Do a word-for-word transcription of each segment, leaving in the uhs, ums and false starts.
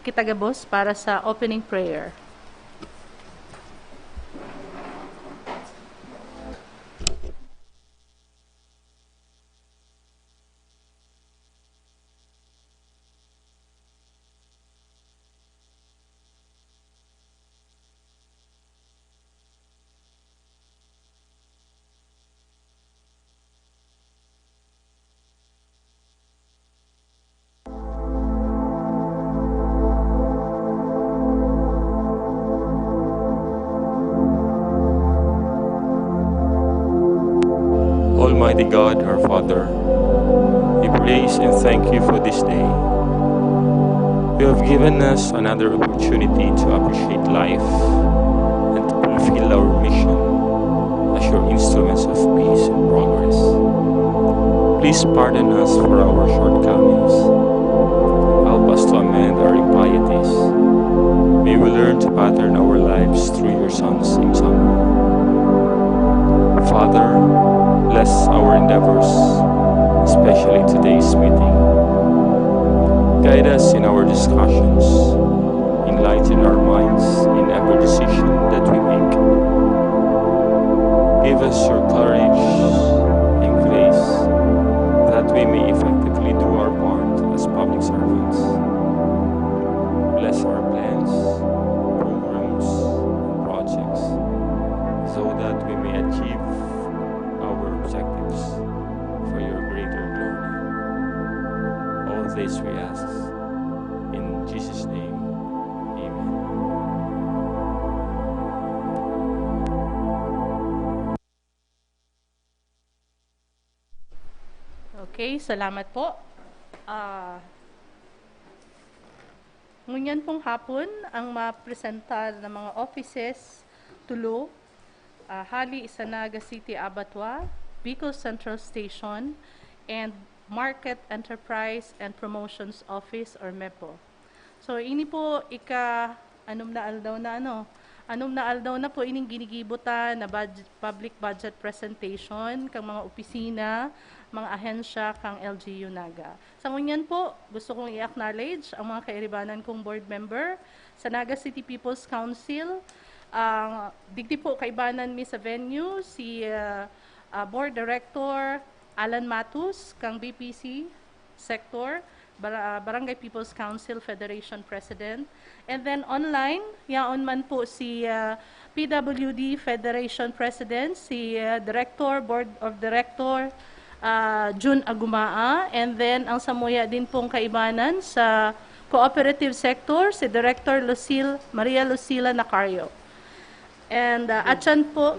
Kita gabos para sa opening prayer. Almighty God, our Father, we praise and thank you for this day. You have given us another opportunity to appreciate life and to fulfill our mission as your instruments of peace and progress. Please pardon us for our shortcomings. Help us to amend our impieties. May we learn to pattern our lives through your Son's example. Father, bless our endeavors, especially today's meeting. Guide us in our discussions. Enlighten our minds in every decision that we make. Give us your courage and grace that we may effectively do our part as public servants. Bless our plans, programs, and projects so that we may achieve our objectives for your greater glory. All this we ask in Jesus' name. Amen. Okay, salamat po. Ah, ngunyan pong hapon, ang mapresentar na mga offices, tulo, ah, hali sa Naga City Abattoir, Bicol Central Station, and Market Enterprise and Promotions Office or MEPO. So, ini po ika-, anom na aldaw na, ano, anom na aldaw na po ining ginigibo ta na budget, public budget presentation kang mga opisina, mga ahensya kang L G U Naga. Sa ngunyan po, gusto kong i-acknowledge ang mga kairibanan kong board member sa Naga City People's Council. Ang digdi po kaibanan mi sa venue, si, ah, ah, Board Director Alan Matus, kang B P C sector, Bar-, ah, Barangay People's Council Federation President. And then online, yaon man po si, ah, P W D Federation President, si, ah, Director, Board of Director, ah, Jun Agumaa. And then ang samuya din pong kaibanan sa cooperative sector, si Director Lucille, Maria Lucila Nacario. And, ah, atyan po,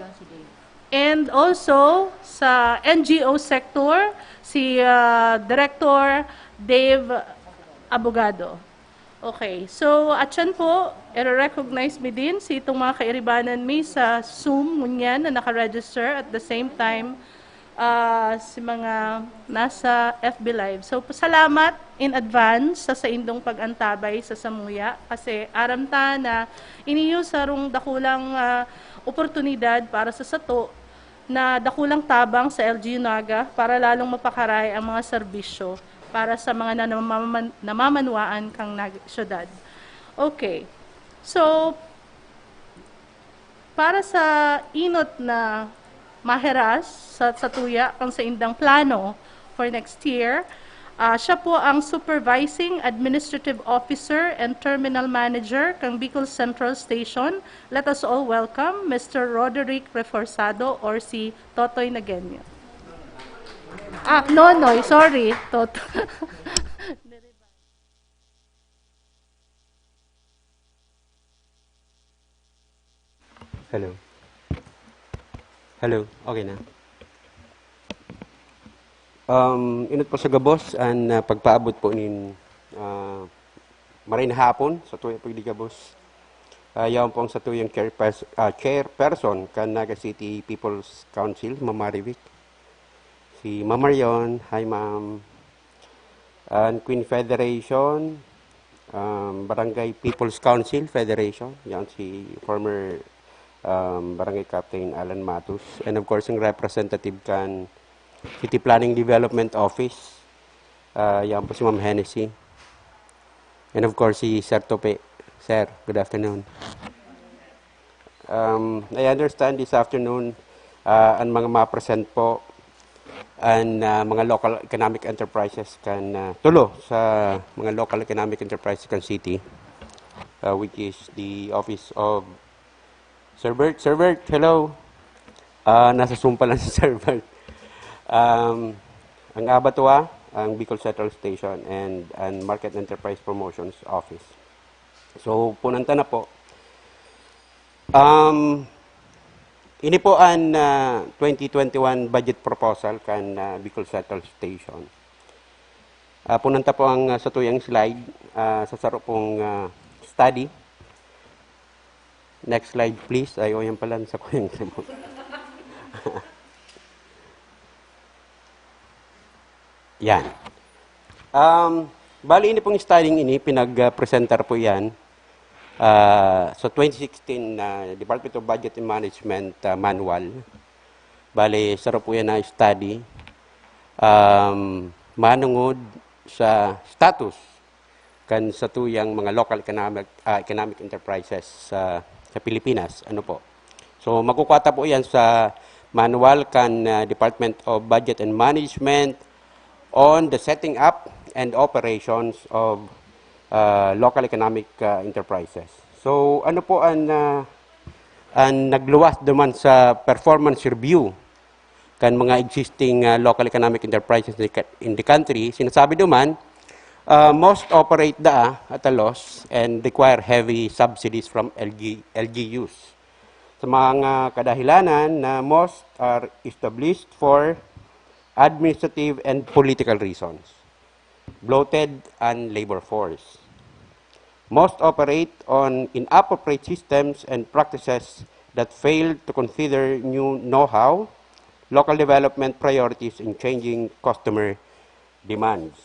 and also sa N G O sector, si, ah, Director Dave Abogado. Okay, so atyan po, i-recognize mi din si itong mga kairibanan mi sa Zoom ngunyan na naka-register at the same time, ah, si mga nasa F B Live. So, salamat in advance sa saindong pag-antabay sa samuya kasi aram ta na ini sarong dakulang, ah, oportunidad para sa sato na dakulang tabang sa L G U Naga para lalong mapakaray ang mga serbisyo para sa mga nanamaman-, namamanwaan kang Nag-, syudad. Okay. So, para sa inot na mahiras sa, sa tuya kang saindang plano for next year, ah, siya po ang Supervising Administrative Officer and Terminal Manager kang Bicol Central Station. Let us all welcome Mister Roderick Reforzado or si Totoy Nagenyo. Ah, Nonoy, sorry. Toto. Hello. Hello, okay na. Um, inot po sa gabos an, ah, pagpaabot po nin, ah, maray na hapon sa tuya po di gabos. Ah, yaon po ang satuyang chairpers-, ah, chairperson kan Naga City People's Council, Ma'am Marivic. Si Ma'am Marion, hi ma'am. An Queen Federation, um, Barangay People's Council Federation, yan si former, um, Barangay Captain Alan Matus. And of course, ang representative kan City Planning Development Office, ah, yan po si Ma'am Hennessy. And of course, si Sir Tope. Sir, good afternoon. Um, I understand this afternoon, uh, ang mga ma-present po, ang, uh, mga local economic enterprises kan, uh, tulo sa mga local economic enterprises kan city, uh, which is the office of Sir Bert. Sir Bert, hello. Ah, nasa Zoom pa lang si Sir Bert. Um, ang ABATOA, ang Bicol Central Station, and, and Market Enterprise Promotions Office. So, punanta na po. Um, ini po ang, ah, twenty twenty-one budget proposal kan, ah, Bicol Central Station. Ah, punanta po ang, ah, satuyang slide, ah, sa saro pong, ah, study. Next slide, please. Ay, o, yan pala, sa kuyang sabon. Yan. Um, bali, ini pong studying ini, pinag-presentar po yan, ah, sa twenty sixteen na Department of Budget and Management, ah, manual. Bali, saro po yan na study, um, manungod sa status kan satuyang mga local economic, ah, economic enterprises sa, sa Pilipinas. Ano po? So, makukuha ta po yan sa manual kan, ah, Department of Budget and Management on the setting up and operations of, ah, local economic, ah, enterprises. So, ano po ang, ah, ang nagluwas duman sa performance review kan mga existing, ah, local economic enterprises in the ca-, in the country? Sinasabi duman, ah, most operate daa at a loss and require heavy subsidies from L G, L G Us. Sa mga kadahilanan na most are established for administrative and political reasons, bloated and labor force. Most operate on inappropriate systems and practices that fail to consider new know-how, local development priorities, and changing customer demands.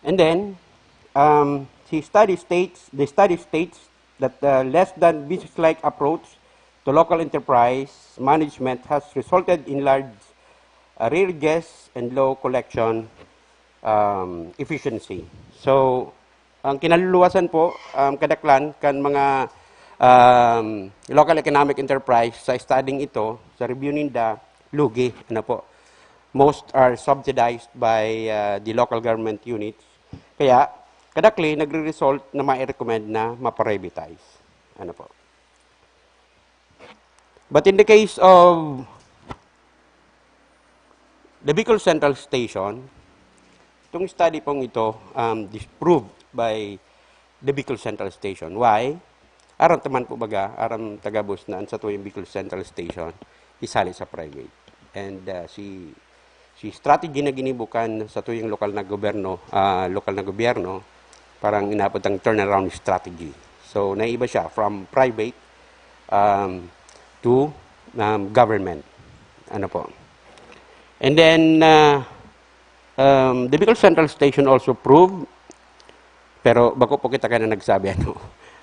And then, um, the study states, the study states that, uh, less than business-like approach to local enterprise management has resulted in large arrearages and low collection, um, efficiency. So, ang kinaluluwasan po, um, kadaklan kan mga, um, local economic enterprise sa studying ito, sa review ninda, lugi, ano po. Most are subsidized by, uh, the local government units. Kaya, kadakli nagre-result na mai-recommend na ma-privatize. Ano po? But in the case of the Bicol Central Station, itong study pong ito, um, disproved by the Bicol Central Station. Why? Aram ta man po baga, aram ta gabos na ang satuyang Bicol Central Station, isali sa private. And, uh, si, si strategy na ginibo kan satuyang lokal na gobyerno, ah, lokal na gobyerno, parang inapod ang turnaround strategy. So, naiba siya from private, um, to, um, government. Ano po? And then, uh, um, the Bicol Central Station also proved, pero bako po kita kaya na nagsabi, ano.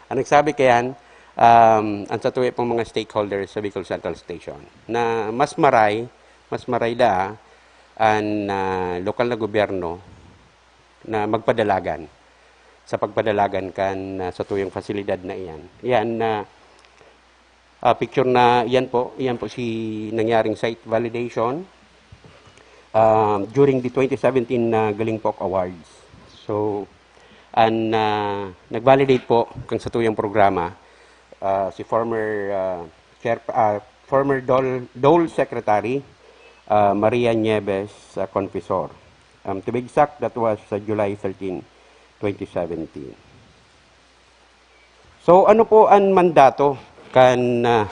Ang nagsabi kayan, um, ang satuya pong mga stakeholders sa Bicol Central Station, na mas maray, mas maray daa, ang, ah, lokal na gobyerno na magpadalagan sa pagpadalagan kan, ah, satuyang pasilidad na iyan. Yan na, ah, picture na yan po, yan po si nangyaring site validation, ah, during the twenty seventeen na Galingpok Awards. So, an, ah, nag-validate po kang satuyang programa, ah, si former, ah, chair, ah, former DOL, DOL Secretary, ah, Maria Nieves, ah, Confesor. Um, to be exact, that was sa July thirteen, twenty seventeen. So, ano po ang mandato kan, ah,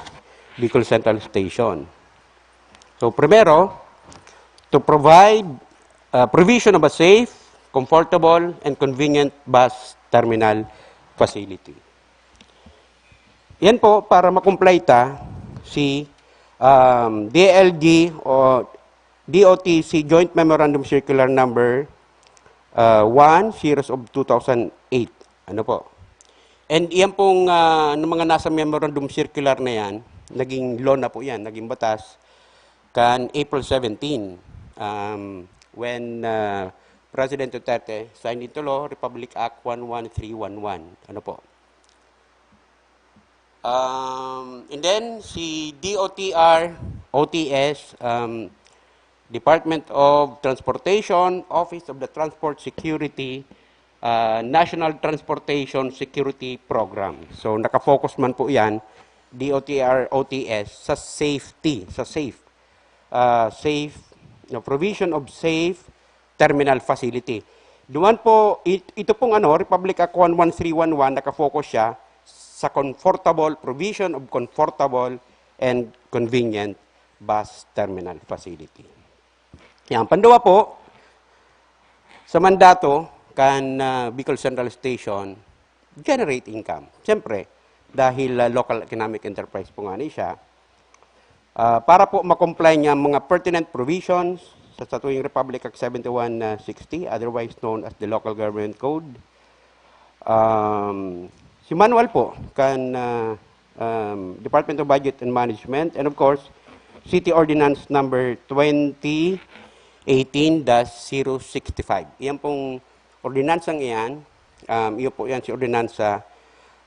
Bicol Central Station? So, primero, to provide, ah, provision of a safe, comfortable, and convenient bus terminal facility. Yan po, para ma-comply ta si, um, D L G o D O T C Joint Memorandum Circular Number, uh, one, series of two thousand eight. Ano po? And iyan pong, ah, ng mga nasa memorandum circular na yan, naging law na po yan, naging batas, kan April seventeen, um, when, ah, President Duterte, signed into law, Republic Act one one three one one. Ano po? Um, and then, si D O T R, O T S, um, Department of Transportation, Office of the Transport Security, uh, National Transportation Security Program. So, nakafocus man po yan, D O T R, O T S, sa safety, sa safe, uh, safe, no, provision of safe terminal facility. Duman po, it- ito pong ano, Republic Act one one three one one, nakafocus siya sa comfortable, provision of comfortable and convenient bus terminal facility. Yan. Panduwa po, sa mandato kan, ah, Bicol Central Station, generate income. Siyempre, dahil, ah, local economic enterprise po nga ni siya, ah, para po ma-comply niya ang mga pertinent provisions sa satuyang Republic Act seventy-one sixty, otherwise known as the Local Government Code. Um, si manual po kan, ah, um, Department of Budget and Management, and of course, City Ordinance number twenty eighteen dash zero sixty-five. Iyan pong ordinansang iyan, um, iyo po yan si ordinansa,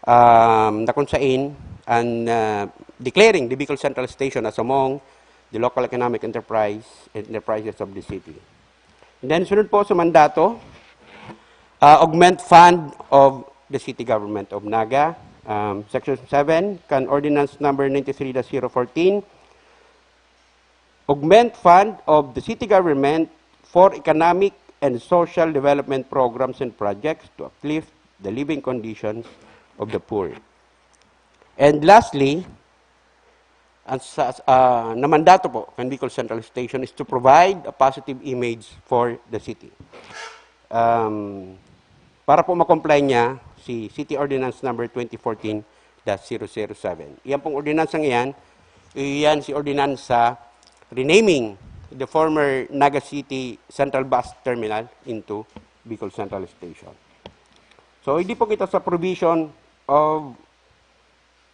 um, na kung sain an, ah, declaring the Bicol Central Station as among the local economic enterprise, enterprises of the city. And then, sunod po sa mandato, ah, augment fund of the city government of Naga, um, Section seven, kan Ordinance number ninety-three dash zero fourteen, augment fund of the city government for economic and social development programs and projects to uplift the living conditions of the poor. And lastly, ang sa, ah, na mandato po kan Bicol Central Station is to provide a positive image for the city. Um, para po ma-comply niya si City Ordinance number twenty fourteen dash zero zero seven. Iyan pong ordinansang iyan, iyan si ordinansa renaming the former Naga City Central Bus Terminal into Bicol Central Station. So, hindi po kita sa provision of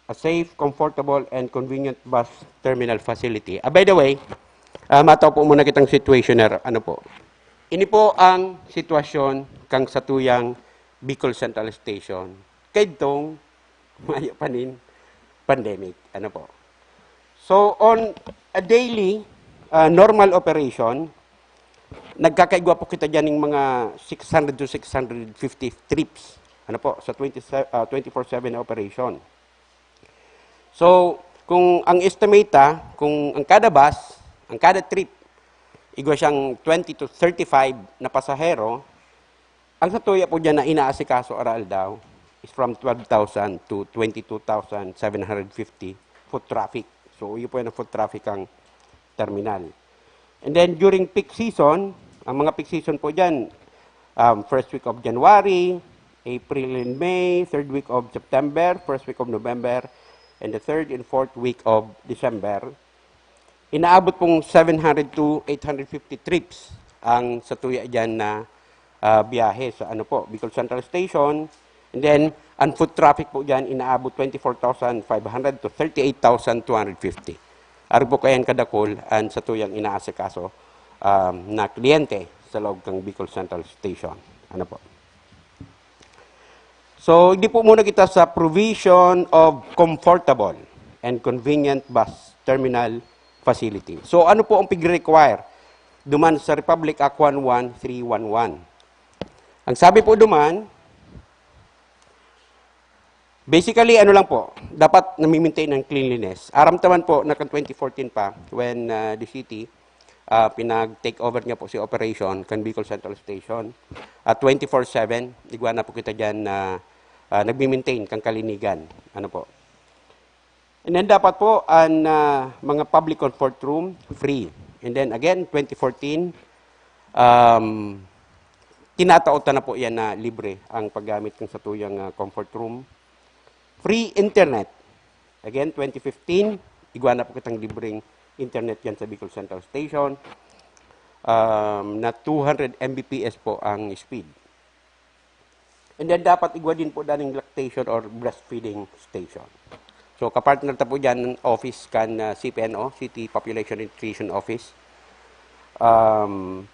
a safe, comfortable, and convenient bus terminal facility. Ah, by the way, ah, mataw po muna kitang situationer. Ano po? Ini po ang sitwasyon kang satuyang Bicol Central Station. Kaidtong mayo pa nin pandemic. Ano po? So, on a daily, ah, normal operation, nagkakaigwa po kita dyan ng mga six hundred to six hundred fifty trips. Ano po? Sa twenty, ah, twenty-four seven na operation. So, kung ang estimate, ah, kung ang kada bus, ang kada trip, igwa siyang twenty to thirty-five na pasahero, ang satuya po dyan na inaasikaso aroaldaw is from twelve thousand to twenty-two thousand seven hundred fifty foot traffic. So, iyo po yan ang foot traffic ang terminal. And then, during peak season, ang mga peak season po dyan, um, first week of January, April and May, third week of September, first week of November, and the third and fourth week of December, inaabot pong seven hundred to eight hundred fifty trips ang satuya dyan na, ah, biyahe sa ano po, Bicol Central Station. And then, ang foot traffic po dyan, inaabot twenty-four thousand five hundred to thirty-eight thousand two hundred fifty. Ari po kayan kadakul ang satuyang inaasikaso, um, na kliyente sa loob ng Bicol Central Station. Ano po? So, hindi po muna kita sa provision of comfortable and convenient bus terminal facility. So, ano po ang pig-require duman sa Republic Act one one three one one? Ang sabi po duman, basically, ano lang po, dapat nami-maintain ang cleanliness. Aram ta man po na kan twenty fourteen pa, when, ah, the city, ah, pinag-take over niya po si operation kan Bicol Central Station. At twenty-four seven, igwa na po kita dyan na, ah, nagmi-maintain kan kalinigan. Ano po? And then dapat po ang, ah, mga public comfort room, free. And then again, twenty fourteen, um, tinatao ta na po yan na libre ang paggamit ng satuyang, ah, comfort room. Free internet. Again, twenty fifteen, igwa na po kitang libreng internet yan sa Bicol Central Station, um, na two hundred M B P S po ang speed. And then dapat igwa din po daning lactation or breastfeeding station. So, kapartner ta po dyan ng office kan, ah, C P N O, City Population Nutrition Office. Um,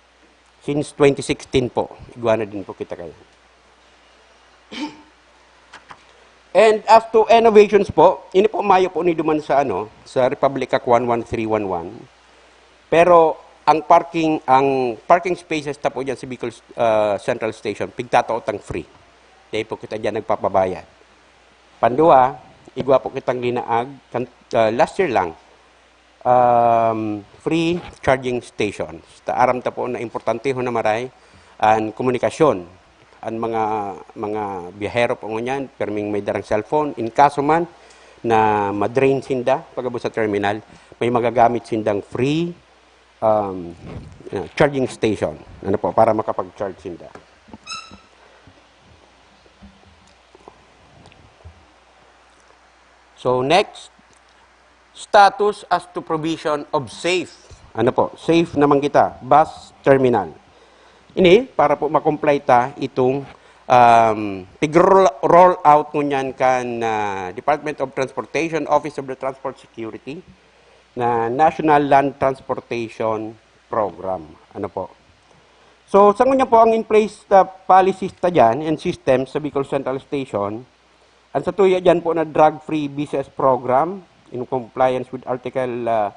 Since twenty sixteen po, igwa na din po kita kaya. And as to innovations po, ini po mayo po ni duman sa ano, sa Republic Act one one three one one. Pero ang parking, ang parking spaces ta po diyan sa Bicol, ah, Central Station, pigtatao tang free. Dahil po kita diyan nagpapabayad. Pandua, igwa po kitang linaag kan, ah, last year lang. Um, free charging stations. Ta aram ta po na importante ho na maray an komunikasyon. An mga, mga biyahero po ngunyan, perming may darang cellphone, in kaso man na ma-drain sinda pag-abot sa terminal, may magagamit sindang free, um, uh, charging station. Ano po, para makapag-charge sinda. So next, status as to provision of safe. Ano po? Safe naman kita. Bus terminal. Ini, para po makompleto itong, um, pig-roll roll out ngunyan kan, ah, Department of Transportation, Office of the Transport Security, na National Land Transportation Program. Ano po? So, sa ngunyan po ang in place na policies ta dyan and systems sa Bicol Central Station, ang satuya dyan po na drug-free B C S program in compliance with Article, ah,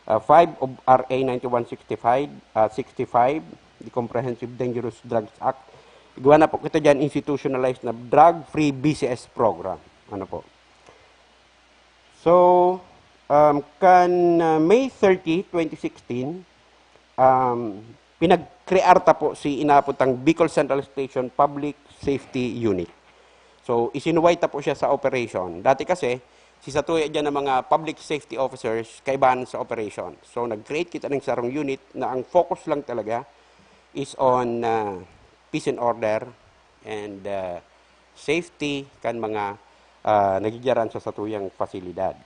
ah, five of R A ninety-one sixty-five, ah, sixty-five, the Comprehensive Dangerous Drugs Act. Igwa na po kita dyan institutionalized na drug-free B C S program. Ano po? So, um, kan, ah, May thirty, twenty sixteen, um, pinagkrear ta po si inapod tang Bicol Central Station Public Safety Unit. So, isinuway ta po siya sa operation. Dati kasi, si satuya dyan ng mga public safety officers, kaibahan sa operation. So, nag-create kita ng sarong unit na ang focus lang talaga is on, ah, peace and order and, ah, safety kan mga, ah, nagigiyaran sa satuyang pasilidad.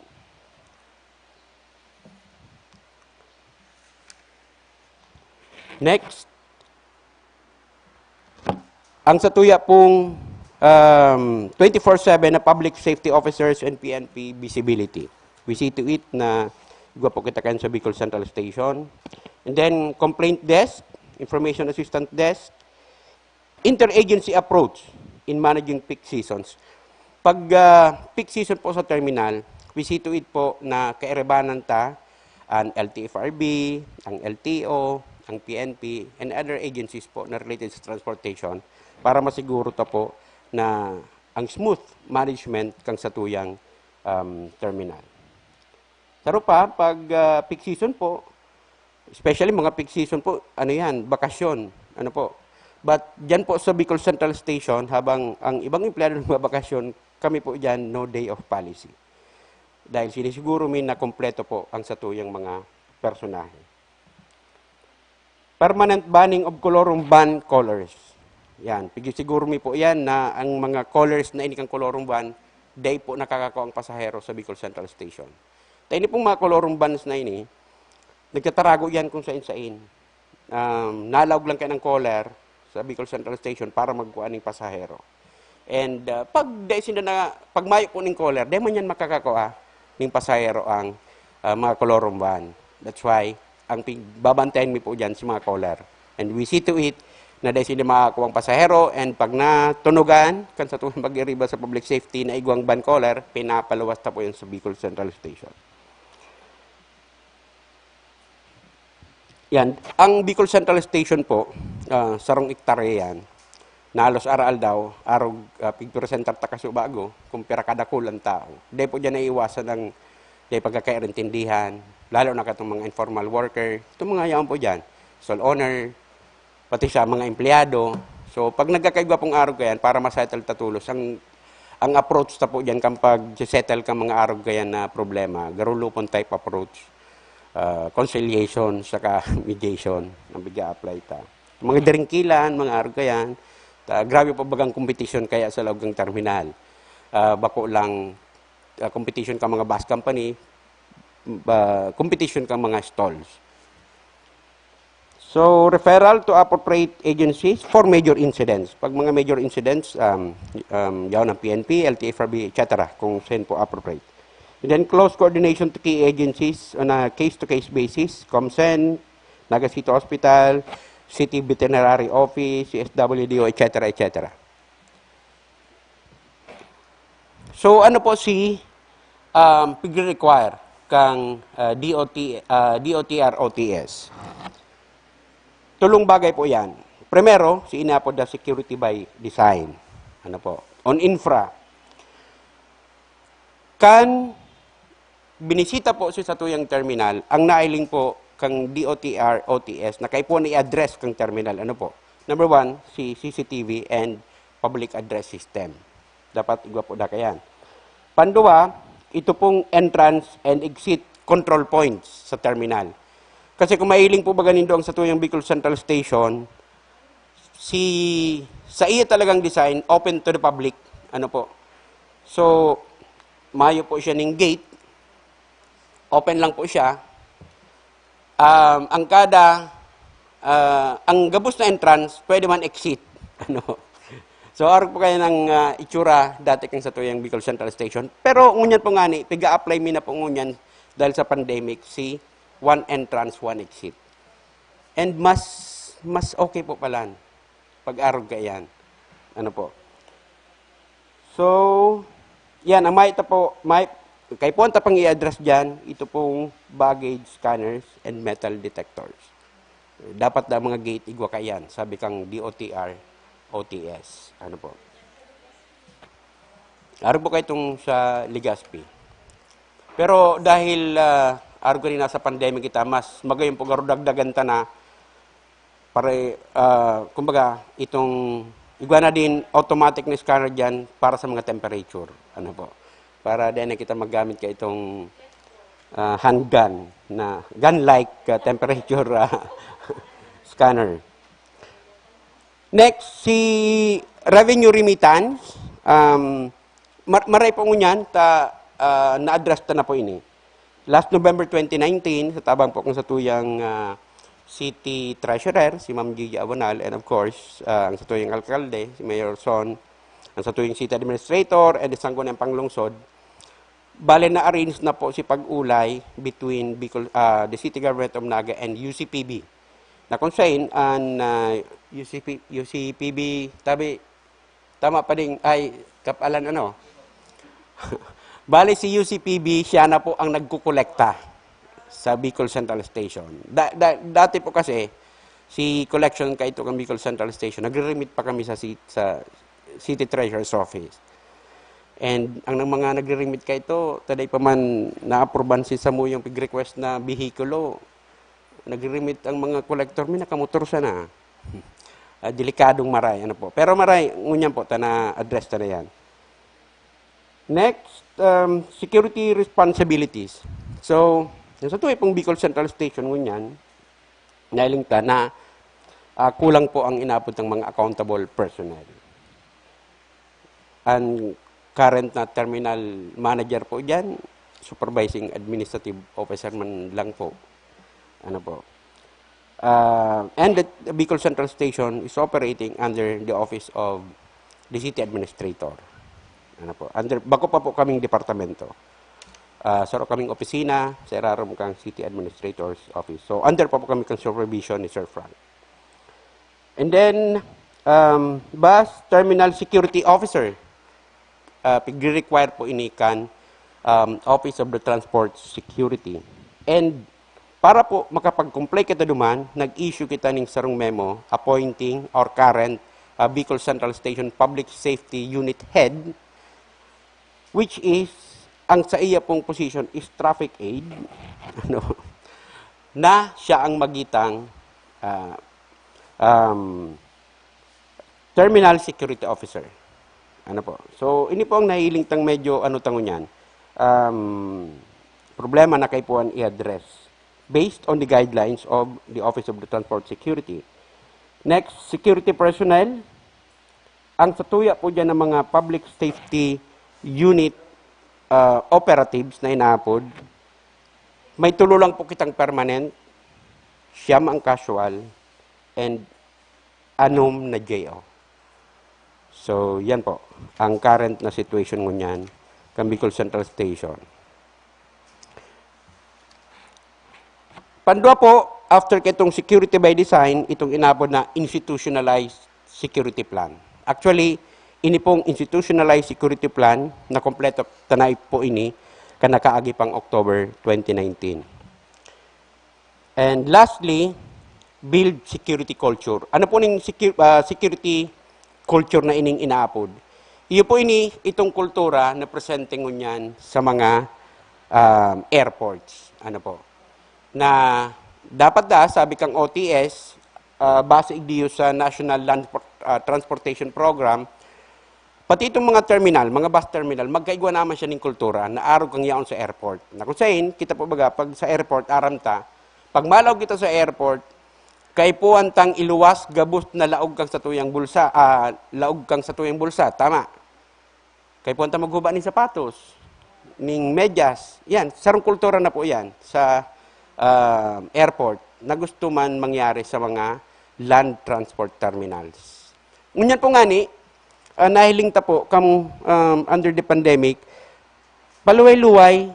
Next. Ang satuya pong, um, twenty-four seven na public safety officers and P N P visibility. We see to it na igwa po kita kan sa Bicol Central Station. And then, complaint desk, information assistant desk, interagency approach in managing peak seasons. Pag, ah, peak season po sa terminal, we see to it po na kaerebanan ta ang L T F R B, ang L T O, ang P N P, and other agencies po na related sa transportation para masiguro ta po na ang smooth management kan satuyang, um, terminal. Saro pa, pag, ah, peak season po, especially mga peak season po, ano yan, bakasyon. Ano po? But dyan po sa Bicol Central Station, habang ang ibang empleyado nagbabakasyon, kami po dyan, no day off policy. Dahil sinisiguro mi na kompleto po ang satuyang mga personahe. Permanent banning of colorum ban collars. Yan, pigi-siguro mi po yan na ang mga collars na ini kan colorum ban, dai po nakakakao ang pasahero sa Bicol Central Station. Ta ini pong mga colorum bans na ini, nagtatarago yan kung sain-sain. Um, nalaog lang kayo ng collar sa Bicol Central Station para magkuha ng pasahero. And, ah, pag dai sinda na, pag mayo po ning collar, dai man yan makakakua ning pasahero ang, ah, mga colorum ban. That's why, ang pig-, babantayan mi po dyan sa mga collar. And we see to it na dai sinda makakakua ang pasahero, and pag natunugan, kan sa tuwang pag-iriba sa public safety na igwang ban collar, pinapaluwas ta po yan sa Bicol Central Station. Yan. Ang Bicol Central Station po, ah, sarong ektarya yan. Na halos araw-aldaw, arog, ah, pigpresentar ta kaso bago, kung pira kadakul ang tao. Di po dyan naiiwasan ang di pagkakaintindihan, lalo na katong mga informal worker, itong mga yaon po dyan, stall owner, pati sa mga empleyado. So, pag nagkakaigwa pong arog kayan, para ma-settle ta tolos, ang, ang approach ta po dyan kan pag-settle kan mga arog kayan na problema, garulupon type approach, ah, conciliation, saka mediation ang pig-a-apply ta. Mga diringkilan, mga arog kayan, ta, grabe pa bagang competition kaya sa laog ng terminal. Ah, bako lang, ah, competition ka mga bus company, ah, competition ka mga stalls. So, referral to appropriate agencies for major incidents. Pag mga major incidents, um, um, yaon ang P N P, L T F R B, et cetera, kung saan po appropriate. And then, close coordination to key agencies on a case-to-case basis, ComSen, Naga City Hospital, City Veterinary Office, C S W D O, et cetera, et cetera. So, ano po si, um, pigre-require kang, ah, D O T, ah, D O T R O T S? Tulong bagay po yan. Primero, si inapod na security by design. Ano po? On infra. Kan binisita po si satuyang terminal, ang nailing po kang D O T R O T S na kaipuhan i-address kang terminal. Ano po? Number one, si C C T V and public address system. Dapat igwa po da kayan. Panduwa, ito pong entrance and exit control points sa terminal. Kasi kung mailing po baga nindo ang satuyang Bicol Central Station, si, sa iya talagang design, open to the public. Ano po? So, mayo po siya ning gate. Open lang po siya. Um, ang kada, ah, ang gabos na entrance, pwede man exit. Ano? So, arog po kaya ng, ah, itsura dati kang satuyang Bicol Central Station. Pero ngunyan po ngani, piga-apply mi na po ngunyan dahil sa pandemic, si one entrance, one exit. And mas, mas okay po palan pag-arog kaiyan. Ano po? So, yan, ang may ito po, may, kaipuhan ta pang i-address dyan, ito pong baggage scanners and metal detectors. Dapat na mga gate igwa kaiyan, sabi kang D O T R, O T S. Ano po? Arog po kayo itong sa Legazpi. Pero dahil, ah, arog rin nasa pandemic kita, mas magayon po garudagdagan ta na para, ah, kumbaga, itong igwa na din automatic na scanner dyan para sa mga temperature. Ano po? Para din na kita maggamit ka itong, ah, handgun na gun-like, ah, temperature, ah, scanner. Next, si revenue remittance. Um, mar- maray po ngunyan, ta, ah, na-address ta na po ini. Last November twenty nineteen, sa tabang po kung satuyang, ah, City Treasurer, si Ma'am Gigi Abonal, and of course, ah, ang satuyang alkalde, si Mayor Son, ang satuyang City Administrator, and ang sanggunayang panglungsod, bale na-arrange na po si pag-ulay between Bicol, ah, the City Government of Naga and U C P B. Na kung saan, an, ah, U C P, U C P B, tabi, tama pa ding, ay, kapalan ano. Bale si U C P B, siya na po ang nagkukolekta sa Bicol Central Station. Da- da- dati po kasi, si collection kaito kan Bicol Central Station, nagre-remit pa kami sa, ci- sa City Treasurer's Office. And ang nang mga nagre-remit kaito, taday pa man naapruban si samuyang pig-request na behikulo. Nagre-remit ang mga kolektor, may nakamotor sana. Ah, delikadong maray, ano po. Pero maray, ngunyan po, ta na-address ta na yan. Next, um, security responsibilities. So, sa tuwi pong Bicol Central Station ngunyan, nailing ta na, ah, kulang po ang inapod ng mga accountable personnel. Ang current na terminal manager po dyan, supervising administrative officer man lang po. Ano po? Ah, and the Bicol Central Station is operating under the office of the city administrator. Ano po? Under, bako pa po kaming departamento. Ah, saro kaming opisina sa irarom kang city administrator's office. So, under pa po kami kang supervision ni Sir Frank. And then, um, bus terminal security officer. Ah, pigre-require po ini kan, um, Office of the Transport Security. And para po makapag-comply kita duman, nag-issue kita ning sarong memo appointing our current, ah, Bicol Central Station Public Safety Unit Head, which is, ang sa iya pong position is traffic aid, ano, na siya ang magitang, ah, um, terminal security officer. Ano po? So, ini po ang nahiling tang medyo ano tango niyan. Um, problema na kaipuhan i-address based on the guidelines of the Office of the Transport Security. Next, security personnel. Ang satuya po dyan ng mga public safety unit, ah, operatives na inaapod, may tulo lang po kitang permanent, siyam ang casual, and anom na J O. So, yan po ang current na situation ngunyan kan Bicol Central Station. Pandua po, after kitong security by design, itong inapod na institutionalized security plan. Actually, ini pong institutionalized security plan na kompleto tanay po ini kan nakaagi pang October twenty nineteen. And lastly, build security culture. Ano po ning secu- ah, security culture na ining inaapod? Iyo po ini, itong kultura na presente ngunyan sa mga um, airports. Ano po? Na dapat da, sabi kang O T S, ah, base igdiyo sa National Land Por- ah, Transportation Program, pati itong mga terminal, mga bus terminal, magkaigwa naman siya ning kultura na arog kang yaon sa airport. Na kung sain, kita po baga, pag sa airport, aram ta, pag malaog kita sa airport, kaipuhan tang iluwas gabos na laog kang satuyang bulsa, ah, laog kang satuyang bulsa, tama. Kaipuhan ta maghuba ning sapatos, ning medyas. Yan, sarong kultura na po yan sa ah, airport na gusto man mangyari sa mga land transport terminals. Ngunyan po ngani, ah, nahiling ta po, kam, um, under the pandemic, paluway-luway,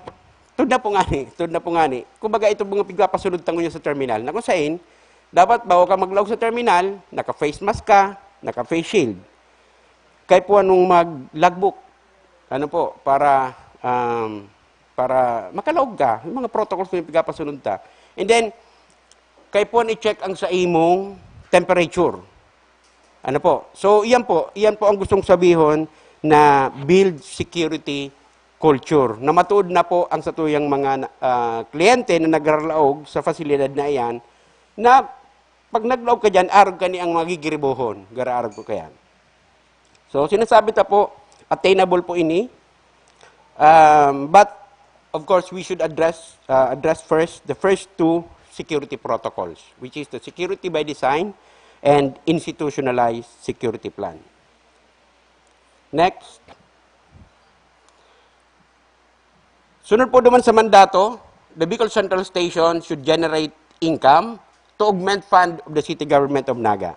tud na po ngani, tud na po ngani. Kumbaga, itong mga pigpapasunod ta ngunyan sa terminal, na kung sain, dapat bago ka maglaog sa terminal, naka-face mask ka, naka-face shield. Kaipuhan mong mag-logbook. Ano po, para, um, para makalaog ka, yung mga protocols na yung pigpapasunod ta. And then, kaipuhan i-check ang sa imong temperature. Ano po? So, iyan po, iyan po ang gustong sabihon na build security culture. Na matuod na po ang satuyang mga ah, kliyente na nagralaog sa fasilidad na iyan na pag naglaog ka diyan, arog ka ni ang magigiribohon, garaarog ko kayan. So, sinasabi ta po, attainable po ini. Um, but, of course, we should address uh, address first the first two security protocols, which is the security by design and institutionalized security plan. Next. Sunod po naman sa mandato, the Bicol Central Station should generate income to augment fund of the city government of Naga.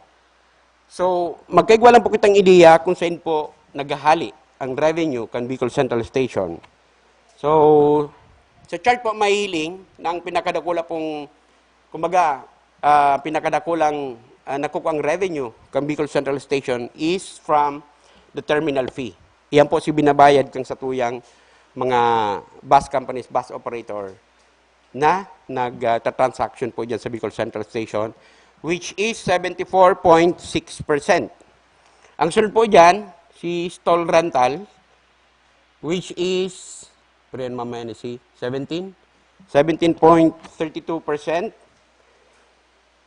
So, magkaigwa lang po kitang ideya kung saan po naghahali ang revenue kan Bicol Central Station. So, sa chart po mahiling na ang pinakadakula pong, kumbaga, ah, pinakadakulang ah, nakukuang revenue kan Bicol Central Station is from the terminal fee. Iyan po si binabayad kang satuyang mga bus companies, bus operator na nagtatransaction po dyan sa Bicol Central Station, which is seventy-four point six percent. Ang sunod po dyan, si stall rental, which is, pero yan mamaya na si seventeen, seventeen point thirty two percent.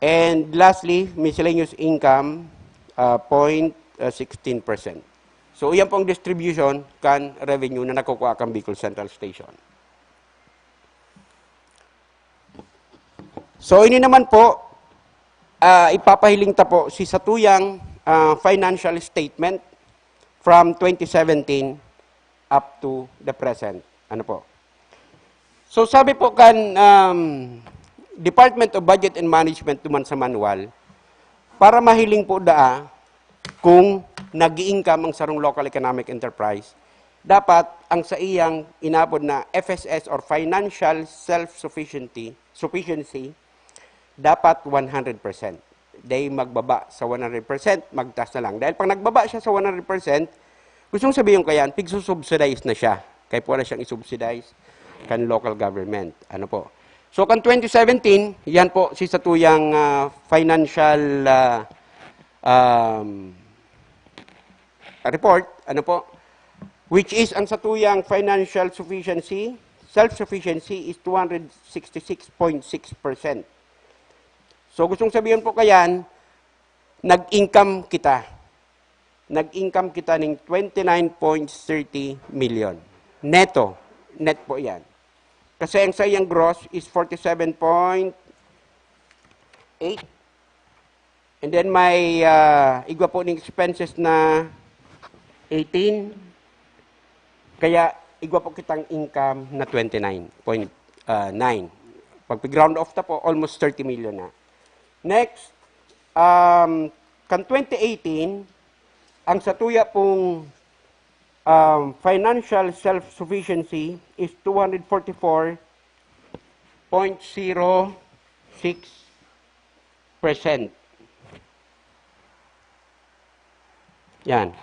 And lastly, miscellaneous income, uh, point sixteen percent. So, iyan po ang distribution kan revenue na nakukuha kan Bicol Central Station. So, ini naman po, ah, ipapahiling ta po si satuyang ah, financial statement from twenty seventeen up to the present. Ano po? So, sabi po kan um, Department of Budget and Management duman sa manual, para mahiling po daa kung nag-i-income ang sarong local economic enterprise, dapat ang sa iyang inapod na F S S or financial self-sufficiency, sufficiency, dapat one hundred percent. Dai magbaba sa one hundred percent, magtaas na lang. Dahil pag nagbaba siya sa one hundred percent, gustong sabihin ko yan, pigsusubsidize na siya. Kaya po na siyang isubsidize kan local government. Ano po? So, kan twenty seventeen, yan po si satuyang ah, financial ah, um, report, ano po? Which is ang satuyang financial sufficiency, self-sufficiency is two hundred sixty-six point six percent. So, gustong sabihin po kayan, nag-income kita. Nag-income kita ning twenty-nine point thirty million. Neto. Net po yan. Kasi ang sa iyang gross is forty-seven point eight. And then may ah, igwa po ning expenses na eighteen. Kaya igwa po kitang income na twenty-nine point nine. Pag pi-ground off ta po, almost thirty million na. Next, um, kan twenty eighteen, ang satuya pong um, financial self-sufficiency is two hundred forty-four point zero six percent. Yan.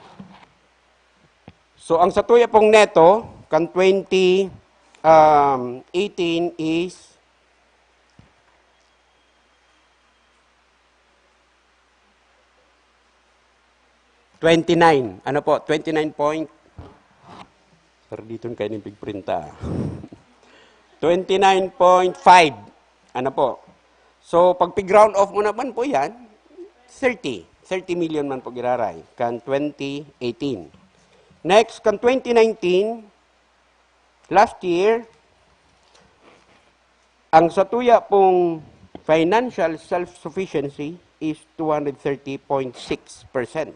So, ang satuya pong neto, kan twenty, um, eighteen is twenty-nine. Ano po? Twenty-nine point, pero dito kayo ng pigprinta. Twenty-nine point five. Ano po? So, pag pig-round off mo naman po yan, thirty. Thirty million man po giraray, kan twenty eighteen. Next, kan twenty nineteen, last year, ang satuya pong financial self-sufficiency is two hundred thirty point six percent.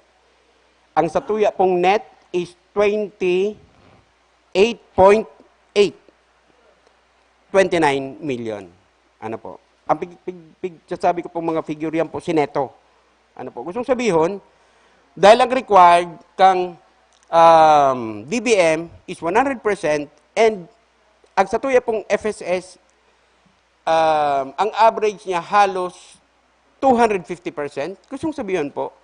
Ang satuya pong net is twenty-eight point eight, twenty-nine million. Ano po? Ang pig, pig, pig, sasabi ko pong mga figure yan po, si neto. Ano po? Gustong sabihon, dahil ang required kang, um, D B M is one hundred percent and ang satuya pong F S S, um, ang average niya halos two hundred fifty percent. Gustong sabihon po,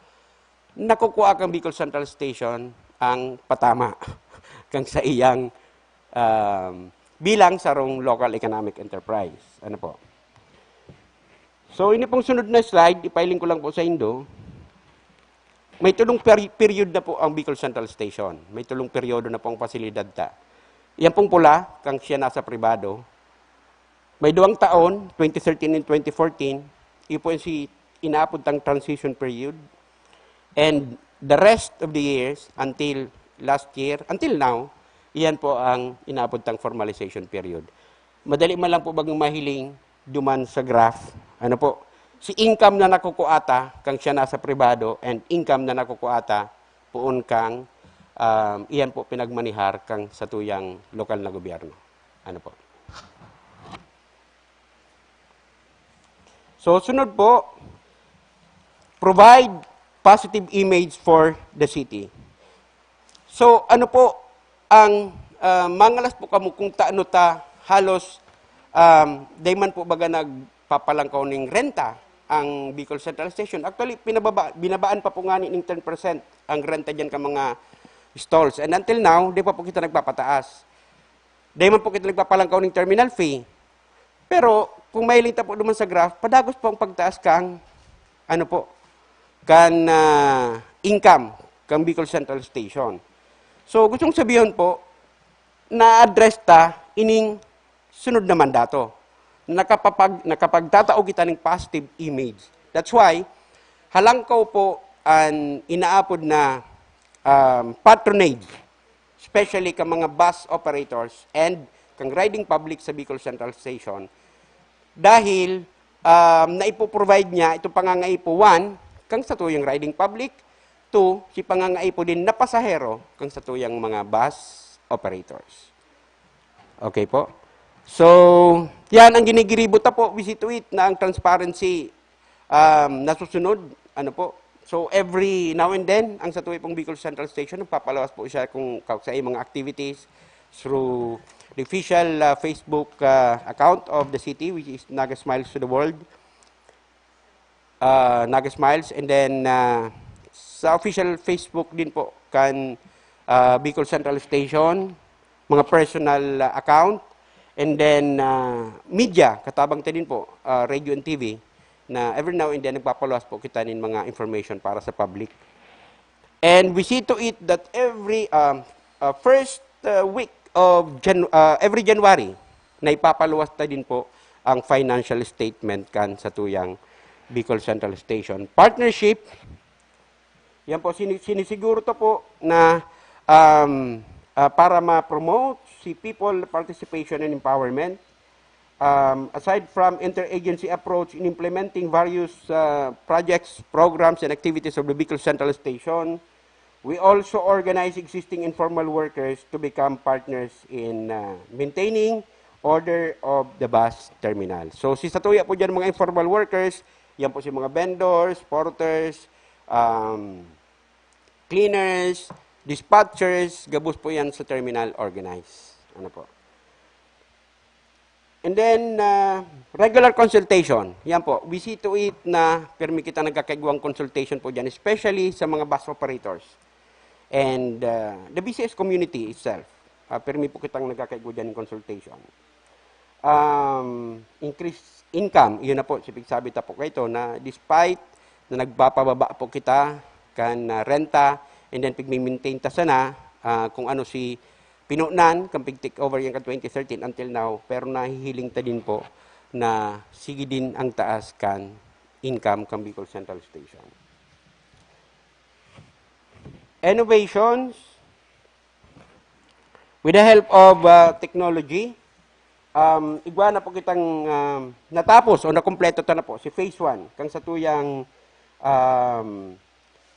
nakukuha kang Bicol Central Station ang patama kang sa iyang, um, bilang sarong local economic enterprise. Ano po? So, ini pong sunod na slide, ipailing ko lang po sa indo. May tulong peri-, period na po ang Bicol Central Station. May tulong peryodo na po ang pasilidad ta. Yan pong pula, kang siya nasa pribado. May duwang taon, twenty thirteen and twenty fourteen, iyo po yung si inaapod tang transition period. And the rest of the years, until last year, until now, iyan po ang inaapod tang formalization period. Madali man lang po bagang mahiling duman sa graph. Ano po? Si income na nakukuha ta, kang siya nasa pribado, and income na nakukuha ta, poon kang, um, iyan po pinagmanihar kang satuyang lokal na gobyerno. Ano po? So, sunod po, provide positive image for the city. So, ano po ang, ah, mangalas po kamo kung taano ta halos, um, dai man po baga nagpapalangkaw ning renta ang Bicol Central Station. Actually, pinababa, binabaan pa po ngani ning ten percent ang renta diyan ka mga stalls. And until now, di pa po kita nagpapataas. Dai man po kita nagpapalangkaw ning terminal fee. Pero kung mahiling ta po duman sa graph, padagos po ang pagtaas kang, ano po, kan, ah, income kang Bicol Central Station. So, gustong sabihon po, na-address ta ining sunod na mandato. Nakapapag-, nakapagtatao kita ning positive image. That's why, halangkaw po an inaapod na, um, patronage, especially ka mga bus operators and kang riding public sa Bicol Central Station, dahil, um, naipo-provide niya itong pangangaipo, one, kang satuyang riding public, two, si pangangaipo din na pasahero kang satuyang mga bus operators. Okay po? So, yan ang ginigiribo ta po, we see to it na ang transparency, um, nasusunod. Ano po? So, every now and then, ang satuya pong Bicol Central Station, nagpapalawas po siya kung ka-, sa mga activities through the official, uh, Facebook, uh, account of the city, which is Naga Smiles to the World. Uh, Naga Smiles. And then, uh, sa official Facebook din po, kan, uh, Bicol Central Station, mga personal, uh, account, and then, uh, media, katabang ta din po, uh, radio and T V, na every now and then nagpapaluwas po kita nin mga information para sa public. And we see to it that every, um, uh, first, uh, week of Jan-, uh, every January, na ipapaluwas ta din po ang financial statement kan satuyang Bicol Central Station. Partnership, yan po, sini-, sinisiguro to po na, um, ah, para ma-promote si people participation and empowerment. Um, aside from interagency approach in implementing various, ah, projects, programs, and activities of the Bicol Central Station, we also organize existing informal workers to become partners in, ah, maintaining order of the bus terminal. So, si satuya po dyan, mga informal workers, yan po si mga vendors, porters, um, cleaners, dispatchers, gabos po yan sa terminal organize. Ano po? And then, uh, regular consultation. Yan po, we see to it na pirmi kita nagkakaigwang consultation po dyan, especially sa mga bus operators. And uh, the B C S community itself, uh, pirmi po kitang nagkakaigwa dyan ng consultation. Um, increase income, yun na po, sipig sabi ta po kayo na despite na nagpapababa po kita kan uh, renta, and then pigmi-maintain ta sana uh, kung ano si pinunan, kan pig-take over yan kan twenty thirteen until now, pero nahihiling ta din po na sige din ang taas kan income kan Bicol Central Station. Innovations, with the help of uh, technology, um, igwa na po kitang um, natapos o nakumpleto ta na po si phase one kang satuyang um,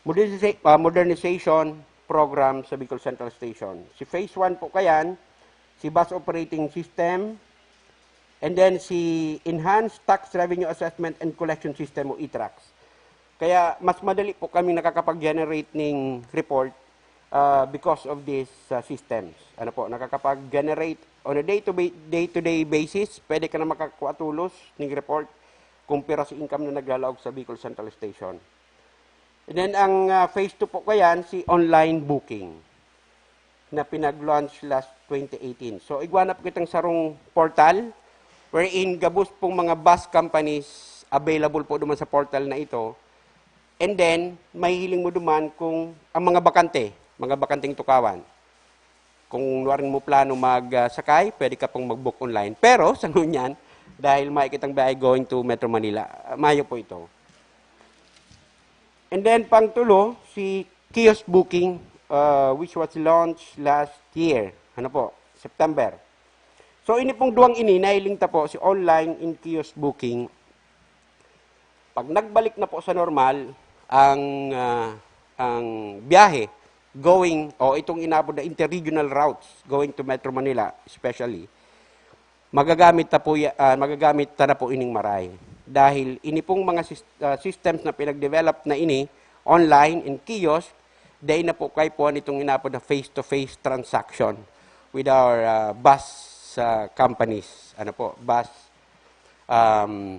modernisa- uh, modernization program sa Bicol Central Station. Si phase one po kayan, si bus operating system, and then si enhanced tax revenue assessment and collection system o e-TRACS. Kaya mas madali po kami nakakapag-generate ng report uh, because of these uh, systems. Ano po, nakakapag-generate on a day-to-day, day-to-day basis, pwede ka na makakuha tulos ng report kung pira si income na naglalaog sa Bicol Central Station. And then, ang uh, phase two po kayan, si online booking na pinag-launch last twenty eighteen. So, igwa na po kitang sarong portal wherein gabos pong mga bus companies available po duman sa portal na ito. And then, mahihiling mo duman kung ang mga bakante, mga bakanteng tukawan. Kung nuarin mo plano magsakay, pwede ka pong mag-book online. Pero, sa ngunyan, dahil makikitang biyahe going to Metro Manila, ah, mayo po ito. And then, pangtulo, si kiosk booking, uh, which was launched last year. Ano po? September. So, ini pong duwang ini, nahiling ta po, si online and kiosk booking. Pag nagbalik na po sa normal, ang, uh, ang biyahe going, o itong inabot na interregional routes going to Metro Manila, especially, magagamit ta po, ya- ah, magagamit ta na po ining maray. Dahil ini pong mga sis- ah, systems na pinag-develop na ini, online and kiosk, dahil na po kay po nitong inapod na face-to-face transaction with our ah, bus ah, companies, ano po, bus um,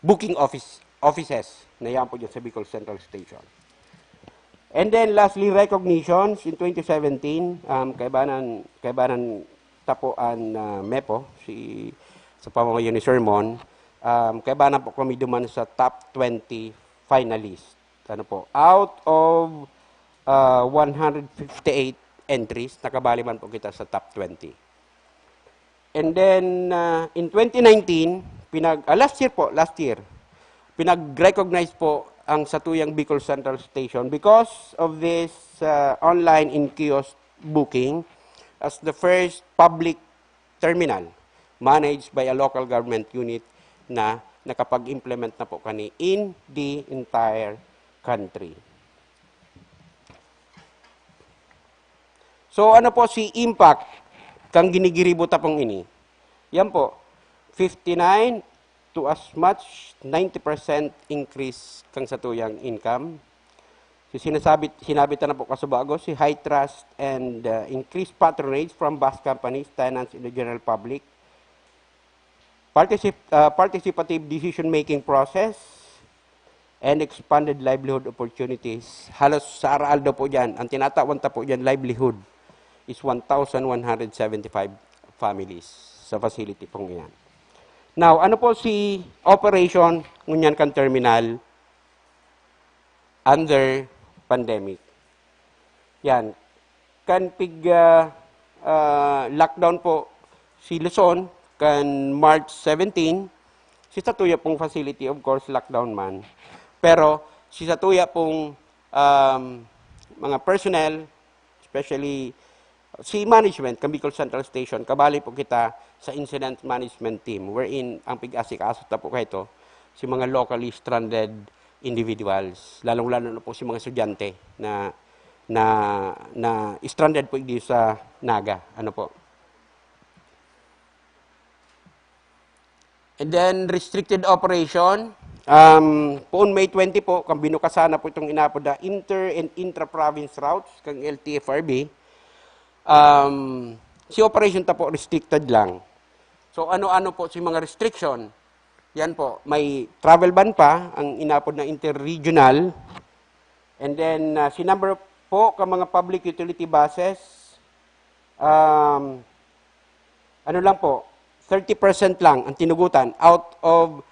booking office offices na yan po dyan sa Bicol Central Station. And then lastly, recognitions in twenty seventeen, um, kaibanan, kaibanan ta po an uh, MEPO, si, sa pamamayo ni Sir Mon, um, kaibanan po kami duman sa top twenty finalists. Ano po? Out of uh, one hundred fifty-eight entries, nakabali man po kita sa top twenty. And then, uh, in twenty nineteen, pinag, ah, last year po, last year, pinag-recognize po ang satuyang Bicol Central Station because of this uh, online in kiosk booking as the first public terminal managed by a local government unit na nakapag-implement na po kani in the entire country. So, ano po si impact kang ginigiribo ta pong ini? Yan po, fifty-nine to as much ninety percent increase kang satuyang income. Si sinasabi, sinabi ta na po kasubago, si high trust and uh, increased patronage from bus companies, tenants, and the general public. Particip- uh, participative decision-making process, and expanded livelihood opportunities. Halos sa aral daw po dyan, ang tinatawan ta po dyan, livelihood, is one thousand one hundred seventy-five families sa facility pong iyan. Now, ano po si operation ngunyan kan terminal under pandemic? Yan. Kan pig uh, uh, lockdown po si Luzon kan March seventeen, si Satuya pong facility, of course, lockdown man. Pero si Satuya pong um, mga personnel, especially si management, kan Bicol Central Station, kabali po kita sa incident management team, wherein ang pig-asikaso ta po kay ito, si mga locally stranded individuals, lalong-lalo na po si mga estudyante na na na stranded po igdi sa Naga, ano po. And then restricted operation, um, poon May twenty po, kang binukasana po itong inapod na inter and intra-province routes kang L T F R B. Um, si operation ta po restricted lang. So ano-ano po si mga restriction? Yan po, may travel ban pa, ang inapod na interregional. And then, uh, si number po ka mga public utility buses, um, ano lang po, thirty percent lang ang tinugutan out of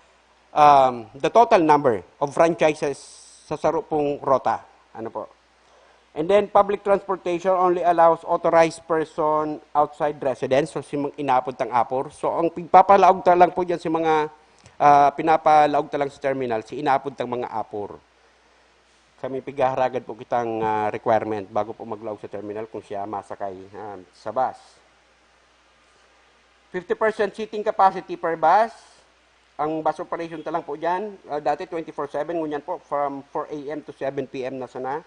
um, the total number of franchises sa saro pong rota. Ano po? And then, public transportation only allows authorized person outside residence. So, si mga inapod tang apor. So, ang pigpapalaog ta lang po dyan si mga ah, pinapalaog ta lang sa terminal, si inapod tang mga apor. Kami pigaharagad po kitang ah, requirement bago po maglaog sa terminal kung siya masakay ah, sa bus. fifty percent seating capacity per bus. Ang bus operation ta lang po dyan, ah, dati twenty-four seven, ngunyan po from four a m to seven p m na sana.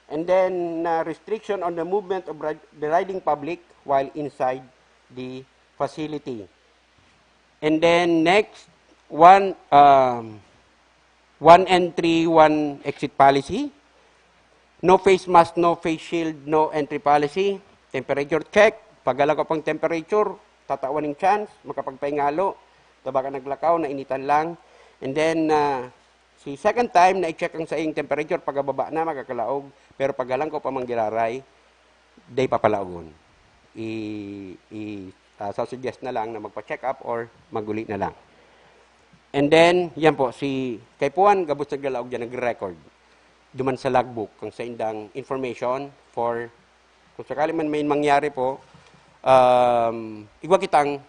And then, uh, restriction on the movement of ri- the riding public while inside the facility. And then next, one, um, one entry, one exit policy. No face mask, no face shield, no entry policy. Temperature check. Paggalang ko pang temperature, tatawan ng chance, makapagpaingalo. Tabaka naglakaw, nainitan lang. And then, uh, si second time, na-check ang saing temperature, pagababa na, makakalaog. Pero paggalang ko pa manggiraray, day papalaogon. I, i, uh, suggest na lang na magpa-check up or maguli na lang. And then, yan po, si Kaipuan, gabos naglalaog dyan, nagre-record. Duman sa logbook, ang saindang information for, kung sakali man may mangyari po, um, igwa kitang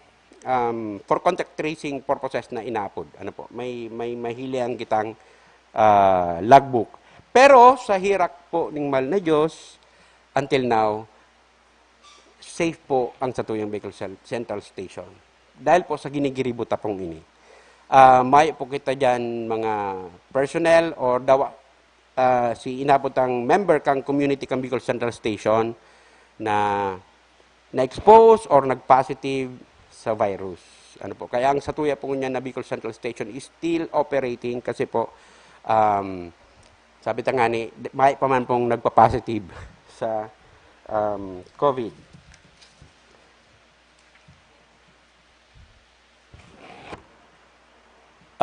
um, for contact tracing purposes na inapod. Ano po, may, may mahilian kitang uh, logbook. Pero sa hirak po ng mal na Diyos, until now, safe po ang satuyang Bicol Central Station. Dahil po sa ginigiribo tapong ini. Uh, may po kita dyan mga personnel or dawa uh, si inabot ang member kang community kang Bicol Central Station na na-expose or nag-positive sa virus. Ano po? Kaya ang satuya po niya na Bicol Central Station is still operating kasi po um, sabi ta nga ni may pa man pong nagpa-positive sa um, COVID.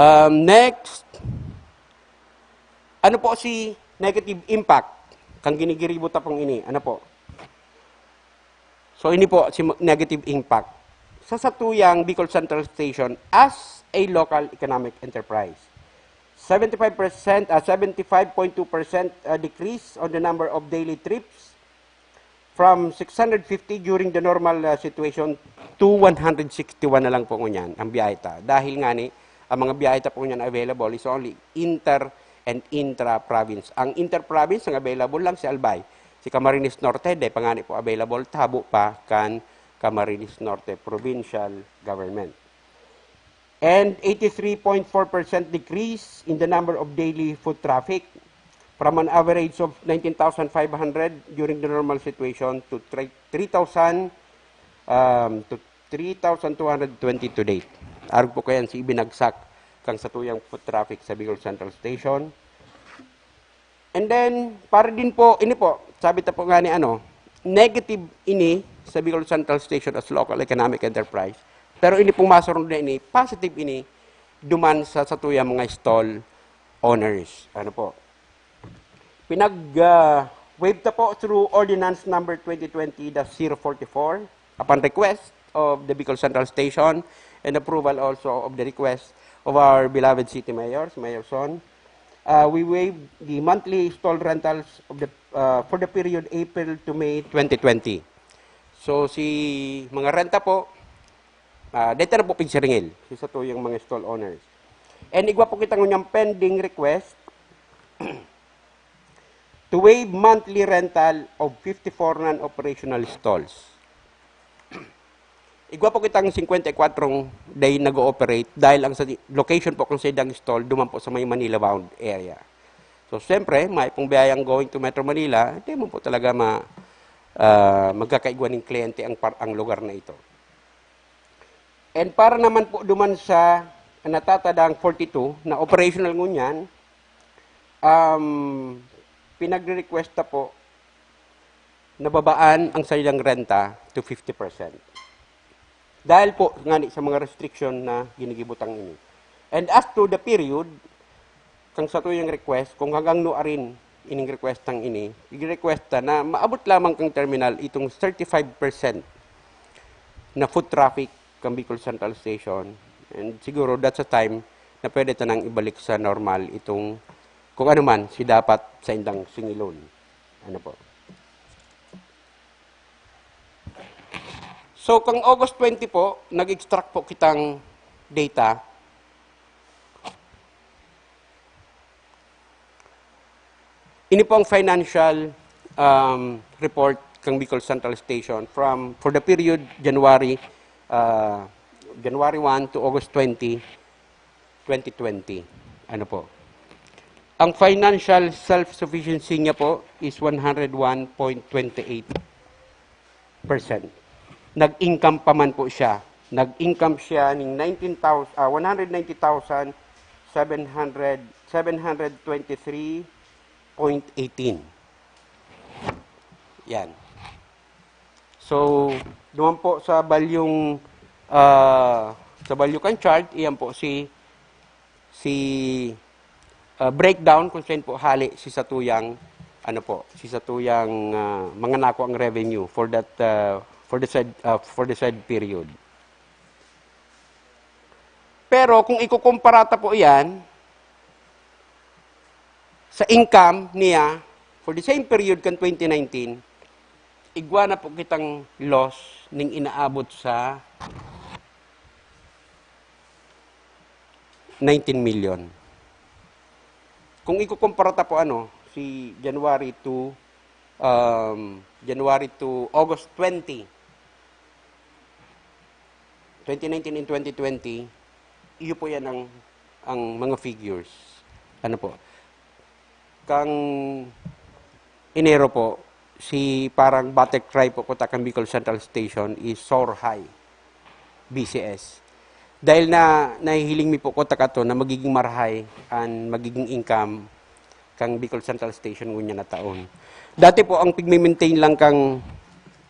Um, next, ano po si negative impact kang ginigiribo tapong ini? Ano po? So, ini po si negative impact. Sa satuyang Bicol Central Station as a local economic enterprise, seventy-five percent, uh, seventy-five point two percent uh, decrease on the number of daily trips from six hundred fifty during the normal uh, situation to one hundred sixty-one na lang po ngunyan ang biyahe ta. Dahil nga ni, ang mga biyahe ta po ngunyan available is only inter and intra-province. Ang inter-province, ang available lang si Albay. Si Camarines Norte, di pa nga ni po available, tabo pa kan Camarines Norte Provincial Government. And eighty-three point four percent decrease in the number of daily foot traffic from an average of nineteen thousand five hundred during the normal situation to three thousand um, to three thousand two hundred twenty to date. Arog po kayan si ibinagsak kang satuyang foot traffic sa Bicol Central Station. And then, para din po, ini po, sabi ta po nga ni ano, negative ini sa Bicol Central Station as local economic enterprise. Pero ini pong masurunod na ini, positive ini duman sa satuya mga stall owners. Ano po? Pinag uh, waive ta po through Ordinance number twenty twenty-zero forty-four upon request of the Bicol Central Station and approval also of the request of our beloved city mayor, si Mayor Son. Uh, we waive the monthly stall rentals of the uh, for the period April to May twenty twenty. So si mga renta po, uh, dito na po pigsiringil sa tuyang mga stall owners. And igwa po kita ngunyan pending request to waive monthly rental of fifty-four non-operational stalls. Igwa po kitang fifty-four day nag-ooperate dahil ang sa location po kung sa idang stall, duman po sa may Manila bound area. So, siyempre, may pong biyayang going to Metro Manila, hindi mo po talaga ma, uh, magkakaigwa ng kliyente ang, par, ang lugar na ito. And para naman po duman sa natatadang forty-two na operational ngunyan, um, pinagre-request na po na babaan ang sarilang renta to fifty percent. Dahil po ngani sa mga restriction na ginigibo tang ini. And as to the period, kang satuyang request, kung hanggang nuarin ining request tang ini, i-request ta na maabot lamang kang terminal itong thirty-five percent na foot traffic kang Bicol Central Station. And siguro that's a time na pwede tanang ibalik sa normal itong kung ano man si dapat sa indang singilon. Ano po? So, kang August twenty po, nag-extract po kitang data. Ini po ang financial, um, report kang Bicol Central Station from, for the period January, uh, January one to August twenty, twenty twenty. Ano po? Ang financial self-sufficiency niya po is one hundred one point twenty eight percent. Nag-income pa man po siya. Nag-income siya ning nineteen thousand, ah, one hundred ninety thousand seven hundred, seven hundred twenty-three point eighteen. Yan. So, duman po sa balyong, ah, sa balyo kan chart, iyan po si, si, ah, breakdown kung saan po hali si satuyang, ano po, si satuyang, ah, mga nakuang revenue for that, ah, for the said, ah, for the said period. Pero kung ikukumpara ta po iyan sa income niya for the same period kan twenty nineteen, igwa na po kitang loss ning inaabot sa nineteen million. Kung ikukumpara ta po, ano, si January to, um, January to August twenty, twenty nineteen and twenty twenty, iyo po yan ang, ang mga figures. Ano po? Kang Enero po, si parang battle cry po kuta kan Bicol Central Station is soar high, B C S. Dahil na nahihiling mi po kuta kato na magiging marahay an magiging income kang Bicol Central Station ngunyan na taon. Dati po, ang pigme-maintain lang kang,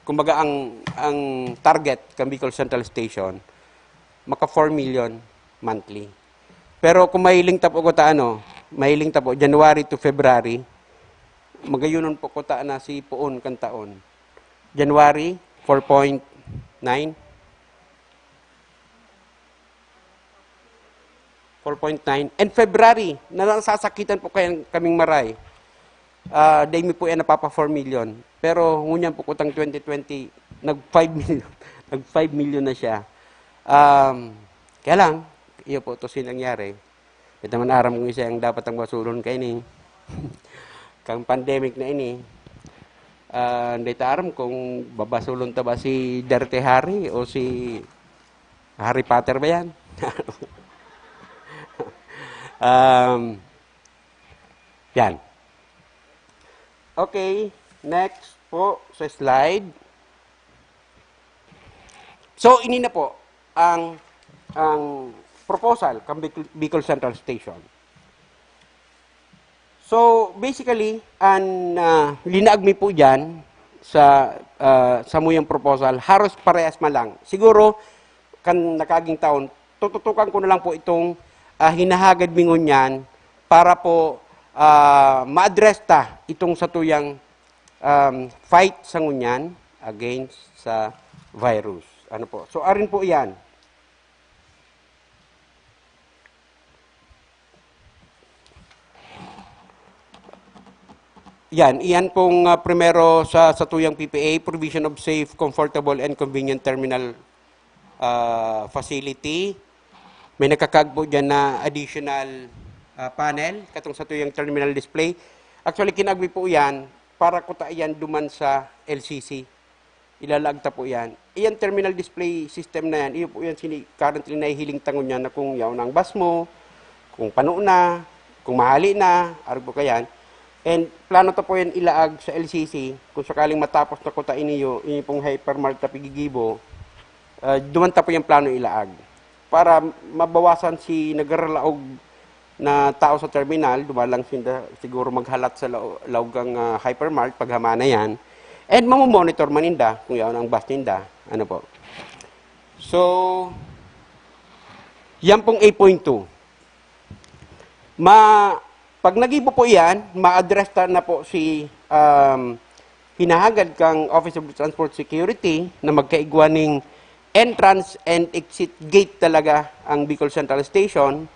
kumbaga, ang, ang target kang Bicol Central Station, maka four million monthly. Pero kung mahiling ta po kuta, ano, mahiling ta po, January to February, magayunon po kuta na si poon kan taon. January, four point nine. Four point nine. And February, na nasasakitan po kaya kaming maray. Ah, dai mi po yan napapa four million. Pero ngunyan po kutang twenty twenty, nag five million. Nag five million na siya. Um, kaya lang, iyo po, to si nangyari. Kita man aram kung isa ang dapat ang basulon kaini. Kang pandemic na ini, ah, hindi ta aram kung babasulon ta ba si Darte Hari o si Harry Potter ba yan? Um, yan. Okay, next po sa slide. So, ini na po ang, ang proposal kang Bicol, Bicol Central Station. So, basically, an, ah, linaag mi po diyan sa, ah, samuyang proposal, haros parehas man lang. Siguro, kan nakaging taon, tututukan ko na lang po itong, ah, hinahagad mi ngunyan para po, ah, ma-address ta itong satuyang, um, fight sa ngunyan against sa virus. Ano po? So, arin po iyan. Yan, iyan pong, ah, primero sa satuyang P P A, provision of safe, comfortable, and convenient terminal, ah, facility. May nakakagbo dyan na additional, ah, panel, katong satuyang terminal display. Actually, kinagbi po yan para kuta yan duman sa L C C. Ilalaag ta po yan. Iyan terminal display system na yan, iyo po yan sini currently nahihiling ta ngunyan na kung yaon ang bus mo, kung pano na, kung mahali na, arog po kayan. And plano ta po yan ilaag sa L C C, kung sakaling matapos na kuta iniyo, ini pong hypermart na pigigibo, ah, duman ta po yung plano ilaag. Para mabawasan si nagaralaog na tao sa terminal, dumalang sinda siguro maghalat sa lao-, laog kang, ah, hypermart, paghama na yan. And mamomonitor man ninda kung yaon ang bus ninda. Ano po? So, yan pong eight point two. Ma, pag nagibo po yan, ma-address ta na po si um, hinahagad kang Office of Transport Security na magkaigwa ning entrance and exit gate talaga ang Bicol Central Station.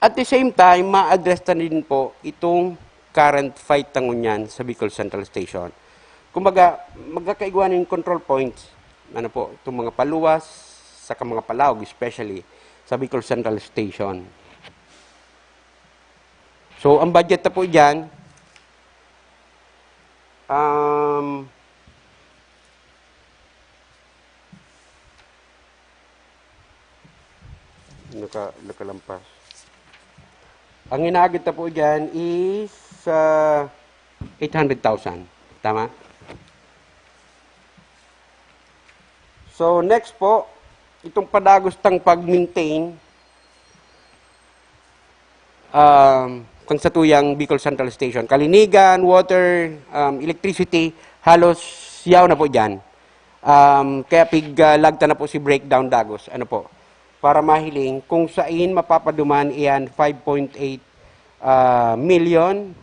At the same time, ma-address ta din po itong current fight ta ngunyan sa Bicol Central Station. Kumbaga, magkakaigwa ning control points. Ano po, itong mga paluwas, saka mga palaog, especially sa Bicol Central Station. So, ang budget na po dyan, um, naka, nakalampas. Ang inaagit na po dyan is uh, eight hundred thousand. Tama? So, next po, itong padagos tang pag-maintain, um, kang satuyang Bicol Central Station. Kalinigan, water, um, electricity, halos yaw na po dyan. Um, kaya pig-, ah, lagta na po si breakdown dagos. Ano po? Para mahiling kung sain mapapaduman iyan five point eight, ah, million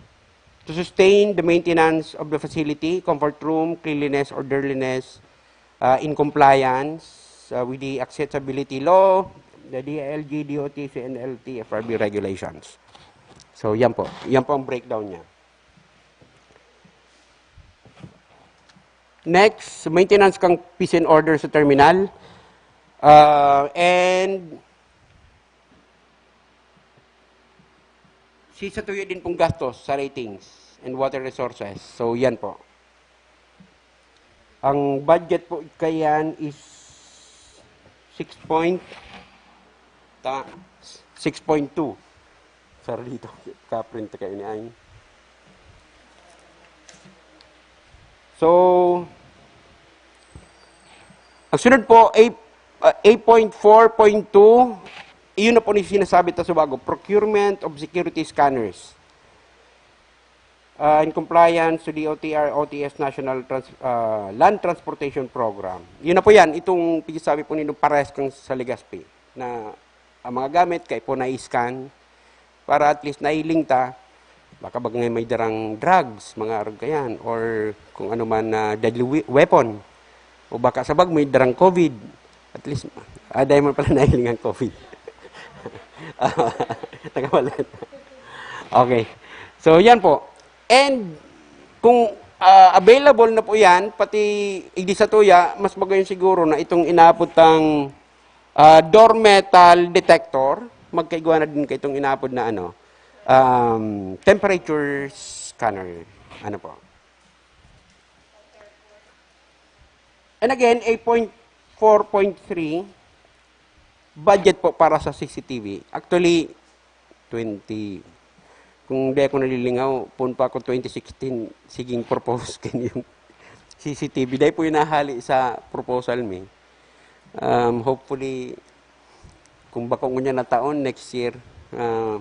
to sustain the maintenance of the facility, comfort room, cleanliness, orderliness, uh, in compliance uh, with the accessibility law, the D I L G, D O T, C N L T, F R B regulations. So, yan po. Yan po ang breakdown niya. Next, maintenance kang peace and order sa terminal. Uh, and sisatuyo din pong gastos sa ratings and water resources. So, yan po. Ang budget po kayan is six point, ta, six point two. Sorry dito, kaprint kayo ni ay. So, ang sunod po, eight, uh, eight point four point two, iyon na po ni sinasabi ta sa bago, procurement of security scanners. Uh, in compliance to the O T R, O T S National Trans-, uh, Land Transportation Program. Yun na po yan, itong pigsabi po ninyo pares kang sa Legazpi, na ang mga gamit kay po na-scan para at least nailing ta, baka bagay may darang drugs, mga arog kayan, or kung ano man na deadly we-, weapon. O baka sa bag may darang COVID. At least, ah, dahil mo pala nailing ang COVID. Tagawala. Okay. So, yan po. And kung ah, available na po yan, pati igdi sa tuya, mas magayon siguro na itong inaapod tang ah, door metal detector, magkaigwa na din kaitong inaapod na ano, um, temperature scanner. Ano po? And again, eight point four point three, budget po para sa C C T V. Actually, twenty, kung di ako nalilingaw, pun pa ako twenty sixteen, siging propose kan yung C C T V. Dahil po yung nahali sa proposal mi. Um, hopefully, kung bako ngunyan na taon, next year, ah,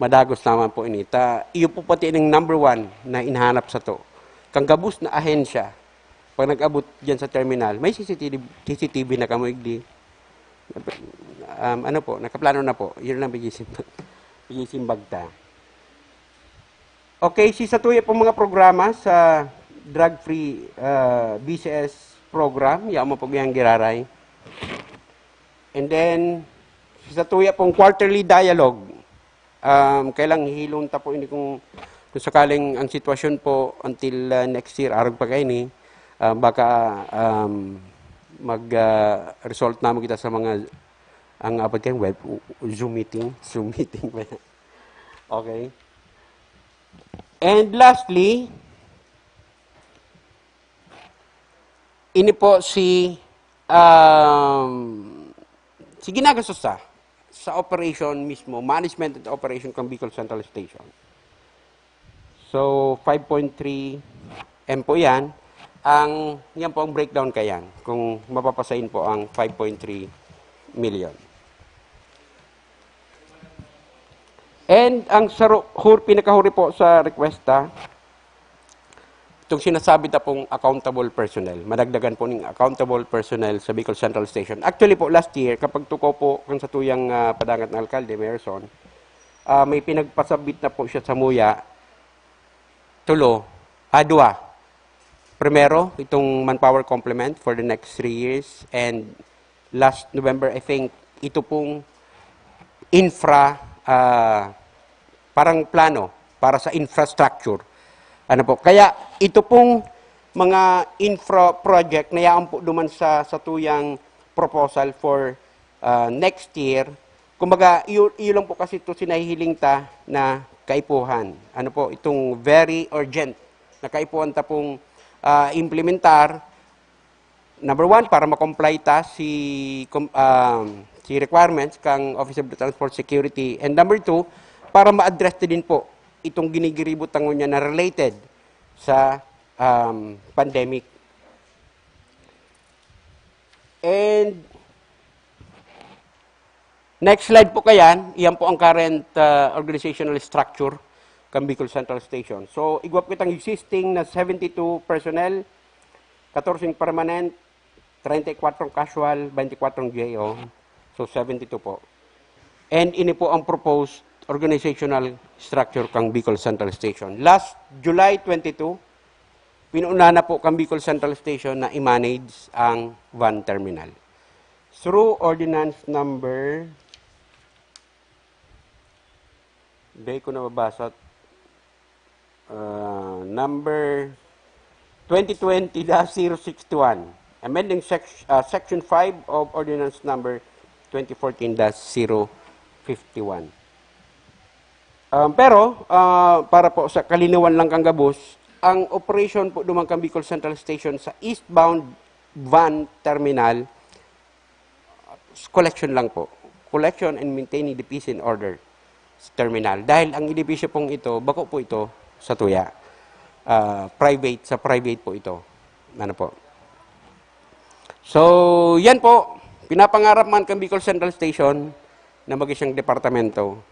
madagos naman po ini. Ta, iyo po pati ning number one na inahanap sa to. Kang gabos na ahensya, pag nag-abot dyan sa terminal, may C C T V, C C T V na kamo igdi. Um, ano po, nakaplano na po. Yun lang pag-iisimbag, pag-iisimbag ta. Okay, si satuya pong mga programa sa drug-free ah, B C S program, yaon mo po gayang giraray. And then, si satuya pong quarterly dialogue, um, kailang hihilon ta po ini kung, kung sakaling ang sitwasyon po until ah, next year, arog pa kaini, ah, baka um, mag ah, result naman kita sa mga, ang apat kayong web, Zoom meeting, Zoom meeting ba yan? Okay. And lastly, ini po si, um, si ginagastos sa, sa operation mismo, management and operation kang Bicol Central Station. So, five point three M po yan. Ang, yan po ang breakdown kayan, kung mapapasain po ang five point three million. And ang saro, hur, pinakahuri po sa requesta, Itong sinasabi ta pong accountable personnel, madagdagan po ning accountable personnel sa Bicol Central Station. Actually po, last year, kapag tuko po kan satuyang, ah, padangat na alkalde, Mayor Son, ah, may pinagpasabit na po siya sa MUYA, tulo, ah, dua. Primero, itong manpower complement for the next three years, and last November, I think, ito pong infra, ah, parang plano para sa infrastructure. Ano po? Kaya ito pong mga infra project na yaon po duman sa, sa tuyang proposal for, ah, next year. Kumbaga, iyo, iyo lang po kasi ito sinahihiling ta na kaipuhan. Ano po? Itong very urgent na kaipuhan ta pong, ah, implementar. Number one, para ma-comply ta si, com-, um, si requirements kang Office of the Transport Security. And number two, para ma-address ta din po itong ginigiribo ta ngunyan na related sa, um, pandemic. And next slide po kayan, iyan po ang current, ah, organizational structure kan Bicol Central Station. So, igwa po kitang existing na seventy-two personnel, fourteen permanent, thirty-four casual, twenty-four J O. So, seventy-two po. And ini po ang proposed organizational structure kang Bicol Central Station. Last July twenty-two, pinuna na po kang Bicol Central Station na i-manage ang van terminal. Through ordinance number, di ko nababasa, ah, number twenty twenty dash zero sixty-one, amending sec-, ah, section five of ordinance number twenty fourteen dash zero fifty-one. Um, pero, ah, para po sa kalinawan lang kang gabos, ang operation po duman kan Bicol Central Station sa eastbound van terminal, collection lang po. Collection and maintaining the peace and order sa terminal. Dahil ang edipisyo pong ito, bako po ito sa tuya. Ah, private, sa private po ito. Ano po? So, yan po. Pinapangarap man kang Bicol Central Station na maging siyang departamento.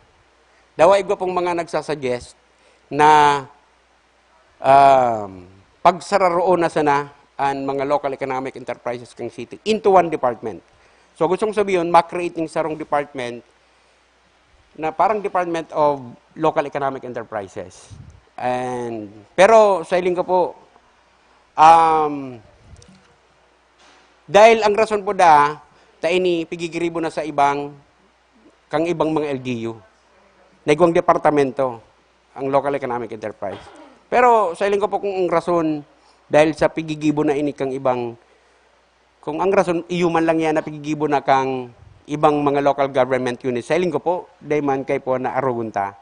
Dawa igwa pong mga nagsasuggest na, um, pagsararoon na sana an mga local economic enterprises kang city into one department. So, gustong sabihin, ma-create ning sarong department na parang Department of Local Economic Enterprises. And, pero sa hiling ko po, um, dahil ang rason po da, ta ini pigigiribo na sa ibang, kang ibang mga L G U, na igwang departamento, ang local economic enterprise. Pero sa hiling ko po, kung ang rason, dahil sa pigigibo na ini kang ibang, kung ang rason, iyo man lang yan na pigigibo na kang ibang mga local government units, sa hiling ko po, dai man kaipuhan na arogon ta.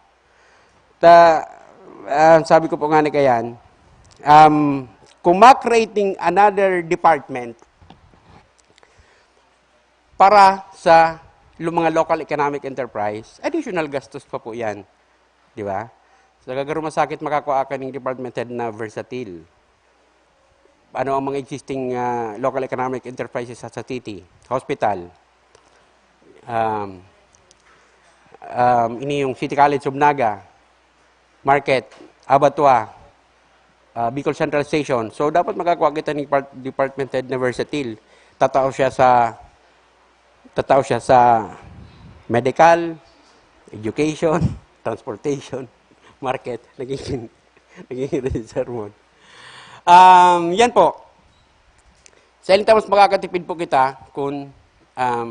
Ta, ah, sabi ko po nga ni kayan, um, kung ma-creating another department para sa lu-, mga local economic enterprise, additional gastos pa po yan. Di ba? Sa gagaro masakit makakua ka ning department head na versatile. Ano ang mga existing, ah, local economic enterprises sa, sa city? Hospital. Um, um, ini yung City College of Naga, market, abattoir, ah, Bicol Central Station. So, dapat makakua kita ni part-, department head na versatile. Tatao siya sa, tatao siya sa medical, education, transportation, market. Naging, naging sermon. Um, yan po. Sa hiling ta mas makakatipid po kita kung, um,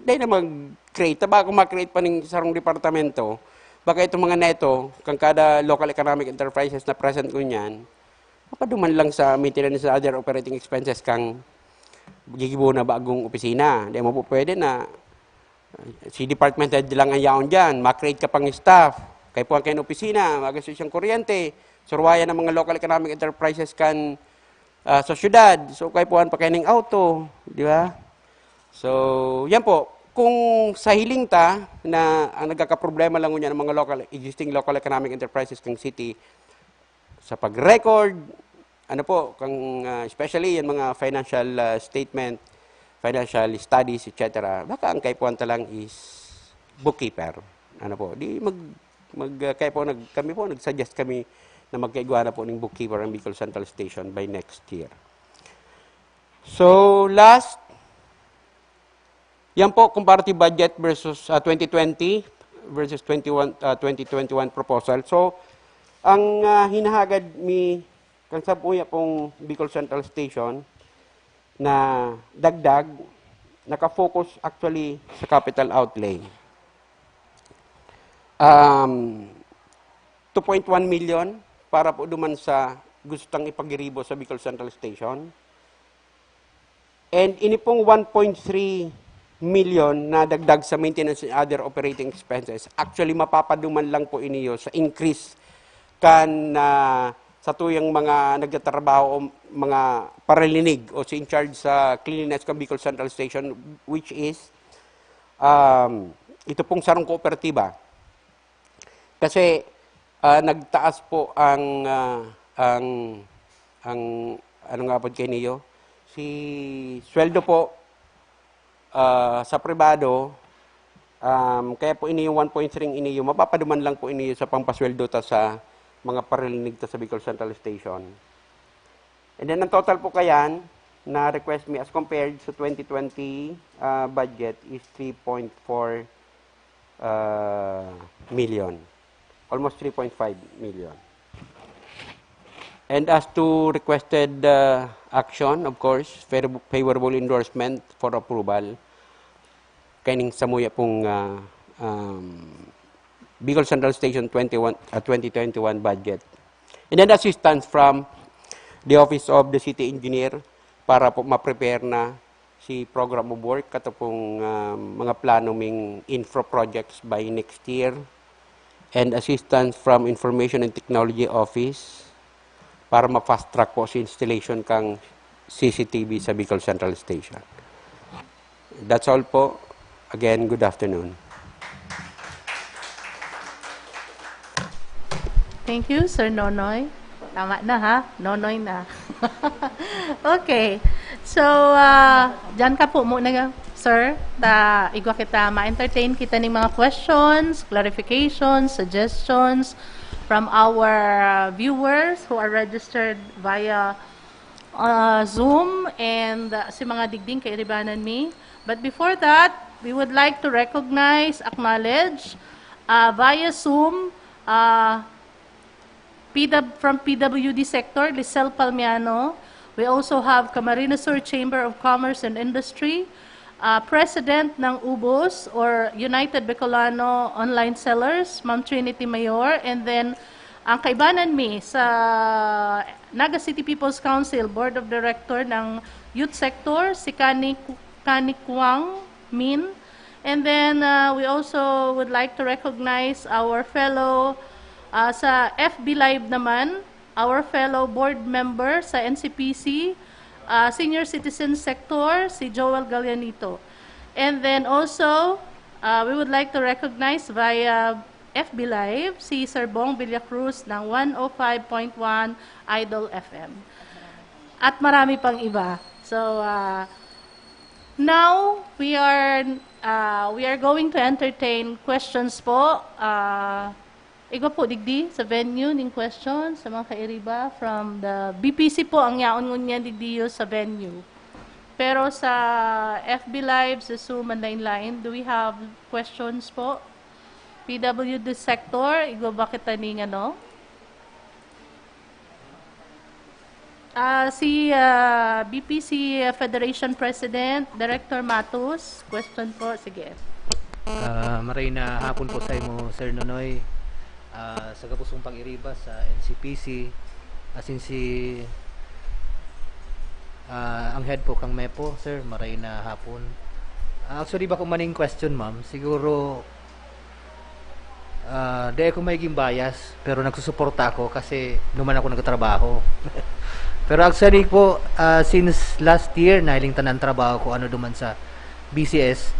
dai na mag-create. Ta bako ma-create pa ning sarong departamento, baka itong mga neto, kang kada local economic enterprises na present ngunyan, mapaduman lang sa maintenance and other operating expenses kang gigibo na bagong opisina. Di mo po pwede na si department head lang ang yaon dyan, ma-create ka pang staff, kaipuhan kayo ng opisina, magastos siyang kuryente, surwayan ng mga local economic enterprises kan, ah, sa syudad. So, kaipuhan pa kayo ng auto, di ba? So, yan po. Kung sa hiling ta na ang nagkakaproblema lang ngunyan ng mga local, existing local economic enterprises kang city, sa pag-record, ano po, kang, ah, especially yung mga financial, ah, statement, financial studies, et cetera. Baka ang kaipuhan ta lang is bookkeeper. Ano po, di mag-, mag-, ah, kaya po nag-, kami po, nag-suggest kami na magkaigwa na po ning bookkeeper ang Bicol Central Station by next year. So, last, yan po, comparative budget versus, ah, twenty twenty versus twenty-one, ah, twenty twenty-one proposal. So, ang, ah, hinahagad mi kan sabuya pong Bicol Central Station na dagdag, nakafocus actually sa capital outlay. Um, two point one million para po duman sa gustang ipagiribo sa Bicol Central Station. And ini pong one point three million na dagdag sa maintenance and other operating expenses, actually, mapapaduman lang po iniyo sa increase kan, ah, sa tuyang mga nagtatrabaho o mga paralinig o si in charge sa cleanliness kan Bicol Central Station, which is, um, ito pong sarong kooperatiba. Kasi, ah, nagtaas po ang, ah, ang, ang, ano nga po kayo niyo? Si sweldo po, ah, sa pribado, um, kaya po ini yung one point three ini yung mapapaduman lang po ini sa pampasweldo ta sa mga paralinig ta sa Bicol Central Station. And then, ang total po kayan na request mi as compared sa twenty twenty, ah, budget is three point four, ah, million. Almost three point five million. And as to requested, ah, action, of course, fav-, favorable endorsement for approval. Kaining samuya pong, ah, um, Bicol Central Station twenty-one, ah, twenty twenty-one budget. And then assistance from the Office of the City Engineer para po ma-prepare na si program of work, kato pong, ah, mga plano ming infra projects by next year. And assistance from Information and Technology Office para ma-fast track po si installation kang C C T V sa Bicol Central Station. That's all po. Again, good afternoon. Thank you, Sir Nonoy. Tama na, ha? Nonoy na. Okay. So, ah, diyan ka po muna, sir. Ta, igwa kita, ma-entertain kita ning mga questions, clarifications, suggestions from our, ah, viewers who are registered via, ah, Zoom and, ah, si mga digding kairibanan mi. But before that, we would like to recognize, acknowledge, ah, via Zoom, ah, P W, from P W D sector, Lisel Palmiano. We also have Camarines Sur Chamber of Commerce and Industry, ah, President ng ubos or United Bicolano Online Sellers, Ma'am Trinity Mayor, and then ang kaibanan mi sa Naga City People's Council Board of Director ng Youth Sector, si Kani, Kani Kwang Min. And then, ah, we also would like to recognize our fellow, ah, sa F B Live naman, our fellow board member sa N C P C, ah, Senior Citizen Sector, si Joel Gallanito. And then also, ah, we would like to recognize via F B Live si Sir Bong Villacruz ng one oh five point one Idol F M. At marami pang iba. So, ah, now, we are, ah, we are going to entertain questions po. Ah, igwa po digdi sa venue ning questions sa mga kairiba from the B P C po ang yaon ngunyan digdi sa venue. Pero sa F B Live, sa Zoom, and lain-lain, do we have questions po? P W D sector, igwa ba kita ning ano? Ah, si, ah, B P C Federation President, Director Matos, question po, sige. Ah, maray na hapon po sa imo, Sir Nonoy. Ah, sa gabos kong pag-iriba sa N C P C, asin si, ah, ang head po kang MEPO, sir, maray na hapon. Ah, actually, bako maning question, ma'am. Siguro, ah, di ako magiging bias, pero nagsusuporta ako kasi duman ako nagtatrabaho. Pero actually po, ah, since last year, nahiling tanan trabaho ko ano duman sa B C S.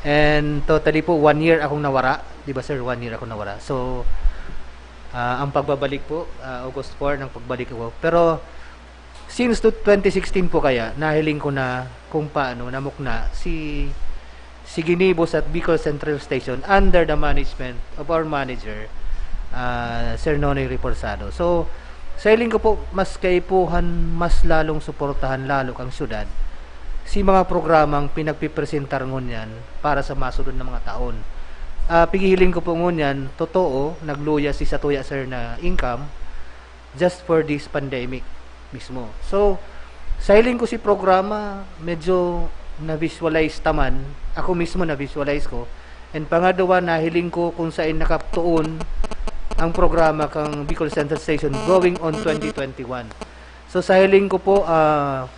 And totally po, one year akong nawara. Di ba, sir? One year akong nawara. So, ah, ang pagbabalik po, ah, August four nang pagbalik ako. Pero, since to twenty sixteen po kaya, nahiling ko na kung paano namukna si, si Ginibos at Bicol Central Station under the management of our manager, ah, Sir Nonoy Reforzado. So, sa hiling ko po, mas kaipuhan, mas lalong suportahan lalo kang syudad si mga programang pinagpipresentar ngunyan para sa masunod na mga taon. Ah, pighihiling ko po ngunyan, totoo, nagluya si satuya, sir, na income just for this pandemic mismo. So, sa hiling ko si programa, medyo na-visualize ta man. Ako mismo na-visualize ko. And pangadwa, nahiling ko kung saan nakatuon ang programa kang Bicol Central Station going on twenty twenty-one. So, sa hiling ko po, ah,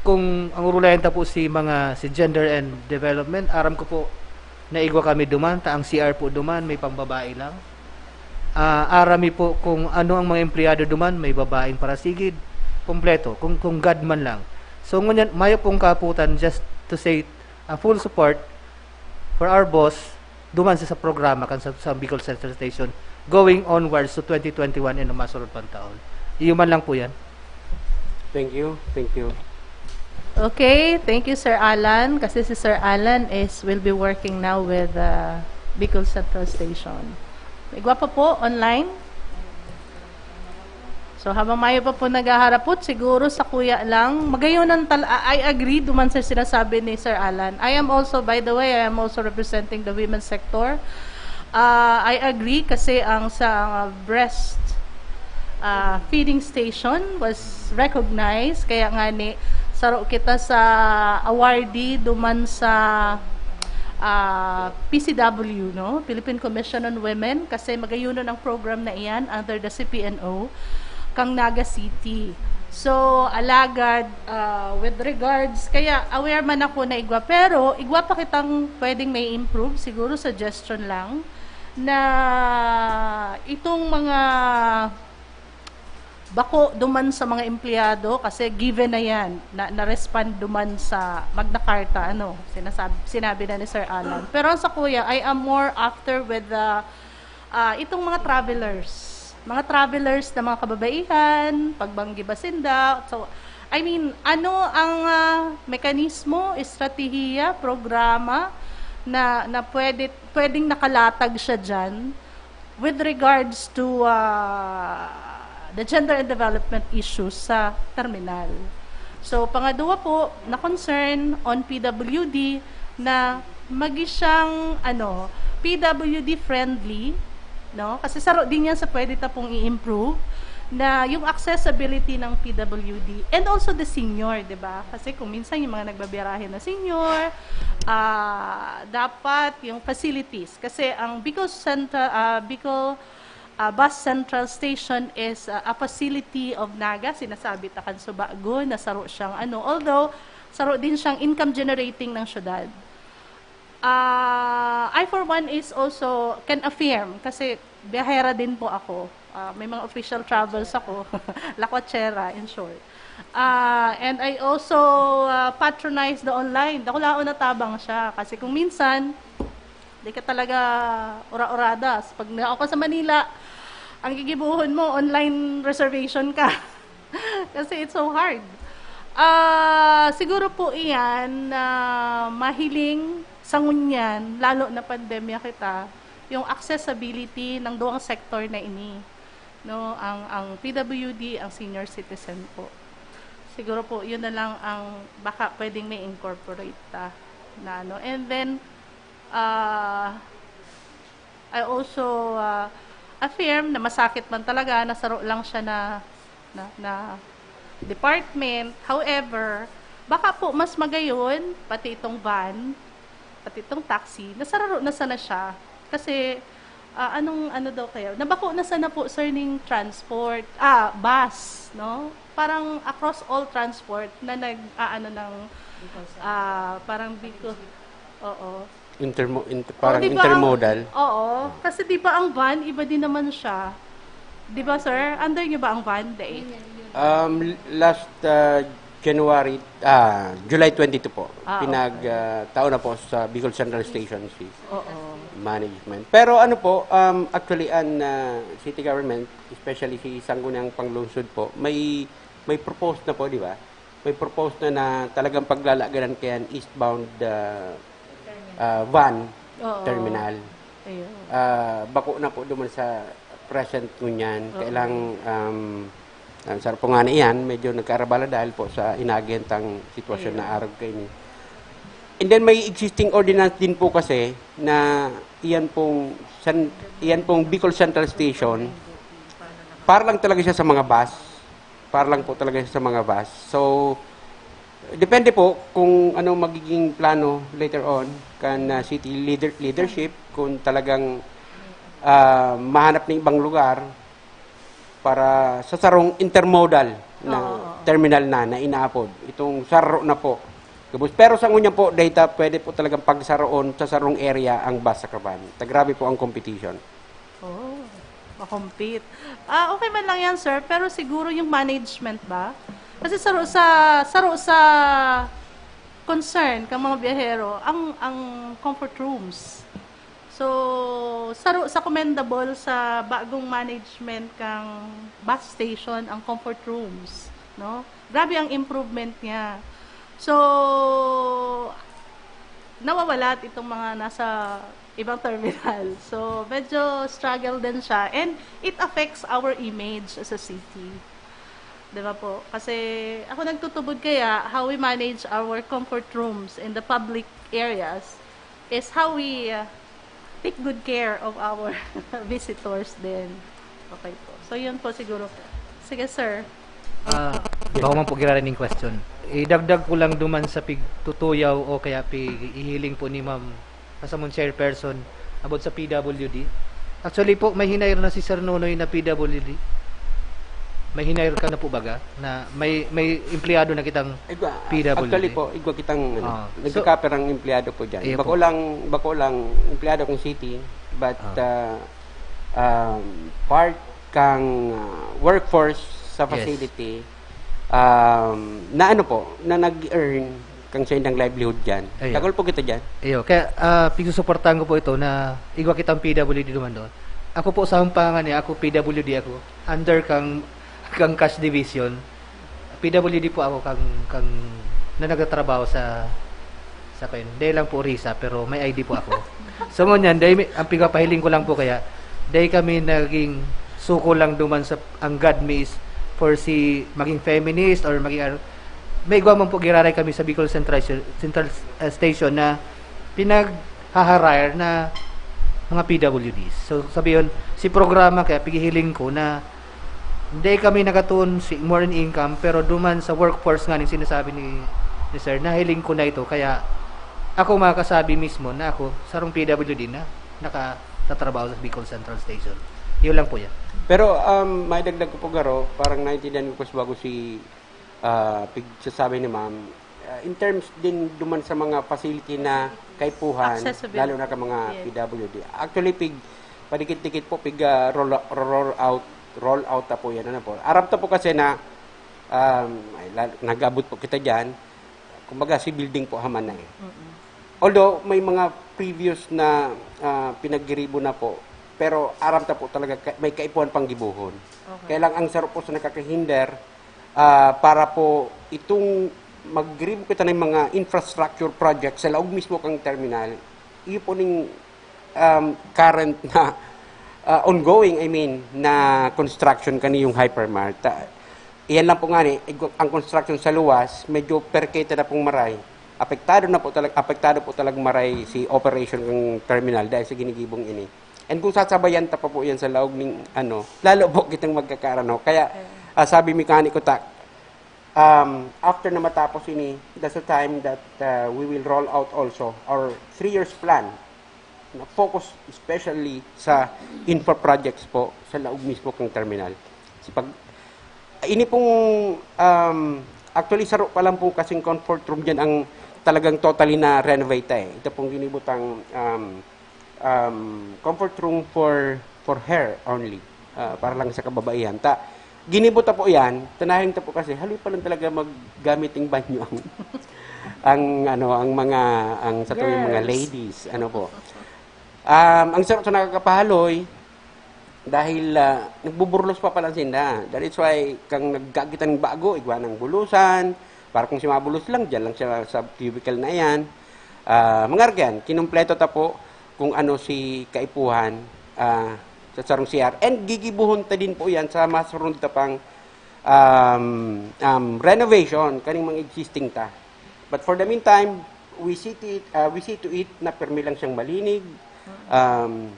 kung ang urulayan ta po si mga, si gender and development, aram ko po na igwa kami duman, ta ang C R po duman, may pambabae lang. Ah, aram mi po kung ano ang mga empleyado duman, may babaeng parasigid, kompleto, kung, kung God man lang. So, ngunyan, mayo pong kaputan, just to say, a full support for our boss, duman sa, sa programa kan sa, sa Bicol Central Station, going onwards to twenty twenty-one and masunod pang taon. Iyo man lang po yan. Thank you. Thank you. Okay, thank you, Sir Alan. Kasi si Sir Alan is will be working now with uh, Bicol Central Station. May igwa pa po online? So habang mayo pa po naghaharapot, siguro sa kuya lang, magayon ang tal- I agree duman sa sinasabi ni Sir Alan. I am also, by the way, I am also representing the women's sector. Uh, I agree kasi ang sa uh, breast uh, feeding station was recognized. Kaya nga ni, saro kita sa awardee duman sa uh, P C W, no? Philippine Commission on Women, kasi magayunon ang program na iyan under the C P N O kang Naga City. So, alagad, uh, with regards, kaya aware man ako na igwa, pero igwa pa kitang pwedeng may improve, siguro suggestion lang, na itong mga bako duman sa mga empleyado, kasi given na yan, na, na-respond duman sa Magna Carta, ano, sinasab, sinabi na ni Sir Alan. Pero ang sa kuya, I am more after with the, uh, itong mga travelers. Mga travelers na mga kababaihan, pagbanggi ba sinda. So, I mean, ano ang uh, mekanismo, estratehiya, programa na, na pwede, pwedeng nakalatag siya dyan with regards to uh, the gender and development issues sa terminal. So, pangadwa po, na concern on P W D na magi siyang ano, P W D friendly, no? Kasi saro din yan sa pwede ta pong i-improve na yung accessibility ng P W D and also the senior, 'di ba? Kasi kung minsan yung mga nagbabiyarahe na senior, ah dapat yung facilities kasi ang Bicol Central, ah, Bicol ah, Bus Central Station is ah, a facility of Naga, sinasabi ta kan Subago na saro siyang ano, although saro din siyang income generating ng syudad. Ah, I for one is also can affirm kasi biyahera din po ako. Ah, may mga official travels ako. Lakwachera, in short. Ah, and I also ah, patronize the online. Dakulaon na tabang siya. Kasi kung minsan, di ka talaga ura-urada. So, pag na ako sa Manila, ang gigibuhon mo, online reservation ka. Kasi it's so hard. Ah, siguro po iyan na mahiling sa ngunyan, lalo na pandemya kita, yung accessibility ng duwang sektor na ini, no, ang ang P W D, ang senior citizen po. Siguro po yun na lang ang baka pwedeng may incorporate ta na ano. And then uh, I also uh, affirm na masakit man talaga na saro lang siya na na, na department. However, baka po mas magayon pati itong van, pati itong taxi, nasararo na sana siya. Kasi, ah, anong ano daw kayo? Nabako na sana po, sir, ning transport, ah, bus, no? Parang across all transport na nag, ah, ano ng, ah, parang Bicol, oo. Intermo, inter, parang Oh, di ba intermodal. Ang, oo. Kasi di ba ang van, iba din naman siya. Di ba, sir? Under nyo ba ang van, Day? Um, last uh, January, ah, July twenty-two po, Ah, pinag ah, tao na po sa Bicol Central Station si Oo. management. Pero ano po, um, actually, ang ah, city government, especially si Sangguniang Panglungsod po, may may propose na po, di ba? May propose na na talagang paglalagaran kaya eastbound ah, ah, van Oo. terminal. Ayun. Ah, bako na po duman sa present ngunyan. Oo. Kailang, um, ang sarong po nga na iyan, medyo nagkaarabala dahil po sa inagentang sitwasyon na arog kaini. And then may existing ordinance din po kasi na iyan pong san-, iyan pong Bicol Central Station, para lang talaga siya sa mga bus. Para lang po talaga siya sa mga bus. So, depende po kung anong magiging plano later on kan, ah, city leader-, leadership, kung talagang, ah, mahanap na ibang lugar para sa sarong intermodal na Oo, oo. terminal na, na inaapod. Itong saro na po. Gabos. Pero sa ngunyan po, data, pwede po talagang pagsaroon sa sarong area ang bus sa Craban. Ta grabe po ang competition. Oh, makumpit. Ah, okay man lang yan, sir, pero siguro yung management ba? Kasi saro sa, saro sa concern kang mga biyahero, ang, ang comfort rooms. So, saro sa commendable sa bagong management kang bus station ang comfort rooms, no? Grabe ang improvement niya. So, nawawalat itong mga nasa ibang terminal. So, medyo struggle din siya. And it affects our image as a city. Di ba po? Kasi ako nagtutubod kaya how we manage our comfort rooms in the public areas is how we uh, take good care of our visitors din. Okay po. So, yun po siguro. Sige, sir. Ah, bako man po giraray ning question. Idagdag ko lang duman sa pigtutuyaw o kaya pig-ihiling po ni Ma'am Kasamon Chairperson about sa P W D. Actually po, may hinire na si Sir Nonoy na P W D. May hinire ka na po baga na may may empleyado na kitang Igwa, P W D. Actually po, igwa kitang ano, Ah, so- nagkakaperang empleyado po dyan. Iyo Bako po. lang, bako lang empleyado kong city, but Ah. uh, um, part kang uh, workforce sa Yes. facility um, na ano po, na nag-earn kang sa indang livelihood dyan. Ayun. Takol po kita dyan. Iyo, kaya ah, pigsusuportahan ko po ito na igwa kitang P W D duman doon. Ako po sa hampangan niya, ako P W D ako. Under kang kang cash division. P W D po ako kang kang na nagtatrabaho sa sa kayon. Dahil lang po Risa, pero may I D po ako. So ngunyan, dahil may- ang pigapahiling ko lang po kaya, dahil kami naging suko lang duman sa ang God me is for si maging feminist or maging ano, may igwa man po giraray kami sa Bicol Central Central uh, Station na pinaghaharire na mga P W Ds. So sabi yun, si programa kaya pigihiling ko na hindi kami nagatuon si more in income, pero duman sa workforce nga ning sinasabi ni, ni Sir, nahiling ko na ito. Kaya ako makakasabi mismo na ako, sarong P W D na nakatatrabaho sa Bicol Central Station. Yun lang po yan. Pero um, may dagdag ko po garo, parang naintindihan ko po bago si ah, pigsasabi ni ma'am. Ah, in terms din duman sa mga facility na kaipuhan, Accessible. Lalo na ka mga Yes. P W D. Actually, pig, padikit-dikit po, pig ah, roll, roll out, roll out na po yan. Ano po? Aram ta po kasi na, um, ay, lalo, nag-abot po kita dyan. Kumbaga, si building po haman na eh. Although, may mga previous na ah, pinaggiribo na po, pero aram ta po talaga, ka- may kaipuhan pang gibohon. Kaya lang, ang saro po sa nakakahinder, ah, para po itong maggiribo kita ng mga infrastructure project sa laog mismo kang terminal, iyo po ning um, current na ah, ongoing, I mean, na construction kani yung hypermart. Ta- Iyan lang po nga ni, igwa- ang construction sa luwas, medyo perkete na pong maray. Apektado na po talaga, apektado po talaga maray si operation ng terminal dahil sa ginigibong ini. And kung sasabayan ta pa po yan sa laog ng ano, lalo po kitang magkakaarano. Kaya ah, sabi mekani ko ta, um, after na matapos ini, that's the time that uh, we will roll out also our three years plan na focus especially sa infra projects po sa laog mismo kang terminal. Sa pag, ini pong, um, actually, saro pa lang po kasing comfort room dyan ang talagang totally na renovate eh. Ito pong ginibutang um, um, comfort room for for her only. Ah, para lang sa kababaihan. Ta, ginibo ta po yan, tanahin ta po kasi, haloy pa lang talaga maggamit ng banyo ang, ang, ano, ang mga, ang sa tuwing mga Girls. Ladies, ano po. Um, ang sarap sa nakakapahaloy, dahil ah, nagbuburlos pa pala sinda. That is why, kang nagkakita ng bago, igwa ng bulusan, para kung si mabulos lang, dyan lang siya sa cubicle na yan. Ah, mga argan, kinumpleto ta po kung ano si kaipuhan, ah, sa sarong C R. And gigibuhon ta din po yan sa masunod ta pang, um, um, renovation kaning mga existing ta. But for the meantime, we see to it, uh, we see to it na permi lang siyang malinig. Um,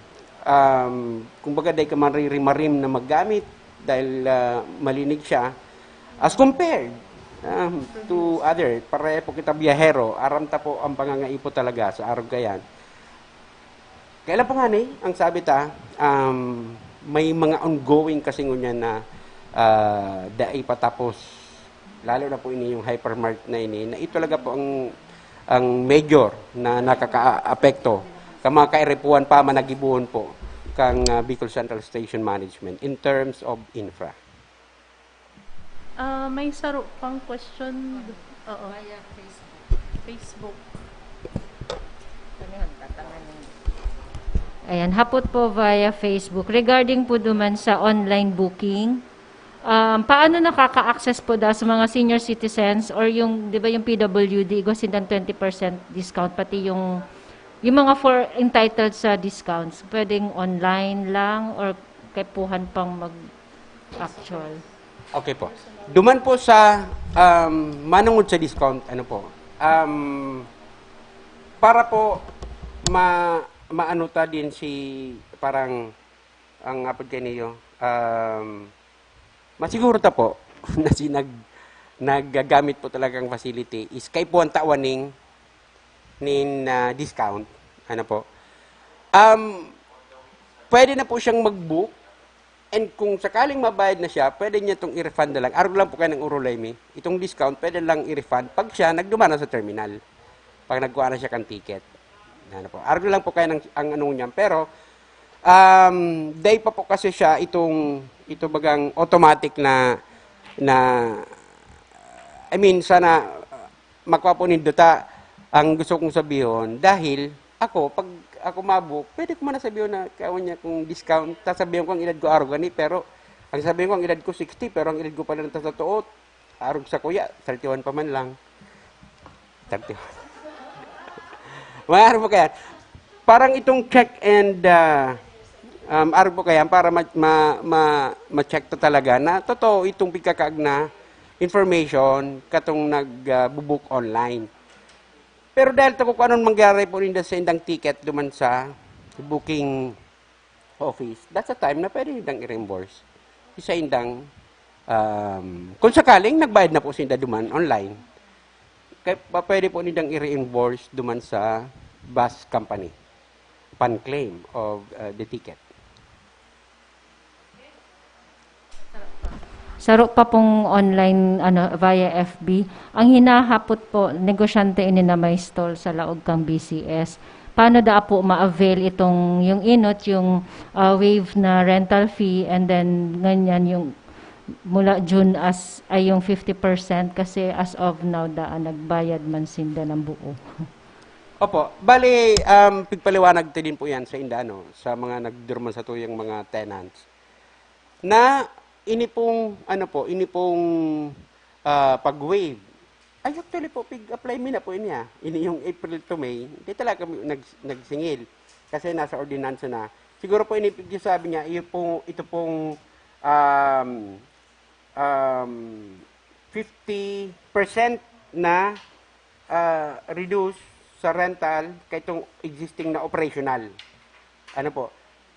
um, kumbaga, dai ka maririmarim na maggamit dahil, uh, malinig siya. As compared, um, to other, pareho po kita biyahero, aram ta po ang pangangaipo talaga sa arog kayan. Kailan po nga ni, ang sabi ta, um, may mga ongoing kasi ngunyan na, ah, dai pa tapos, lalo na po ini yung hypermart na ini, na ito talaga po ang, ang major na nakakaapekto ka mga kairipuan pa man nagibuon po kang, ah, Bicol Central Station Management in terms of infra. Ah, may saro pang question. Oo. Via Facebook. Facebook. Kami ang tatanganin. Ayan, hapot po via Facebook. Regarding po duman sa online booking, um, paano nakaka-access po daw sa mga senior citizens or yung, di ba yung P W D, igwa sindang twenty percent discount, pati yung, yung mga for entitled sa discounts, pwedeng online lang or kaipuhan pang mag-actual? Okay po. Duman po sa, um, manungod sa discount, ano po, um, para po ma, maano ta din si, parang, ang apod kay niyo, um, masiguro ta po na si nag, naggagamit po talagang facility is kaipuhan tawan ning, nin, ah, discount. Ano po? Um, pwede na po siyang mag-book. And kung sakaling mabayad na siya, pwede niya itong i-refund na lang. Arog lang po kayo ng urulay mi. Itong discount, pwede lang i-refund pag siya nagduman na sa terminal. Pag nagkuha na siya kang ticket. Ano po. Arog lang po kayo ng, ang anong niyan. Pero, um, day pa po kasi siya itong, ito bagang automatic na, na, I mean, sana, uh, makuha po nindo ta ang gusto kong sabihon. Dahil ako, pag ako mabook, pwede ko man na sabihon na kawan niya kung discount. Sasabihin ko ang edad ko araw gani, pero ang sabihin ko ang edad ko sixty, pero ang edad ko pala ng totoo, arog sa kuya, thirty-one pa man lang. Thirty-one. Mga arog po kaya. Parang itong check and, ah, um, arog po kaya, para ma, ma, ma, ma-check ta talaga na totoo itong pigkakaag na information katong nag, ah, bu-book online. Pero dahil ta kung anong mangyari po ninda sa indang ticket duman sa booking office, that's a time na pwede nindang i-reimburse. Isa indang, um, kung sakaling nagbayad na po sinda duman online, kay, pa, pwede po nindang i-reimburse duman sa bus company upon claim of, uh, the ticket. Saro pa pong online, ano, via F B. Ang hinahapot po, negosyante ini na may stall sa laog kang B C S. Paano da po ma-avail itong, yung inot, yung, ah, waive na rental fee, and then ganyan yung mula June as, ay yung fifty percent kasi as of now daan nagbayad man sinda ng buo. Opo. Bali, um, pigpaliwanag ta din po yan sa inda, ano, sa mga nagdurman sa tuyang mga tenants. Na ini pong, ano po, ini pong, ah, pag-waive. Ay, actually po, pig-apply mi na po ini, ah. Ini yung April to May. Hindi talaga kami nag, nagsingil. Kasi nasa ordinansa na. Siguro po ini pigsasabi niya, iyo po, ito pong, um, um, fifty percent na, ah, reduce sa rental kay itong existing na operational. Ano po?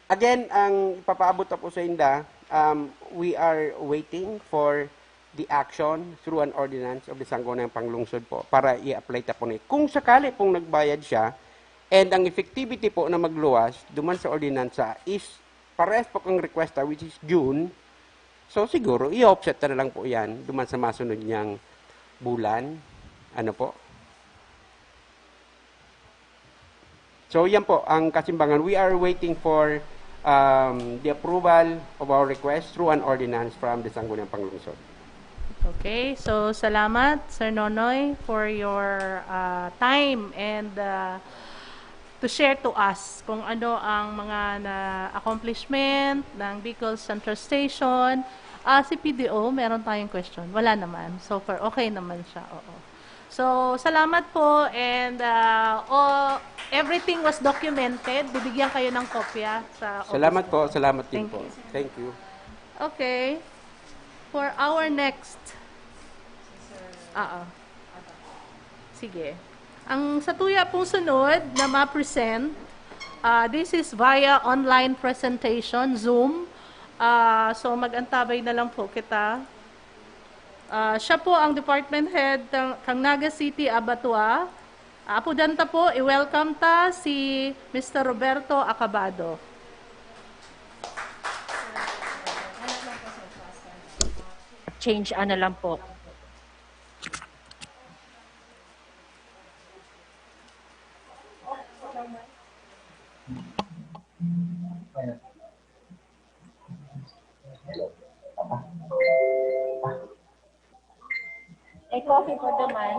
Again, ang ipapaabot na po sa inda, um, we are waiting for the action through an ordinance of the Sangguniang Panglungsod po para i-apply ta po ni. Kung sakali pong nagbayad siya, and ang effectivity po na magluwas duman sa ordinansa is parehas po kang request ta, which is June, so siguro i-offset na lang po yan duman sa masunod niyang bulan. Ano po? So, yan po ang kasimbangan. We are waiting for, um, the approval of our request through an ordinance from the Sangguniang Panglungsod. Okay, so salamat, Sir Nonoy, for your, ah, time and, ah, to share to us kung ano ang mga na accomplishment ng Bicol Central Station. Ah, si P D O, meron tayong question? Wala naman. So far, okay naman siya. Oo. So, salamat po and, ah, o, Everything was documented. Bibigyan kayo ng kopya sa office. Salamat po. Salamat din po. Thank you. Okay. For our next, oo. Sige. Ang satuya pong sunod na ma-present, ah, this is via online presentation, Zoom. Ah, so, mag-antabay na lang po kita. Ah, siya po ang department head ng, kang Naga City Abattoir. Apodan ta po, i-welcome ta si Mister Roberto Acabado. Change ano lang po. A coffee for the man.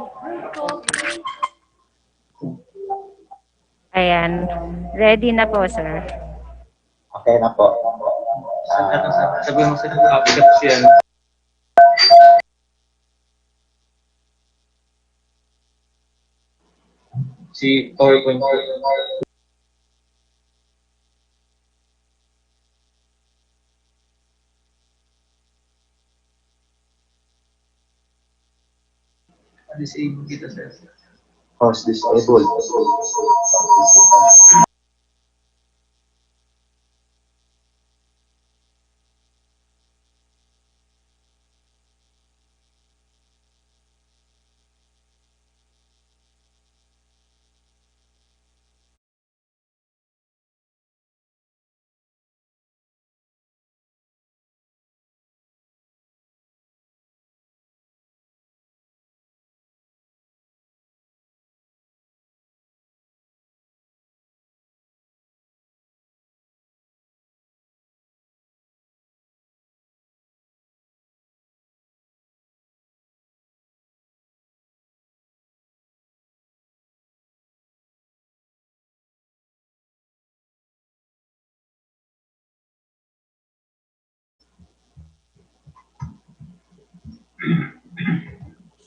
Ayan. Ready na po, sir. Okay na po. Sabi mo sa laptop siya. Si PowerPoint po. Disable kita, sir. Host disabled.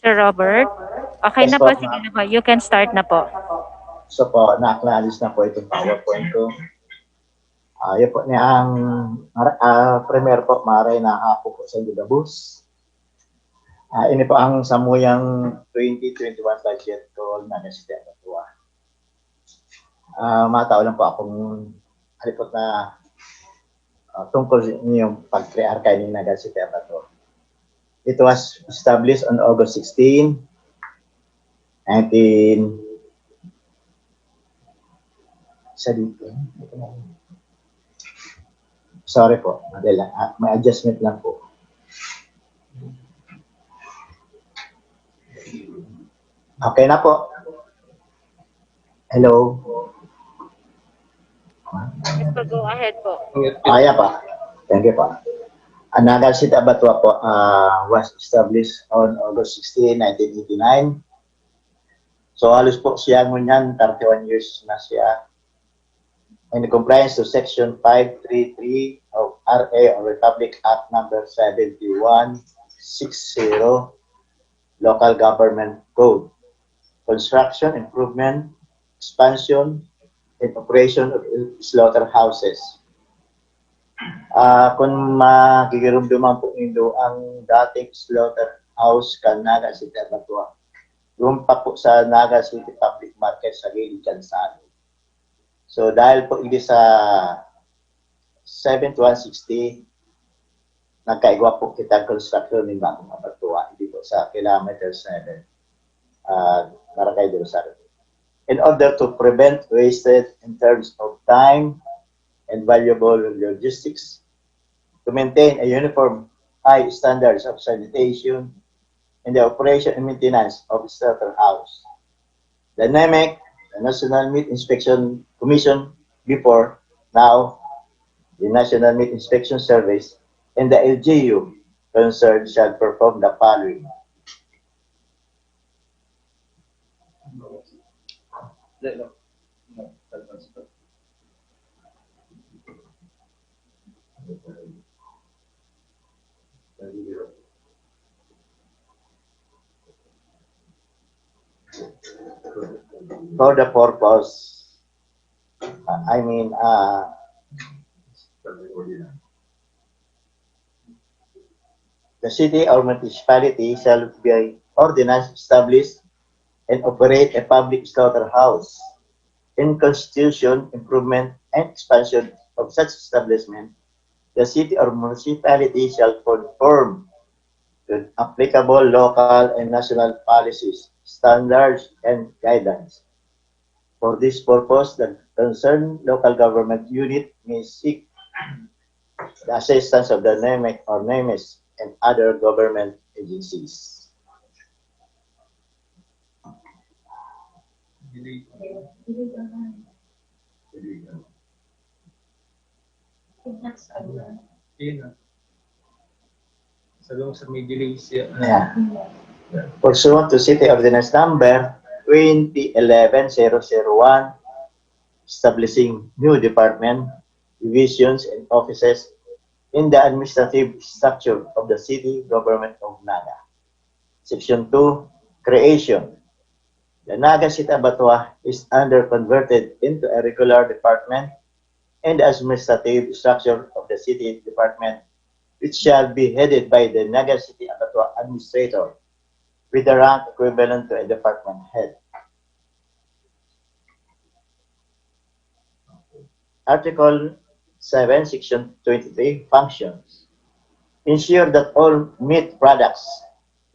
Sir Robert? Okay na po, sige na po. You can start na po. So po, na-acknowledge na po itong PowerPoint ko. Uh, yun po, ni ang uh, premier po, maray na hapo po sa Gudabus. Uh, ini po ang samuyang twenty twenty-one budget ko na nasita na po. Uh, matao lang po akong halipot na uh, tungkol sa inyong pag-crear kayo ng Naga City Abattoir. It was established on August sixteen, nineteen, sa dito. Sorry po, madala. Ah, may adjustment lang po. Okay na po. Hello. Yes po, go ahead po. Kaya pa. Thank you pa. Ang Naga City Abattoir po uh, was established on August sixteen, nineteen eighty-nine. So halos po siya ngunyan, thirty-one years na siya. In compliance to Section five three three of R A or Republic Act number seven one six zero, Local Government Code, construction, improvement, expansion, and operation of slaughterhouses. Uh, kung magigirumduman po nindo ang dating slaughterhouse kan Naga City Abattoir, doon pa po sa Naga City Public Market sa gilid Kansado. So dahil po hindi sa seven to one sixty, nagkaigwa po kita construction ng bagong abattoir dito sa kilometer seven, uh, Barangay del Rosario. In order to prevent wasted in terms of time and valuable logistics, to maintain a uniform high standards of sanitation in the operation and maintenance of slaughterhouse. The NEMEC, the National Meat Inspection Commission, before, now, the National Meat Inspection Service, and the L G U concerned shall perform the following. For the purpose Uh, I mean, uh, the city or municipality shall by ordinance establish and operate a public slaughterhouse. In constitution, improvement, and expansion of such establishment, the city or municipality shall conform to applicable local and national policies, standards, and guidelines. For this purpose, the concerned local government unit may seek the assistance of the NEMEC or NEMES and other government agencies. Yun na. Sa loob sa may delay siya. Yeah. Pursuant to City Ordinance Number twenty eleven zero zero one, establishing new department, divisions, and offices in the administrative structure of the City Government of Naga. Section two, creation. The Naga City Abattoir is under converted into a regular department in the administrative structure of the city department, which shall be headed by the Naga City Abattoir administrator with the rank equivalent to a department head. Article seven, Section twenty-three, functions. Ensure that all meat products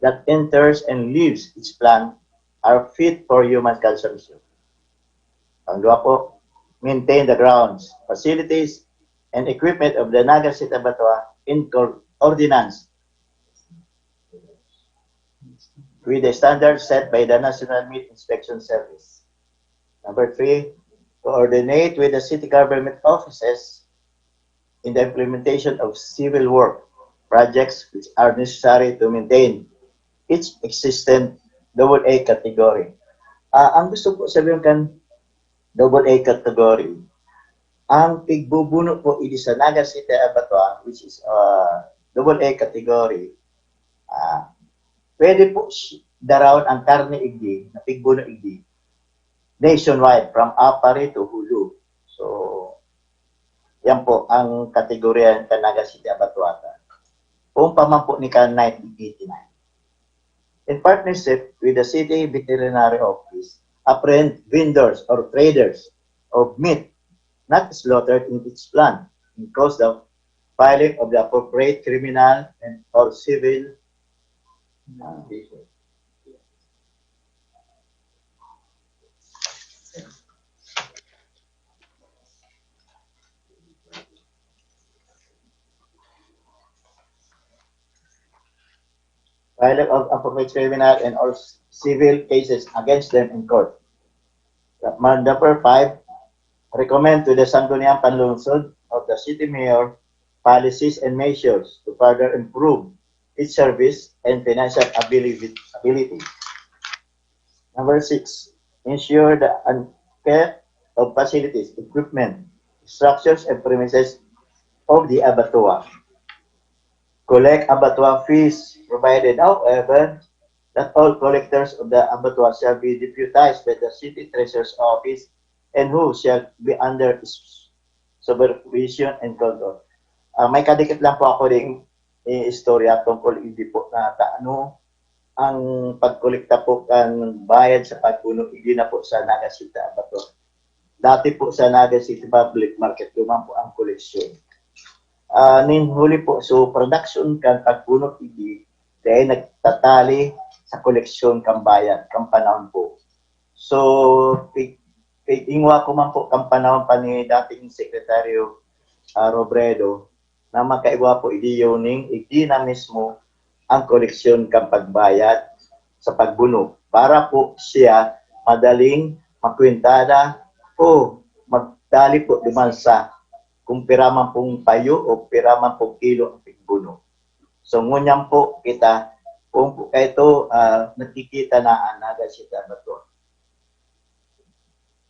that enters and leaves its plant are fit for human consumption. Pangdua po, maintain the grounds, facilities, and equipment of the Naga City Abattoir in co- ordinance with the standards set by the National Meat Inspection Service. Number three, coordinate with the city government offices in the implementation of civil work projects which are necessary to maintain each existent double A category. Ah, ang gusto po sabihin kan double A category, ang pigbubuno po idi sa Naga City Abattoir, which is uh, double A category, ah, pwede po si- darawon ang karne igdi na pigbuno igdi nationwide from Aparri to Julu. So, yan po ang kategorya ng Naga City Abattoir. Kung pa man po ni ka nineteen eighty-nine. In partnership with the City Veterinary Office, apprehend vendors or traders of meat not slaughtered in its plant and cause the filing of the appropriate criminal and or civil uh, filing of appropriate criminal and all civil cases against them in court. Number five, recommend to the Sangguniang Panlungsod of the City Mayor policies and measures to further improve its service and financial ability. Number six, ensure the and care of facilities, equipment, structures, and premises of the abattoir. Collect abattoir fees, provided, however, that all collectors of the abattoir shall be deputized by the city treasurer's office and who shall be under its supervision and control. Ah, may kadikit lang po ako ding i-istorya tungkol hindi po na ta- ano ang pagkolekta po kan bayad sa pagbuno, hindi na po sa Naga City Abattoir. Dati po sa Naga City Public Market duman po ang koleksyon. Ah, nin huli po, so production kan pagbuno hindi dahil nagtatali sa koleksyon kan bayad kan panahon po. So, pi- pi- ingwa ko man po kan panahon pa ni dating Sekretaryo ah, Robredo, na magkaigwa po idi yoning igdi na mismo ang koleksyon kan pagbayad sa pagbuno para po siya madaling makwintada o magdali po duman sa kung pira man pong payo o pira man pong kilo ang pigbuno. So, ngunyan po kita, kung po kaito, ah, nagkikita na ang Naga City Abattoir.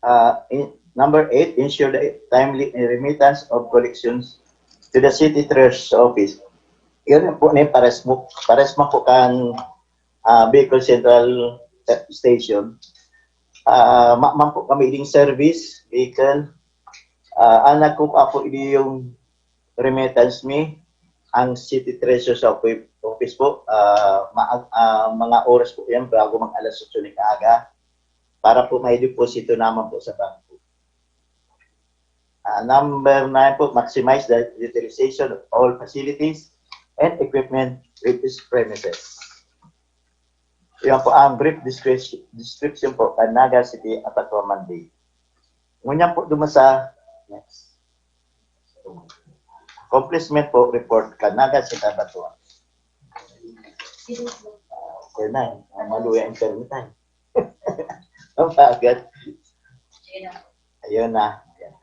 Uh, in, number eight, ensure the timely remittance of collections to the city treasurer's office. Yun po ni pares mo, pares mo po kan uh, Bicol Central Station. Uh, ma, ma po kami ding service, vehicle, Ah, ang nagkukuha po ini yung remittance mi, ang City Treasurer's Office po, ah, ma- ah, mga oras po yan bago mag alas otso ng aga para po may deposito naman po sa bangko. Ah, number nine po, maximize the utilization of all facilities and equipment with this premises. Yan po ang brief description, description po kan Naga City Abattoir Monday. Ngunyan po duman sa next. Accomplishment po report kan Naga City Abattoir. Okay na, eh. Ang maluya internet ay. Ang agad. Ayun na. Ayan.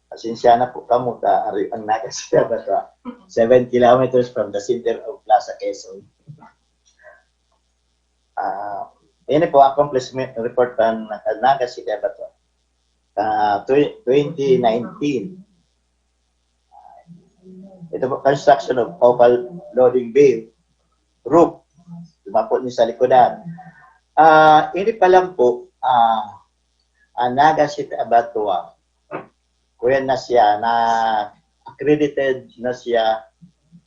Pasensya na po kamo, ta, ari ang Naga City Abattoir. Seven kilometers from the center of Plaza Quezon. Ah, ini po, accomplishment report ng Naga City Abattoir. Ah, tw- twenty nineteen. Ito po, construction of offal loading bay, roof. Duman po ni sa likodan. Ah, ini pa lang po, ah, ang Naga City Abattoir, kuya na siya, na accredited na siya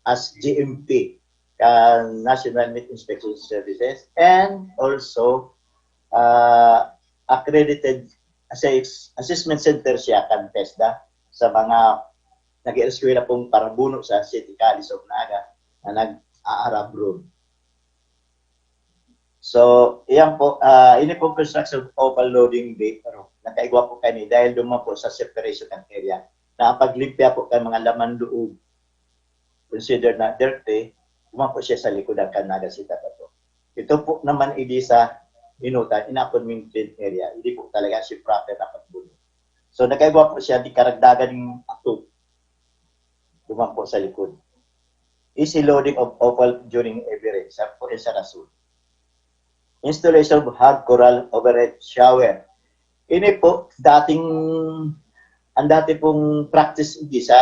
as G M P, kan National Meat Inspection Services, and also, ah, accredited as a assessment center siya kan TESDA sa mga nag-eskwela pong parabuno sa City College of Naga na nag-aarabroad. So, iyan po, ah, ini pong construction of offal loading bay, pero nakaigwa po kani dahil duman po sa separation ng area na ang paglimpya po kan mga laman loob, considered na dirty, duman po siya sa likod ng Naga City Abattoir. Ito po naman, idi sa inutan, inapod ming clean area, hindi po talaga siya proper na pagbuno. So, nakaigwa po siya, di karagdagan ng atop. Duman po sa likod. Easy loading of offal during heavy rain. Sa po sa rason. Installation of hog corral overhead shower. Ini po, dating, ang dati pong practice idi sa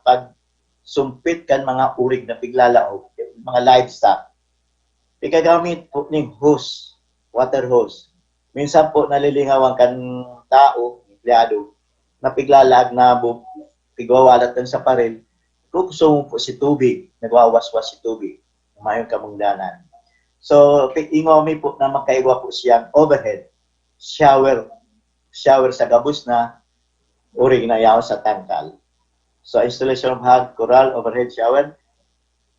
pagsumpit kan mga urig na piglalaog, mga livestock. Piggagamit po ning hose, water hose. Minsan po nalilingawan kan tao, empleyado, na piglalaag na bu- pigwawalat kan sa paril, kukusong po si tubig, nagwawaswas si tubig, mayong kamungdanan. So, pi- ingaw mi po na magkaigwa po siyang overhead shower, shower sa gabos na urig na yaon sa tangkal. So, installation of hog corral overhead shower,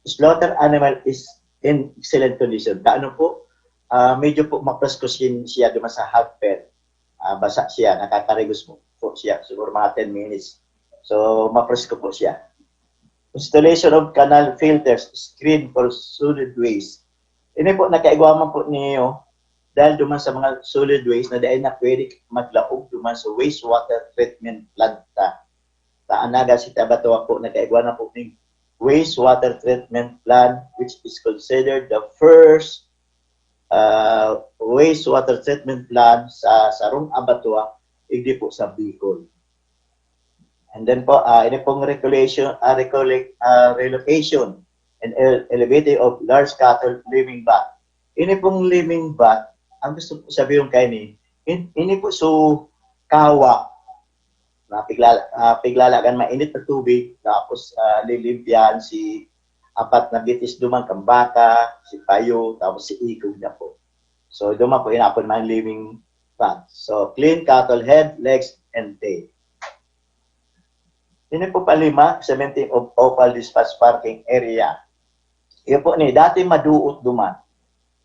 slaughter animal is in excellent condition. Kaano po, ah, medyo po mapresko sin- siya duman sa hog pen. Ah, basa siya, nakakarigos po, po siya, siguro mga ten minutes. So, mapresko po siya. Installation of canal filters, screen for solid waste. Ini po, nakaigwa man po niyo, dahil duman sa mga solid waste na dahil na pwede maglaog duman sa wastewater treatment plant ta. Ta ang Naga City Abattoir po, nakaigwa na po ning wastewater treatment plant, which is considered the first, uh, wastewater treatment plant sa sarong abattoir, igdi po sa Bicol. And then po, ah, ini pong regulation, ah, recole- ah, relocation and ele- elevating of large cattle living bath. Ini pong living bath, ang gusto ko sabihin kaini, in- ini po so kawa na pigla- ah, piglalagan mainit na tubig, tapos, ah, lilimpihan si apat na bitis duman, kang baka, si payo, tapos si ikog na po. So, duman po inapod man living bath. So, clean cattle head, legs, and tail. Ini po palima, cementing of offal dispatch parking area. Iyo po ni, dati maduot duman.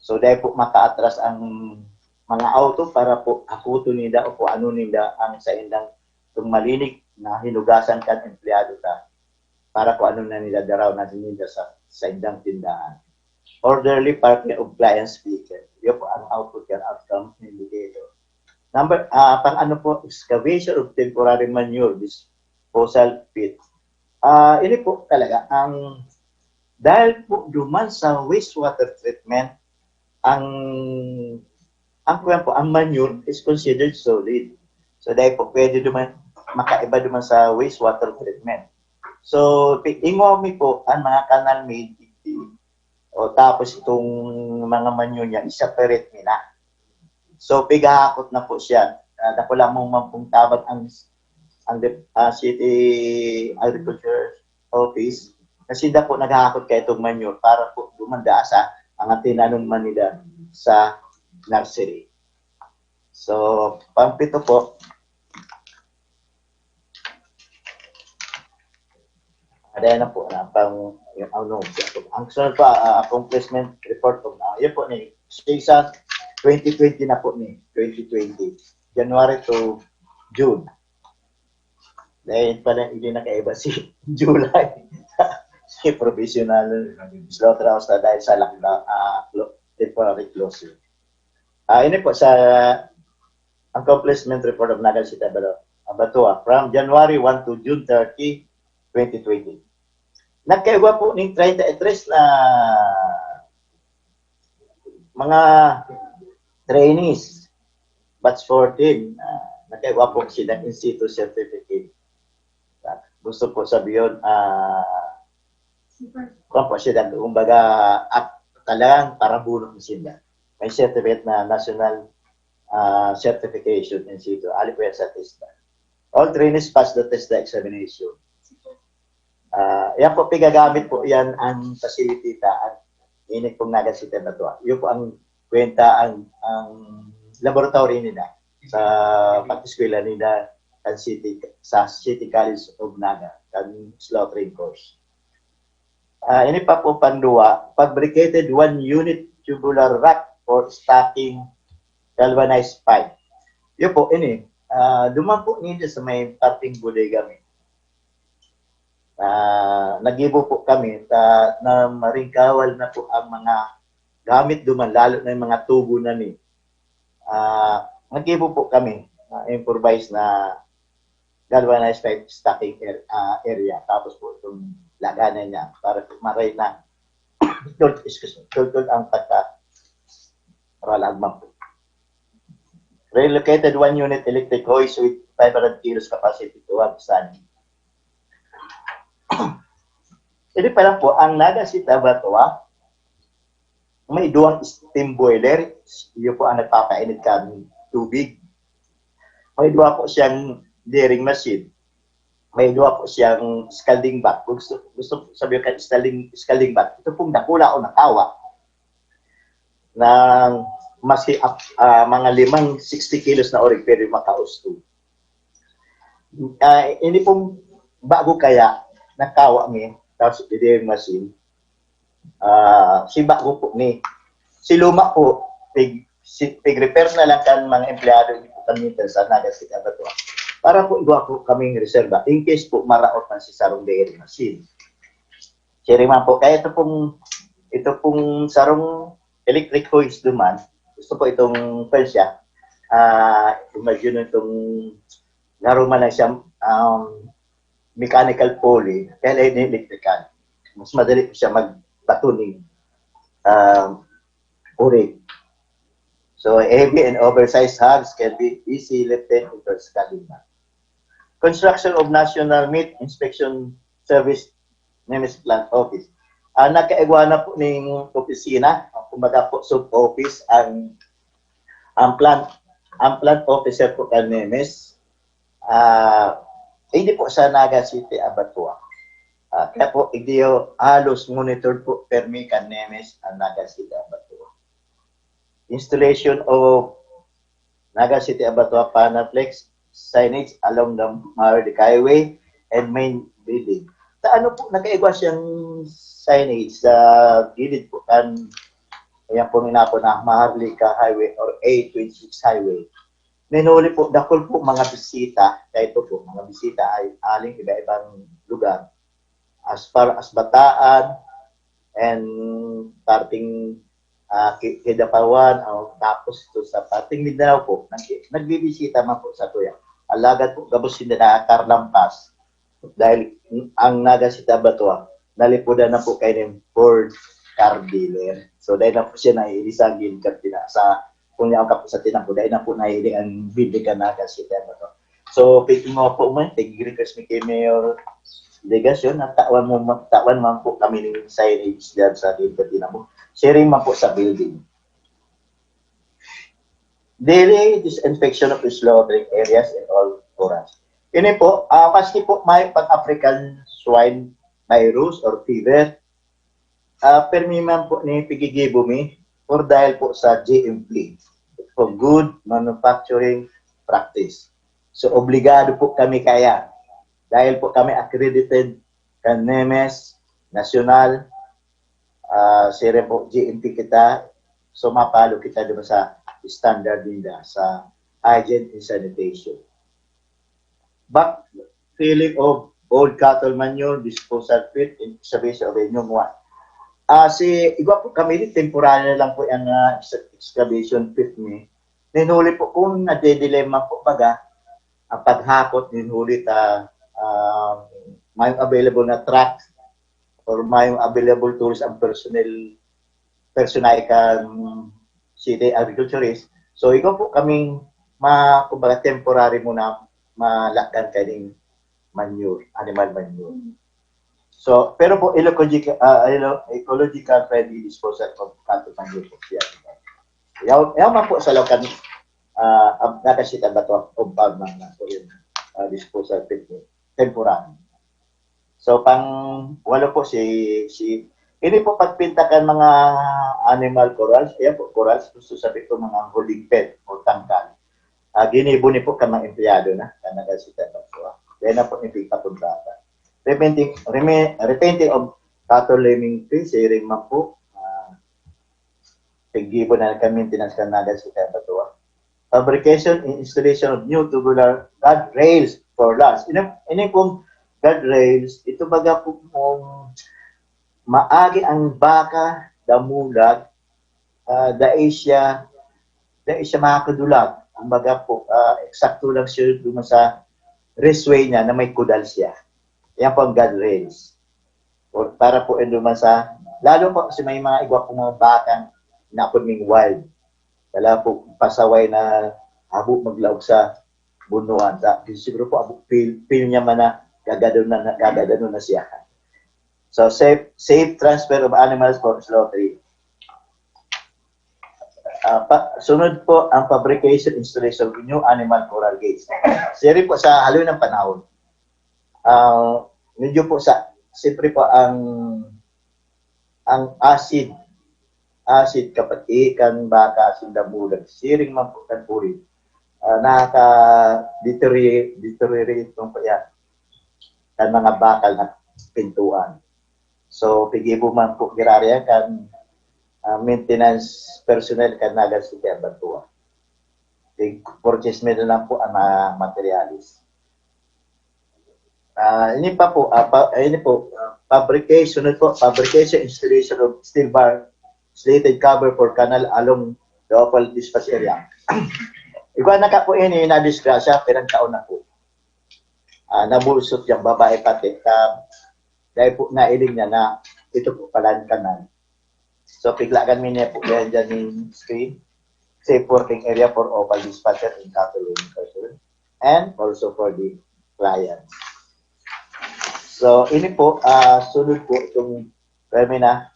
So, dahil po makaatras ang mga auto para po akuton ninda o kung ano ninda ang sa indang itong malinig na hinugasan kan empleyado ta para kung ano na nila daraw na ninda sa, sa indang tindahan. Orderly parking of clients' vehicle. Iyo po ang output kan outcome indicator. Number, ah, pang ano po, excavation of temporary manure disposal pit. Ah, ini po talaga ang, dahil po duman sa wastewater treatment, ang, ang kuwan po, ang manure is considered solid. So, dahil po pwede duman, makaiba duman sa wastewater treatment. So, pi- ingaw mi po ang mga canal made, o tapos itong mga manure niya, i-separate mi na. So, pigahakot na po siya. Ah, dakula mo man pong tabang ang ang dep- ah, City Agriculture Office, na sinda po naghahakot kaitong manure para po dumanda sa ang tinanom man nila sa nursery. So, pang-pito po, ayan na po, na pang, yung, ano, ang sunod pa, ah, accomplishment report po, ah, yun po ni, sa twenty twenty na po ni, twenty twenty, January to June. Dahil pala hindi nakaiba si July. Si provisional slaughterhouse na dahil sa lockdown, ah, clo- temporary closure. Ah, ini po sa accomplishment report of Naga City Abatua, Abatua from January one to June thirty, twenty twenty. Nagkaigwa po ning treinta y tres na mga trainees, batch fourteen, ah, nagkaigwa po sila in situ certificate. Gusto po sabihin, ah, kung po sila, kumbaga, at talagang parabuno na sila. May certificate na national ah, certification in situ. Ali po yan sa TESDA. All trainees pass the TESDA examination. Ah, yan po, pigagamit po yan ang facility ta, ang init pong Naga City Abatua. Yun po ang kwenta ang, ang laboratory nila sa pag-eskwela nila kan City, sa City College of Naga, kan slaughtering course. Ah, ini pa po pandua, fabricated one unit tubular rack for stacking galvanized pipe. Yun po, ini. Ah, duman po ninyo sa may parting bodega mi. Ah, nagibo po kami ta, na maringkawal na po ang mga gamit duman, lalo na yung mga tubo na ni. Ah, nagibo po kami, ah, improvise na galvanized pipe stacking ar- ah, area. Tapos po itong laganan niya para po maray na tultol, excuse me, tultol ang pagka ralagman po. Relocated one unit electric hoist with five hundred kilos capacity to Hagsan. Hindi pa lang po, ang Naga City Abatua, may duwang steam boiler, yun po ang nagpapainit kan tubig. May duwa po siyang dairying machine. May duwa po siyang scalding bath. Kung gusto, gusto ko sabihin kan scalding, scalding bath, ito pong dakula o natawa na maski ap- ah, mga limang sixty kilos na orig pwede makausto. Ah, ini pong bago kaya nakawa mi, tapos dairying machine, ah, si bago po ni, si luma po, pig, si, pig-repair na lang kan mga empleyado ni po kami sa Naga City Abatua. Para po igwa po kaming reserva in case po maraot man si sarong dairying machine. Siring man po, kaya ito pong, ito pong sarong electric hoist duman, gusto po itong, kwan siya, ah, imagine itong naruman lang siya, um, mechanical pulley, kaya lang electrical. Mas madali po siya magbato ni, um, uri. So, heavy and oversized hogs can be easy lifted into scalding bath. Construction of National Meat Inspection Service, Nemes Plant Office. Ah, nagkaigwa na po ning opisina, kumbaga po sub-office ang ang plant ang plant officer po kan Nemes. Ah, hindi po sa Naga City Abatua. Ah, kaya po, hindi halos monitored po permi kan Nemes ang Naga City Abatua. Installation of Naga City Abatua Panaflex signage along the Maharlika Highway and main building. Sa ano po, nagkaigwa siyang signage sa gilid po kan, ayan po, minapo na Maharlika Highway or A twenty-six Highway. Minuli po, dakul po mga bisita, kaya ito po, mga bisita ay aling iba-ibang lugar. As far as Bataan, and parting, ah, Ki- Kidapawan, o tapos to sa parting Mindanao po, nag- nagbibisita man po sa tuya. Alagad po, gabos hindi nakakarlampas. Dahil ang Naga City Abatua, nalipudan na po kayo ng Ford car dealer. So, dahil na po siya naiilisagin kanina sa kung niya ang kap- sa tinampo, dahil na po naiiling ang building kan Naga City Abatua. So, pwede mo po mo, pag-request mi kay Mayor Legacion, na tawan mo, tawan man po kami ng signage dyan sa Dito Tinampo. Siring man po sa building. Daily disinfection of the slaughtering areas in all forums. Ini po, ah, maski po may pag-African swine virus or fever, ah, permi man po ni pigigibo mi or dahil po sa G M P, for good manufacturing practice. So, obligado po kami kaya dahil po kami accredited kan nemes, nasyonal, ah, siring po G M P kita, so mapalo kita diba sa standard ninda sa hygiene and sanitation. Backfilling of old cattle manure, disposal pit, and excavation of a new one. Ah, si, igwa po kami, temporary lang po yung ah, ex- excavation pit ni. Ninhuli po kung nadedilema po baga, ang paghakot, ninhuli ta ah, may available na truck or may available tools ang personnel, personnel kan city agriculturist. So, ikaw po kaming ma, kumbaga, temporary muna malakdan kaning manure, animal manure. So, pero po, ecological, ah, ecological friendly disposal of cattle manure po siya. Yaw, yaw man po sa lakan, ah, ab- nakasita ba to? Compound man na po yun. Ah, disposal technique. Temporary. So, pang walo po si, si, ini po pagpinta kan mga animal corrals. Ayan po, corrals, gusto sabi ko mga holding pen o tangkal. Ah, ginibo ni po kan mga empleyado na, kan nagasita na po. Kaya na po ipagpakontrata. Repenting, reme, repenting of cattle lambing fee, siring man po. Ah, paggibo na kan maintenance kan nagasita na po. Fabrication and installation of new tubular guardrails for lars. Ini, ini pong guardrails, ito baga po kung maagi ang baka, damulag, ah, dai siya, dai siya makakadulag. Kumbaga po, ah, eksakto lang siya dun sa raceway niya na may kudal siya. Yan po ang guardrails. O, para po yun duman sa, lalo po kasi may mga igwa pong mga bakang napod ming wild. Wala po pasaway na habo maglaog sa bunuan. Sa, siguro po, abo, feel, feel niya man na gagado na, na gagado na siya. So, safe, safe transfer of animals for slaughtering. Ah, pa, sunod po ang fabrication, installation of new animal corral gates. Siri po sa haloy ng panahon, ah, medyo po sa, siyempre po ang ang acid, acid kapag ihi kan baka, acid na bulag, siring man po kan urin, ah, nakaka-deteriorate, deteriorate po yan kan mga bakal na pintuan. So, pigibo man po giraria kan ah, maintenance personnel kan Naga City Abatua. Ig-purchase mi na lang po ang mga materialis. Ah, ini pa po, ah, pa, ah, ini po, ah, fabrication, ano po, fabrication, installation of steel bar, slated cover for canal along the Opal Dispatch area. Iba na ka po ini, na-disgrasya, pirang taon na po. Ah, nabulsot yung babae pati, ka, dahil po nailing niya na ito po pala ang kanal. So, piglagan mi niya po yan dyan yung screen. Safe working area for Opal dispatcher and cattle owner personnel. And also for the clients. So, ini po, ah, sunod po itong Remina,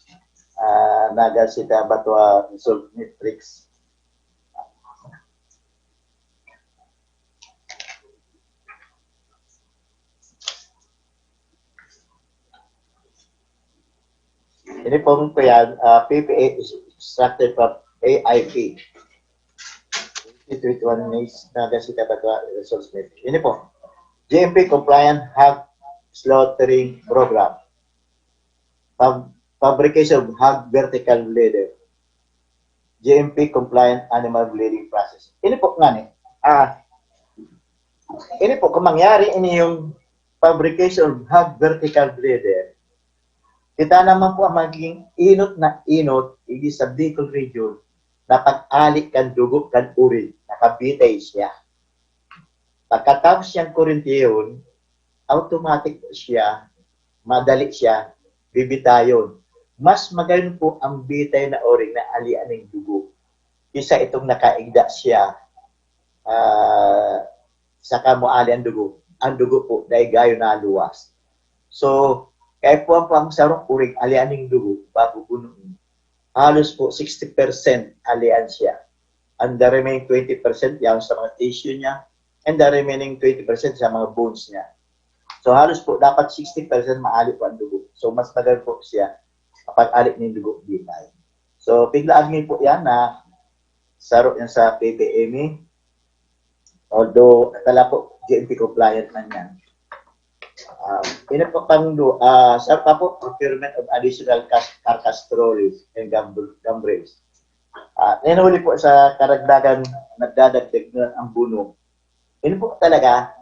ah, Naga City Abatua Salt Matrix. Ini pong kuyan, ah, P P A is extracted from A I P. Ito, ito, one is Naga City Abatua Resource Matrix. Ini po, G M P compliant hog slaughtering program. Fab- fabrication of hog vertical leather. G M P compliant animal breeding process. Ini po nga ni, ah, ini po, kung mangyari ini yung fabrication of hog vertical breeder, kita naman po ang magiging inot na inot, ini sa Bicol region, na pag-ali kan dugo kan urin, nakabitay siya. Pagkatapos niyang kurentihon, automatic po siya, madali siya, bibitayon. Mas magayon po ang bitay na urin na alian ning dugo. Isa itong nakaigda siya, ah, saka mo ali ang dugo. Ang dugo po, dahil gayo na luwas. So, kaya po ang, ang sarong uring alian ning dugo, bago bunuin. Halos po sixty percent alian siya. Ang the remaining twenty percent, yan sa mga tissue niya, and the remaining twenty percent sa mga bones niya. So, halos po, dapat sixty percent maali po ang dugo. So, mas maganda po siya kapag ali ng dugo dito. So, piglaag niyo po yan na saro yan sa P P M E. Although, tala po, G M P compliant man yan. Uh, ina po pang do, uh, sa pa po, procurement of additional cas- carcass trolleys and gambrels. Uh, nanuli po sa karagdagan, nagdadagdag na ang buno. Ini po talaga,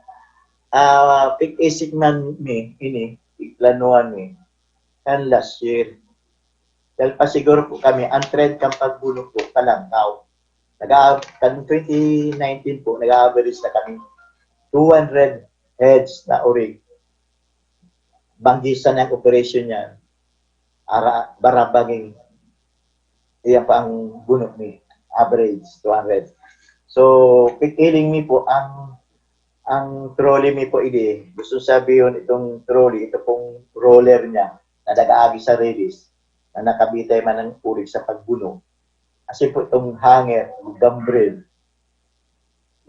uh, pig-isip man mi, ini, pigplanuhan mi, kan last year. Dahil pa siguro po kami, ang trend kan pagbuno po, kalangkaw. Nag kan twenty nineteen po, nag-average na kami two hundred heads na urig. Banggisan ang operation niya, ara, barabanging, iyan pa ang bunot ni average, two hundred. So, pikiling mi po ang ang trolley mi po ini, gusto sabihin itong trolley, ito pong roller niya na nag-aagi sa release na nakabitay man ang urig sa pagbuno. Kasi po itong hanger, gambrel,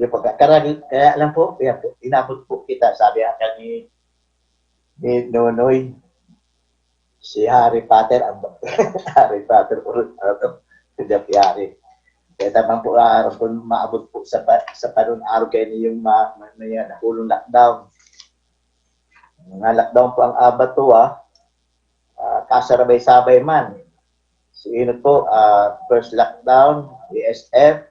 yung pagkakarag, kaya lang po, kaya po, inabot po kita, sabi nga ni, ni Nonoy, si Harry Potter, ang Harry Potter, ano, si Harry. Kaya tamang po, ah, kung maabot po sa, sa panun araw kayo yung ma, ma, ma, yan, nakulong lockdown. Mga lockdown po ang abatua, ah, kasarabay-sabay man. Si Inot po, ah, first lockdown, E S F,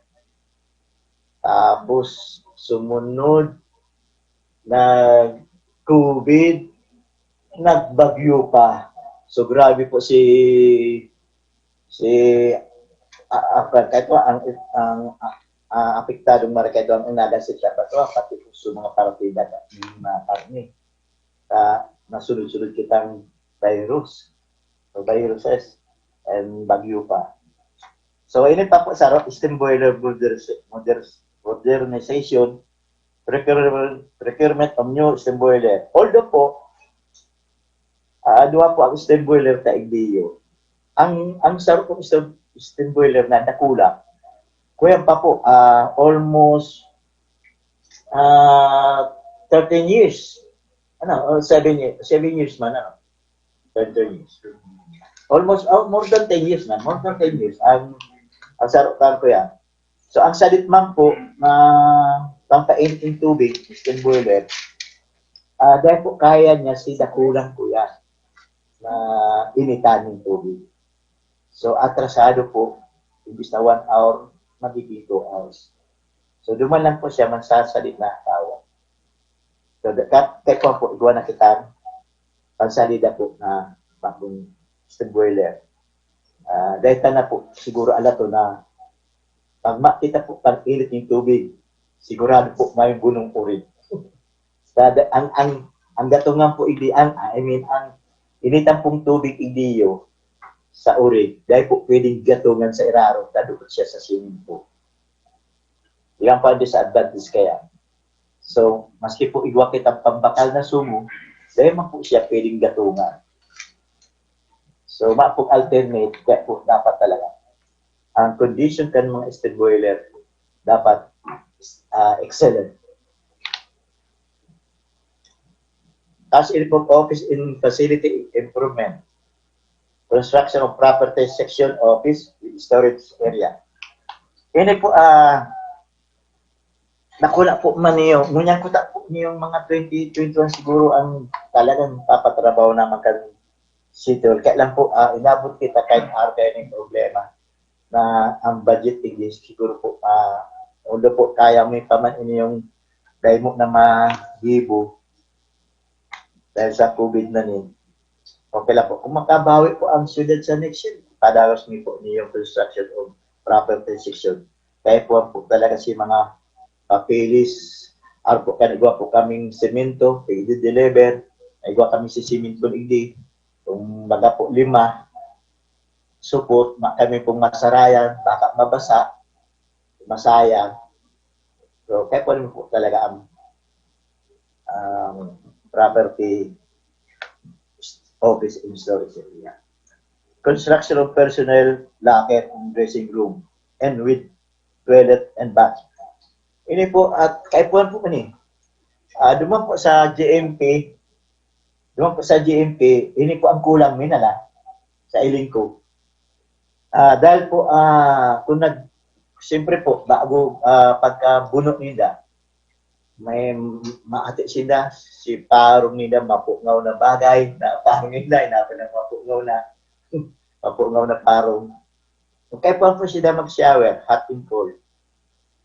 tapos sumunod, nag-COVID, nagbagyo pa. So grabe po si si ah, ah, kahit po ang ang ah, ah, apektadong marikado ang inaga si Sabato, pati po sa mga partida at mga karni. Sa nasunod-sunod kitang virus o viruses and bagyo pa. So, ini pa po sa steam boiler modernization, procurement of new steam boiler. Although po, uh, duwa po ang steam boiler ta igdiyo. Ang ang saro po steam, steam boiler na nakulang. Kuya pa po, uh, almost uh, thirteen years. Ano, uh, seven years, seven years man, ano? Thirteen years. Almost, oh, more than ten years na. More than ten years ang, ang sarukan ko yan. So, ang salit man po na pampainit ng tubig, steam boiler, uh, dahil po kaya niya si dakulang kuya na initan ng tubig. So, atrasado po, imbis na one hour, magiging two hours. So, duman lang po siya, mansasalit na tawa. So, kaya po, igwa na kita, pansalida po na bagong steam boiler. Uh, dahil na po, siguro alato na pag makita po pag-init ng tubig, sigurado po may bunong urig. Dada, ang, ang, ang gatungan po, hindi ang, I mean, ang initan pong tubig, idiyo sa urig, dahil po pwedeng gatungan sa iraro, dadukot siya sa swimming pool. Yan pa ang disadvantage kaya. So, maski po igwa kitang pambakal na sumo, dahil man po siya pwedeng gatungan. So, mapong alternate, kaya po dapat talaga ang condition kan mga steam boiler dapat uh, excellent. As in office in facility improvement, construction of property section office with storage area. Ini po, uh, nakuna po man niyo, ngunyan ko ta po niyong mga twenty twenty-one siguro ang talagang papatrabaho naman kan City Hall. Kaya lang po, uh, inabot kita kahit arka yung problema na ang budget is siguro po, uh, although po kaya mo pa man ini yung dahil mo na mahibo dahil sa COVID na ni, okay lang po. Kung makabawi po ang syudad sa next year, padalos mi po niyo construction o proper transition. Kaya po po talaga si mga papeles, ar po kanigwa po kaming semento, i-deliver, igwa kami si semento igdi, kung baga po lima, supot, ma kami pong masarayan, baka mabasa, masaya. So, kaya po rin po talaga ang um, property office in storage area. Construction of personnel locker and dressing room and with toilet and bathroom. Ini po, at kaipuhan po kani. Ah, duman po sa G M P, duman po sa G M P, ini po ang kulang mi na lang sa iling ko. Ah, dahil po, ah, kung nag, siyempre po, bago, ah, pagkabuno ninda, may maati sinda, si parong ninda, mapungaw na bagay, na parong ninda, inapin ang mapungaw na, mapungaw na parong. Kaya po po sila mag-shower, hot and cold.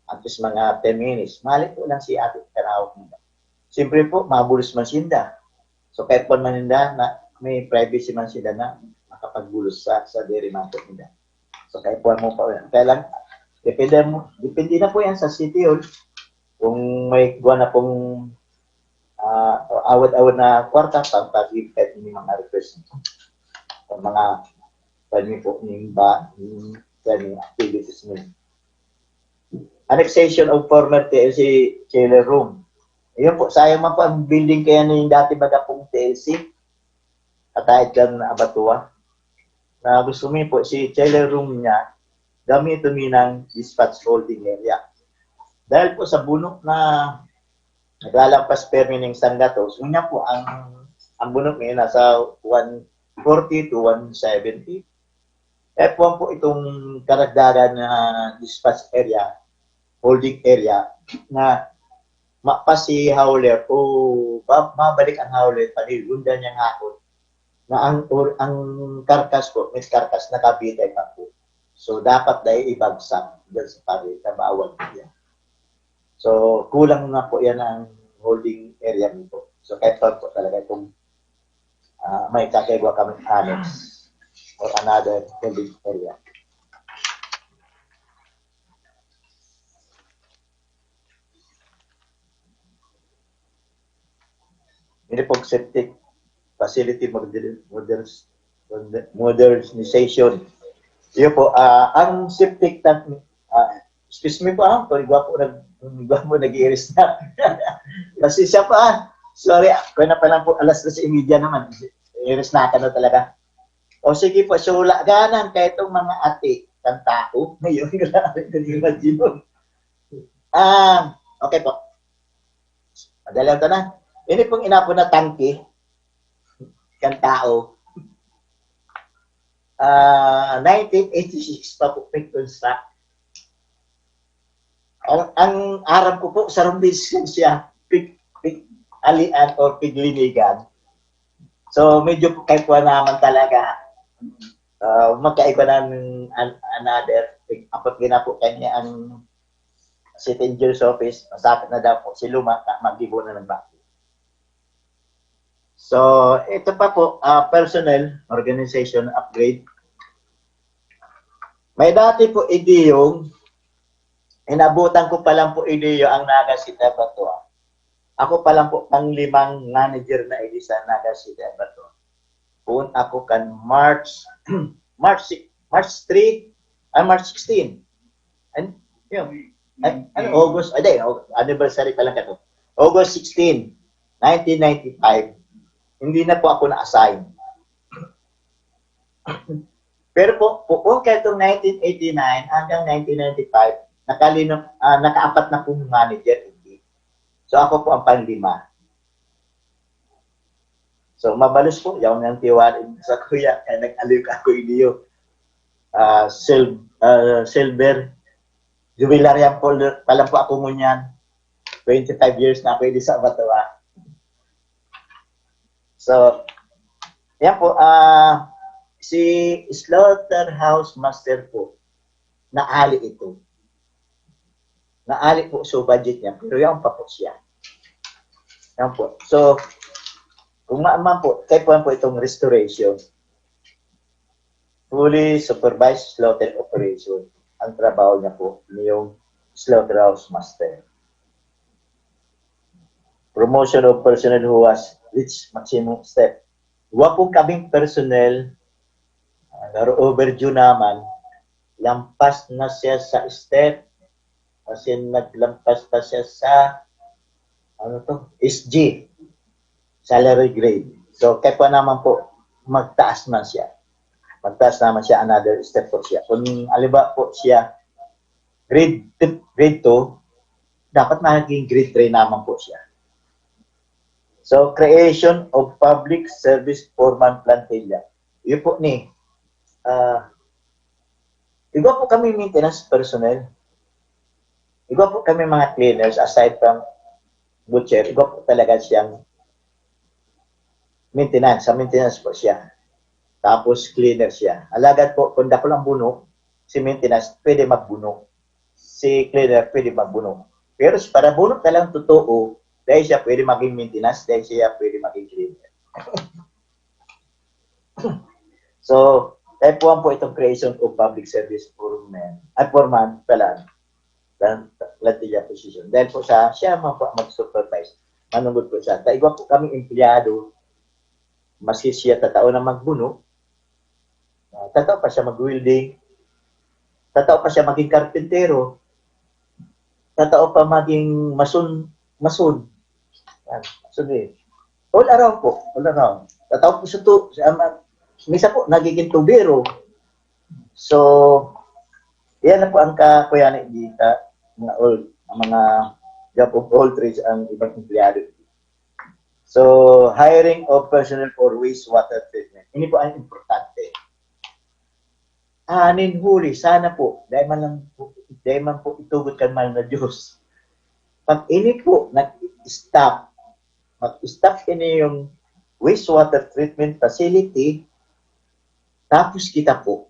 At least mga ten minutes. Mali po lang si ate, tanawag nila. Siyempre po, mabulos man sinda. So, kahit po man ninda, na, may privacy man sila na makapagbulos sa, sa diri man po nila. So, kahit po mo pa yan. Kaya lang, depende, mo, depende na po yan sa city hall. Kung may kuha na pong ah, awad-awad na kwarta, pampag-, kahit may mga request. Ang mga, pwede po, yung ba, yung, pwede activities mo. Annexation of former T L C chiller room. Ayun po, sayang man po ang building kaya na yung dati baga pong T L C. Kataid kan Abatua. Na gusto mi po, si chiller room niya, gamiton mi ng dispatch holding area. Dahil po sa bunok na naglalampas permi ning sanggatos, ngunyan po ang, ang bunok ngayon nasa one forty to one seventy. Kaya po, po itong karagdagan na dispatch area, holding area, na mapas si howler o ba, mabalik ang howler, panigundan niyang hapon, na ang, or, ang karkas po, may karkas, nakabitay pa po. So, dapat dahil ibagsak dyan sa parit na bawal po yan. So, kulang na po yan ang holding area nito. So, kaya po, po talaga itong ah, may kakaigwa kami annex or another holding area. Ini pong septic facility moder-, moder-, modernization. Iyo po, ah, ang septic tank, ah, excuse me po, ah, pero gwapo nag-, gwapo nag-iiris na. Kasi siya pa, ah. Sorry, ah, kaya na pa lang po, alas dos y media naman. Iris na ka na talaga. O sige po, so, wala ganan kaya itong mga ati, kan tao. Ngayon, grabe, imagine mo. Ah, okay po. Madali lang to na. Ini pong inapon na tangke, kan tao. Ah, nineteen eighty-six pa po, pag-construct. Ang, ang aram ko po, sarong beses yan siya, pig, pig-alian or piglinigan. So, medyo kaipuhan naman talaga. Ah, magkaiba ng an-, another, pig-, apat din na po kanya ang City Engineer's Office, masapit na daw po si Luma, na mag-ibo na ng bago. So, ito pa po, ah, personnel, organization, upgrade. May dati po idiyong, inabutan ko pa lang po idiyo ang Naga City Abattoir. Ako pa lang po panglimang manager na idi sa Naga City Abattoir. Poon ako kan March, March six, March three, ay, March sixteen. And, yun. Ay, ano, August, ay, di, Aug-, anniversary pa lang kato. August sixteen, nineteen ninety-five, hindi na po ako na-assign. Pero po, po, po kayo itong nineteen eighty-nine hanggang nineteen ninety-five, nakalino-, ah, nakaapat na pong manager, hindi. So, ako po ang panglima. So, mabalos po, yaw nang tiwarin sa kuya, kaya nag-aliw ka ako iniyo. Ah, sil-, ah, silver, jubilaryan po, pa lang po ako ngunyan. Twenty-five years na ako ini sa Abattoir. So, yan po, ah, si slaughterhouse master po, naali ito. Naali po, so budget niya, pero yan pa po siya. Yan po. So, kung maan man po, kaya po, po itong restoration. Fully supervised slaughter operation. Ang trabaho niya po, yung slaughterhouse master. Promotion of personnel who has reached maximum step. Wa po kaming personnel, ah, pero overdue naman, lampas na siya sa step, as in, naglampas pa siya sa, ano to, S G, salary grade. So, kaya po naman po, magtaas man siya. Magtaas naman siya, another step po siya. Kung aliba po siya, grade two, grade two, dapat maging grade three naman po siya. So, creation of public service foreman plantilla. Yun po ni, ah, igwa po kami maintenance personnel. Igwa po kami mga cleaners, aside from butcher, igwa po talaga siyang maintenance. Sa maintenance po siya. Tapos cleaner siya. Alagad po, kung dakul ang buno, si maintenance pwede magbuno. Si cleaner pwede magbuno. Pero para buno talagang totoo, dahil siya pwede maging maintenance, dahil siya pwede maging cleaner. So, type one po itong creation of public service foreman, at foreman pala, plantilla position. Dahil po siya, siya man po ang mag-supervise. Manungod po siya. Ta igwa po kami empleyado, maski siya tatao na magbuno, ah, tatao pa siya mag-welding, tatao pa siya maging karpintero, tatao pa maging mason, mason. Yan, mason eh. All around po, all around. Tatao po sa tu, sa, um, minsan po, nagiging tubero. So, yan na po ang kakuyanan dito, mga all, ang mga job of all trades ang ibang empleyado. So, hiring of personnel for wastewater treatment. Ini po ang importante. Anin huli, sana po, dahil man lang po, dahil man po itugot kan mahal na Diyos. Pag ini po, nag-stop, mag-stop ini yung wastewater treatment facility, tapos kita po,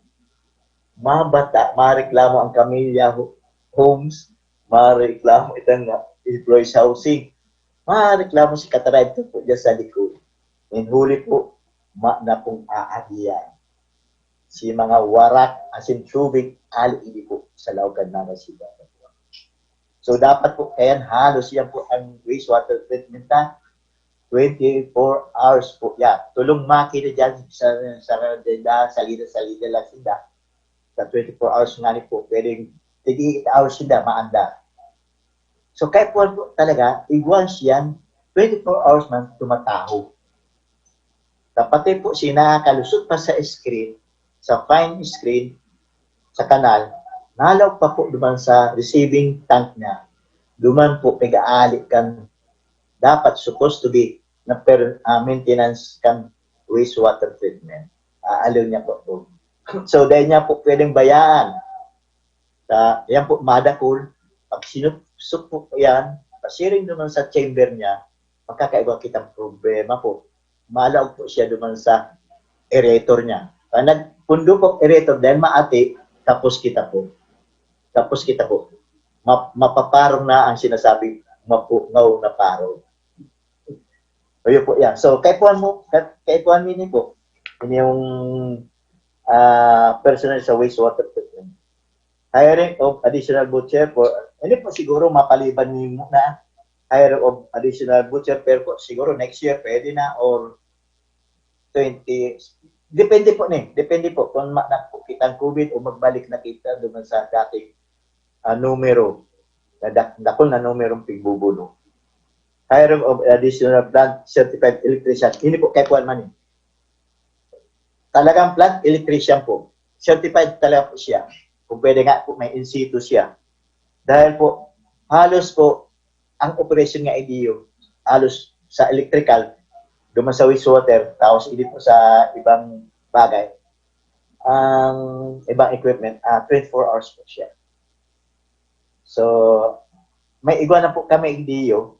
mabata, mareklamo ang Camilla Ho-, Homes, mareklamo itang, ah, employees housing, mareklamo si Cataract po dyan sa likod. And huli po, ma na pong aagihan. Si mga warak, asin tubig, ali ini po sa laog kan Naga City. So, dapat po, kaya halos yan po ang wastewater treatment na twenty-four hours po yan. Tulong makina dyan sa, sa, sa salida-salida lang sila. Sa twenty-four hours nga ni po, pwedeng twenty-eight hours sila maanda. So, kaya po, po talaga, igwa siyang twenty-four hours man tumataho. Tapos po, siya nakakalusot pa sa screen, sa fine screen, sa kanal, nalaog pa po duman sa receiving tank niya. Duman po, pag-aali kan dapat supposed to be na per, ah, maintenance kan wastewater treatment. Aaliw niya po po. So, dahil niya po pwedeng bayaan. Sa, yan po, madakul. Pag sinupsok po yan, pasiring naman sa chamber niya, magkakaigwa kitang problema po. Malaog po siya duman sa aerator niya. Pag nagpundo po aerator, dahil maati, tapos kita po. Tapos kita po. Ma-, mapaparong na ang sinasabi, mapungaw na parong. Ayun po yan. So, kaipuhan mo, ka-, kaipuhan mo ini po. Ini yung, ah, personal sa wastewater treatment. Hiring of additional butcher for, ini po siguro mapaliban ni muna. Hiring of additional butcher, pero po siguro next year pwede na or twenty. Depende po ni, depende po kung ma-, na po kitang COVID o magbalik na kita doon sa dating, ah, numero. Na dak-, dakul na numerong pigbubuno. Hiring of additional plant certified electrician. Ini po kaipuhan man eh. Talagang plant electrician po. Certified talaga po siya. Kung pwede nga po, may in situ siya. Dahil po, halos po, ang operation nga idiyo, halos sa electrical, duman sa wastewater, tapos hindi po sa ibang bagay, ang ibang equipment, ah, twenty-four hours po siya. So, may igwa na po kami idiyo.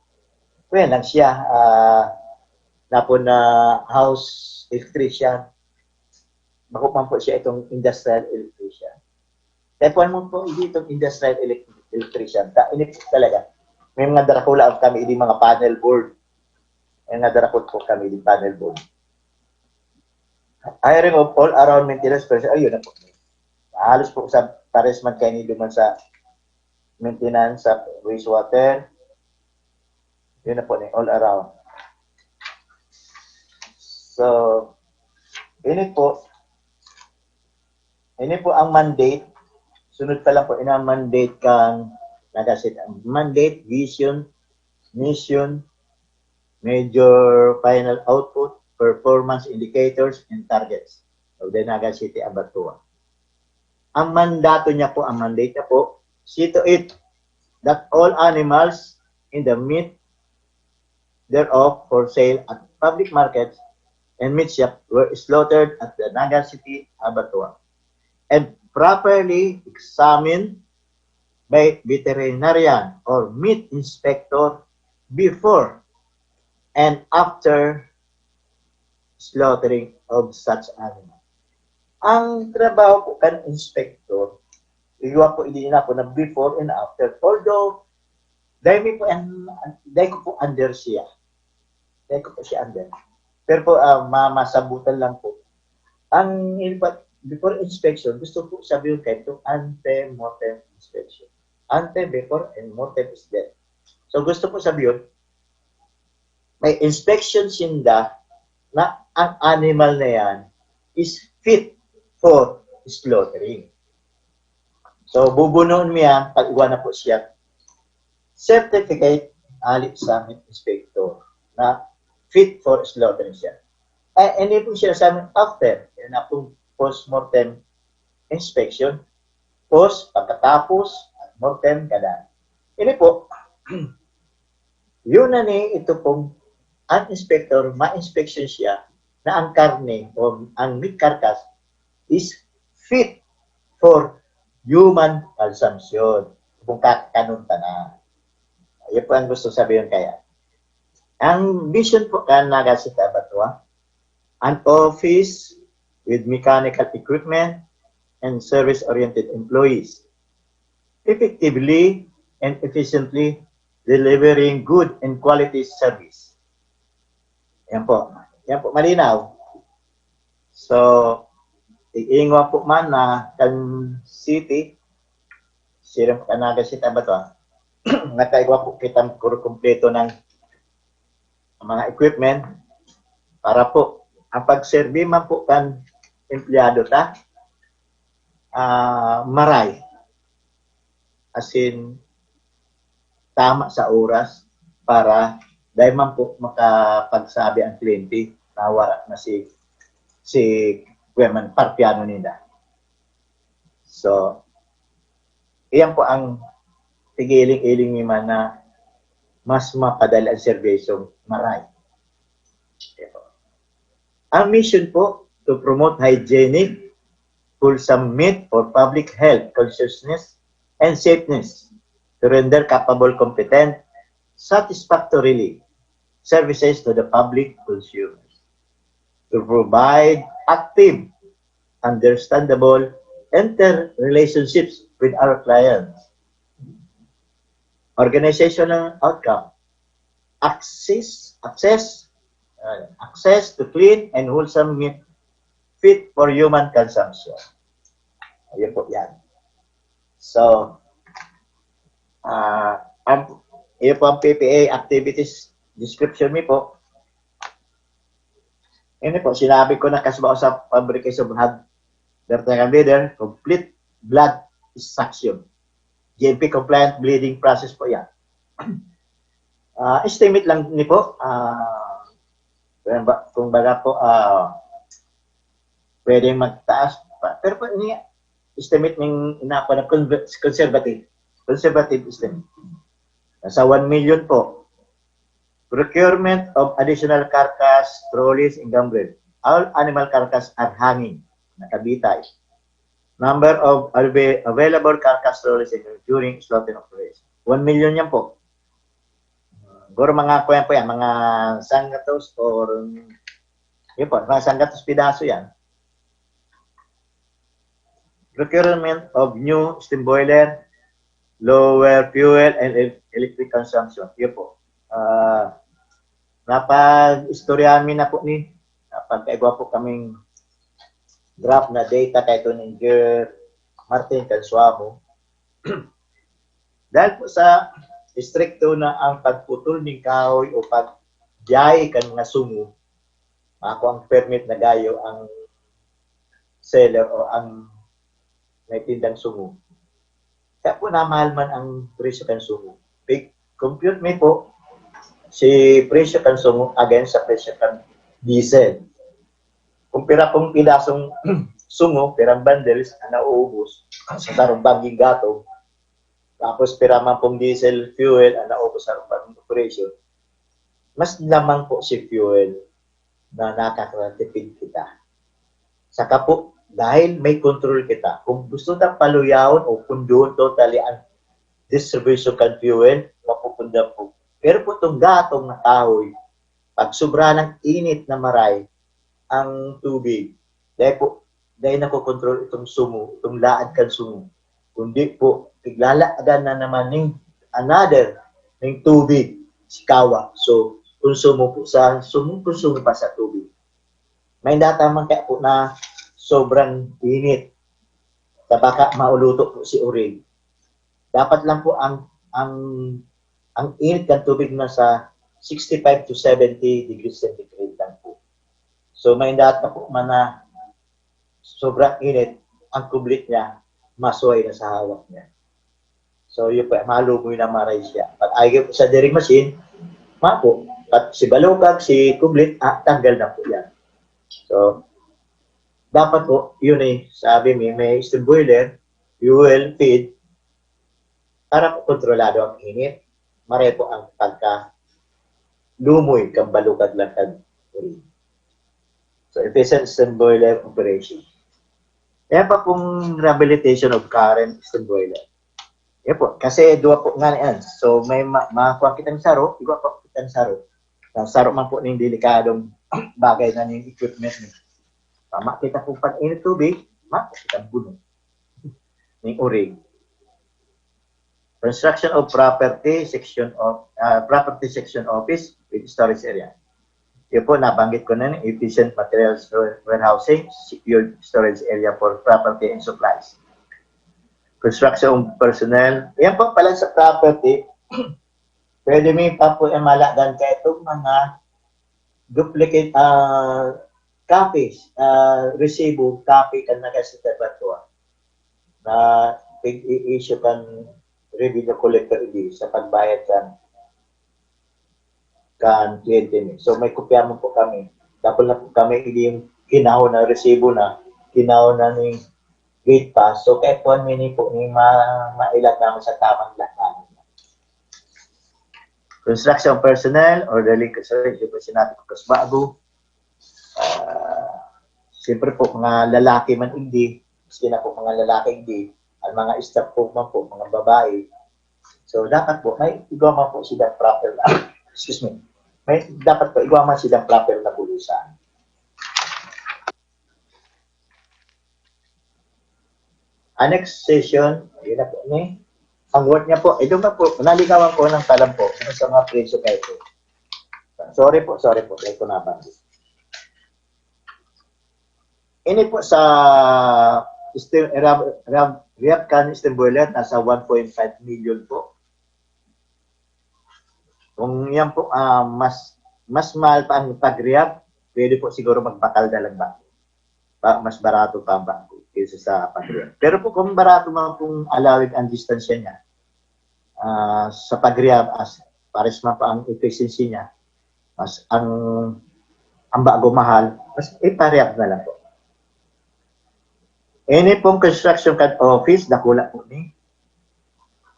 Well, lang siya, ah, napon na house electrician. Bako man po siya itong industrial electrician. Kaya po mo po, hindi itong industrial elec-, electrician. Ta, ini po talaga. May mga darakula kami, hindi mga panel board. May mga darakot po kami, hindi panel board. Hiring of all around maintenance person. Ayun na po. Halos po sa pares man kayo ni duman sa maintenance, sa wastewater. Yun na po ni all around. So, ini po, ini po ang mandate. Sunod pa lang po, ini ang mandate kan Naga City. Ang mandate, vision, mission, major final output, performance indicators, and targets of the Naga City Abattoir. Ang mandato niya po, ang mandate niya po, see to it that all animals in the meat thereof for sale at public markets and meat shop were slaughtered at the Naga City Abattoir and properly examined by veterinarian or meat inspector before and after slaughtering of such animal. Ang trabaho po kan inspector, igwa po, hindi na po na before and after. Although, dahil mi po, an, dahil ko po under siya. Dahil ko po siya under. Pero po, ah, ma, masabutan lang po. Ang, in fact, before inspection, gusto po sabihin kayo itong ante-mortem inspection. Ante, before, and mortem is death. So, gusto po sabihin, may inspection sinda na ang animal na yan is fit for slaughtering. So, bubunuon mi yan, pag-iwan na po siya. Certificate, ali sa inspector na fit for slaughtering siya. Eh, hindi po siya sa amin after, yun na pong post-mortem inspection, post, pagkatapos, mortem, gadan. Ini po, yun na ni ito pong, ang inspector, ma-inspection siya na ang karne o ang meat carcass is fit for human consumption. Kung kakanon ta na. Yun po ang gusto sabihin kaya. Ang vision po kan Naga City Abattoir, an office with mechanical equipment and service-oriented employees, effectively and efficiently delivering good and quality service. Yan po. Yan po, malinaw. So, iingwa po man na kan city, sila po kan Naga City Abattoir, nakaigwa po kita kuro kumpleto ng mga equipment para po ang pagserbi man po kan empleyado ta, ah, maray. As in, tama sa oras para dahil man po makapagsabi ang kliyente na wala na si, si Kuya Man, parpiano nila. So, iyan po ang tigiling-iling ni man na mas mapadali ang serbisyong maray. Ang mission po, to promote hygienic, wholesome meat for public health consciousness and safeness, to render capable, competent, satisfactorily services to the public consumers, to provide active, understandable interrelationships with our clients, organizational outcome, access, access, uh, access to clean and wholesome meat fit for human consumption. Ayun po yan. So, ah, ang, yun po ang P P A activities description mi po. Ini po, sinabi ko na kasbao sa fabrication of hog, birth and labour, complete blood extraction. G M P compliant bleeding process po yan. Ah, estimate lang ni po, ah, kung ba-, kung baga po, ah, pwedeng magtaas pa. Pero po, ini estimate ning inako na conver-, conservative. Conservative estimate. Nasa one million po. Procurement of additional carcass, trolleys, and gambrel. All animal carcass are hanging, nakabitay. Number of ava-, available carcass, trolleys, and during slaughtering operation. One million yan po. Siguro mga, kuya po yan, mga sanggatos or, yun po, mga sanggatos pidaso yan. Procurement of new steam boiler, lower fuel and el-, electric consumption. Yun po. Ah, napag-istoryahan mi na po ni, napagkaigwa po kaming draft na data kay ito ni Engineer Martin Cansuamo. Dahil po sa istrikto na ang pagputol ning kahoy o pagbiyahe kan mga sungo, ako ang permit na gayo ang seller o ang may tindang sungo. Kaya po namahal man ang presyo kan sungo. Pig-, compute mi po si presyo kan sungo against sa presyo kan diesel. Kung pira pong pidasong sungo, pirang bundles ang nauubos sa sarong banging gatong, Tapos pira man pong diesel fuel ang naubos sa urban operation, mas lamang po si fuel na nakakatipid kita. Saka po, dahil may control kita, kung gusto ta paluyawon o pundohon totally ang distribution kan fuel, mapupundan po. Pero po itong gatong na kahoy, pag sobra ng init na maray ang tubig, dahil po, dahil nakokontrol itong sumo, itong laad kan sumo. Kundi po, piglalaagan na naman ning another ning tubig, sikawa. So, konsumo po sa sumo, konsumo pa sa tubig. May data man kaya po na sobrang init. Sa baka mauluto po si urig. Dapat lang po ang ang ang init ng tubig nasa sixty-five to seventy degrees centigrade lang po. So, may data po man na sobrang init, ang kublit niya, masuway na sa hawak niya. So, yun po, malumoy na maray siya. Pag ayaw po sa drilling machine, mapo, at si balukag, si kublit, ah, tanggal na po yan. So, dapat po, yun eh, sabi mi, may steam boiler, fuel, feed, para po kontrolado ang init. Maray po ang pagka lumoy kan balukag lang kan urig. So, efficient steam boiler operation. Yan pa pong rehabilitation of current steam boiler. Yan po. Kasi duwa po nga yan. So, may ma makuha kitang saro, igwa po kitang saro. Sa saro man po ning delikadong bagay na ning equipment ni. Tama kita kung pag-init tubig, ma, kita buno. Ning urig. Construction of property section of, ah, property section office with storage area. Yun po, nabanggit ko na, efficient materials warehousing, secured storage area for property and supplies. Construction personnel. Yan po pala sa property, pwede mi pa po imalagan kaya itong mga duplicate, ah, copies, ah, resibo, copy kan nag-asita batua na pig-i-issue kan revenue collector idi sa pagbayad kan, kan kliyente mi. So, may kopya man po kami. Dapol na po kami, idi yung kinahon na resibo na, kinahon na ni gate pass. So, kaya po, mini po, ni ma mailag namin sa tamang lahat. Construction personnel, orderly, kasi yung po sinabi ko, kas bago. Ah, siyempre po, mga lalaki man hindi, maski na po mga lalaki hindi, ang mga staff po man po, mga babae. So, dapat po, may igwa man po sila proper na, excuse me, may, dapat po, igwa man sila proper na bulusan. Annexation, yun na po ni. Ang worth niya po, ito na po, naligawan ko ng talam po, yung sa mga presyo kayo po. Sorry po, sorry po, kayo po nabanggit. Ini po sa steam, rehab, rehab, rehab kan steam boiler, nasa one point five million po. Kung yan po, ah, mas, mas mahal pa ang pag-rehab, pwede po siguro magbakal na lang ba? Pa, mas barato pa ang bago kaysa sa pag-rehab. Pero po kung barato man pong alawig ang distansya niya, ah, sa pag-rehab, as, pares man pa ang efficiency niya, mas ang, ang bago mahal, mas ipa-rehab na lang po. Ini pong construction kan office, dakula po ni,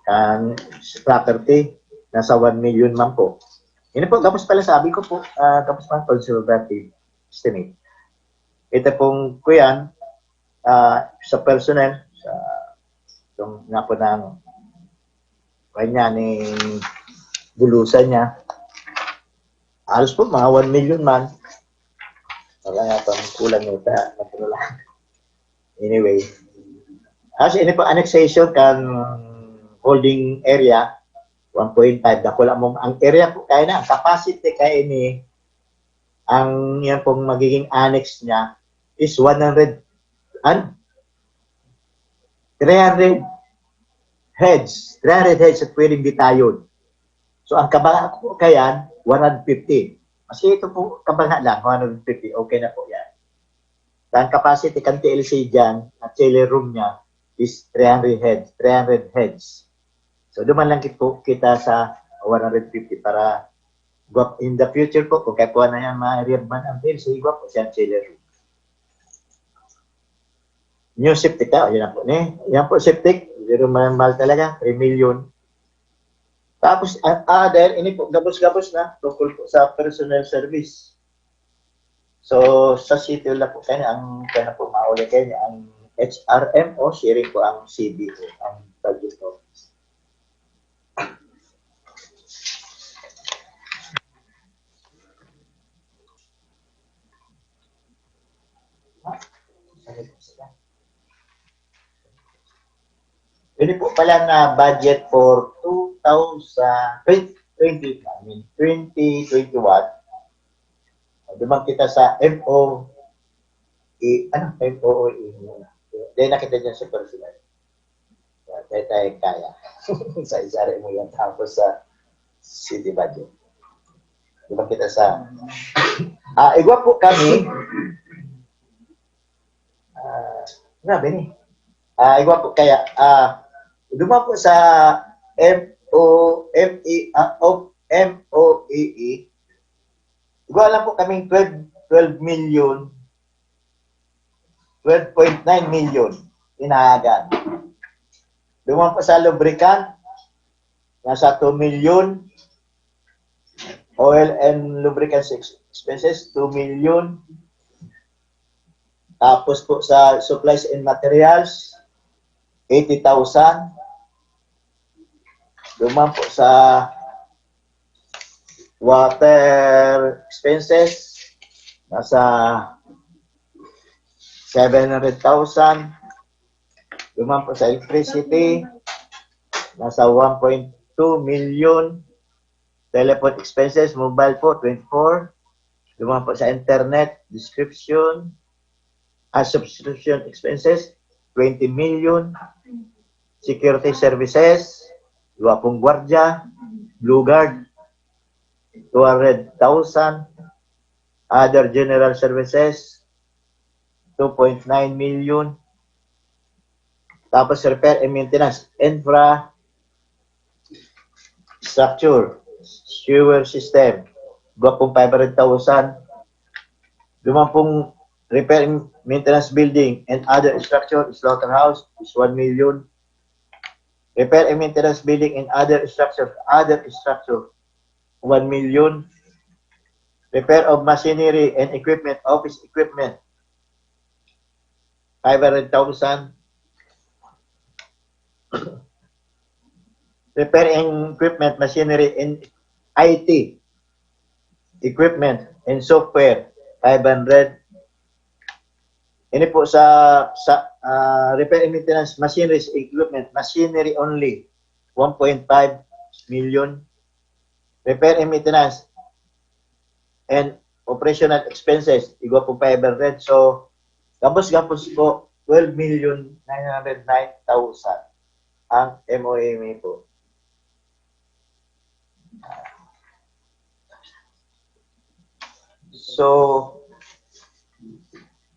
kan property, nasa one million man po. Ini po, gabos pala sabi ko po, ah, gabos man conservative estimate. Ito pong kuyan, ah, sa personnel, sa, itong nga po ng kanya ni bulusan niya, halos po mga one million man. Wala nga pang kulang nito. Anyway. As ini po, annexation kan holding area, one point five. Dakula mong, ang area po kaya na, ang capacity kaya ini, ang yan pong magiging annex niya is one hundred, ano? Three hundred heads. Three hundred heads at pwedeng bitayon. So, ang kabanga ko po kayan, one hundred fifty. Maski ito po, kabanga lang, one hundred fifty, okay na po yan. Ang capacity kan T L C dyan, ang chiller room niya, is three hundred heads, three hundred heads. So, duman lang kit-, po kita sa one hundred fifty para gwap-, in the future po, kung kaya po na yan, ma-rehab man ang T L C, gwap po siya ang chiller room. New septic, ah, yan po, ni. Yan po, septic, Pero mahal talaga, three million. Tapos, ah, ah, dahil ini po, gabos-gabos na, tungkol po sa personal service. So, sa city lang po kayo, ang kaya po mauli kayo, ang H R M o sharing po ang C B O, ang budget office. Pwede po pala na budget for two thousand twenty, I mean, twenty twenty-one. Duman kita sa M O E, ano? M O E muna. Then nakita niya sa personal. Kaya tayo kaya. Sa isa rin mo yan. Tapos sa city budget. Duman kita sa, ah, igwa po kami. Ah, grabe ni. Ah, igwa po kaya, ah, duman po sa M O, M E, ah, o, M O E E. Igwa lang po kaming twelve, twelve million, twelve point nine million inahagan. Duman po sa lubricant, nasa two million. Oil and lubricants ex-, expenses, two million. Tapos po sa supplies and materials, eighty thousand. Duman po sa water expenses, nasa seven hundred thousand. Duman po sa electricity, nasa one point two million. Telephone expenses, mobile po, twenty-four. Duman po sa internet, description, ah, subscription expenses, twenty million. Security services, duwa pong gwardiya, Blue Guard, two hundred thousand. Other general services, two point nine million. Tapos repair and maintenance, infra, structure, sewer system, duwa pong five hundred thousand. Duman pong repair and maintenance building and other structure, slaughterhouse is one million. Repair and maintenance building and other structure, other structure, one million. Repair of machinery and equipment, office equipment, five hundred thousand. Repair and equipment, machinery and I T equipment and software, five hundred. Ini po sa, sa, ah, repair and maintenance, machineries, equipment, machinery only, one point five million. Repair and maintenance and operational expenses, igwa po five hundred. So, gabos-gabos po, twelve million nine hundred nine thousand ang M O M E po. So,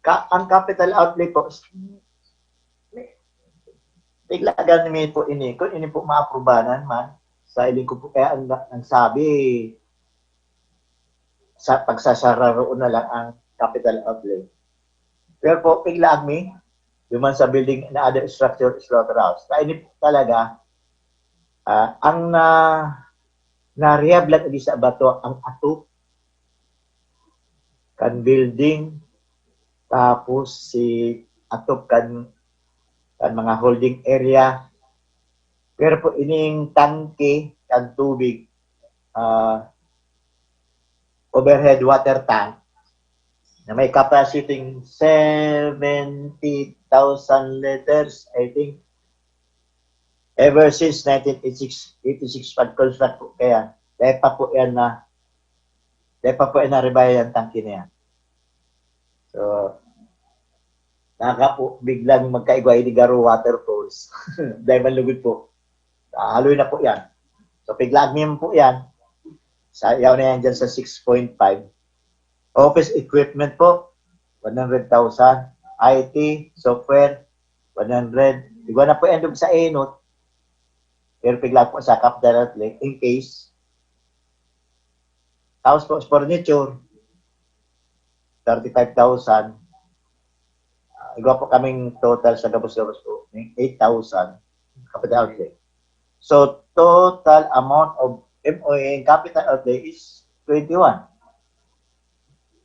ka, ang capital outlay po, bigla gani mi po ini, kung ini po maaprubahan man, sa iling ko po kaya ang, ang sabi, sa pagsasararoon na lang ang capital outlay. Pero po, piglaag mi, duman sa building na other structure, slaughterhouse. Kaya ini po talaga, ah, ang na, narehab lang ini sa bato, ang atop kan building, tapos si atop kan, kan mga holding area. Pero po ining tangke kan tubig, ah, overhead water tank na may capacity seventy thousand liters, I think. Ever since nineteen eighty-six, eighty-six pag-construct po kaya, dahil pa po yan na, dahil pa po yan na-revise ang tangke na yan. So, naka po, biglang magkaigwa ini garo waterfalls. Dahil malugod po. Haloy na po yan. So, piglaag niyo po yan. Sa, yaw na yan dyan sa six point five. Office equipment po, one hundred thousand. I T, software, one hundred. Igwa na po yan doon sa enot. Pero piglaag po sa capital outlay, in case. Tapos po, furniture, thirty-five thousand. Ah, igwa po kaming total sa gabos-gabos po, may eight thousand. Capital outlay. So, total amount of M O A in capital outlay is twenty-one.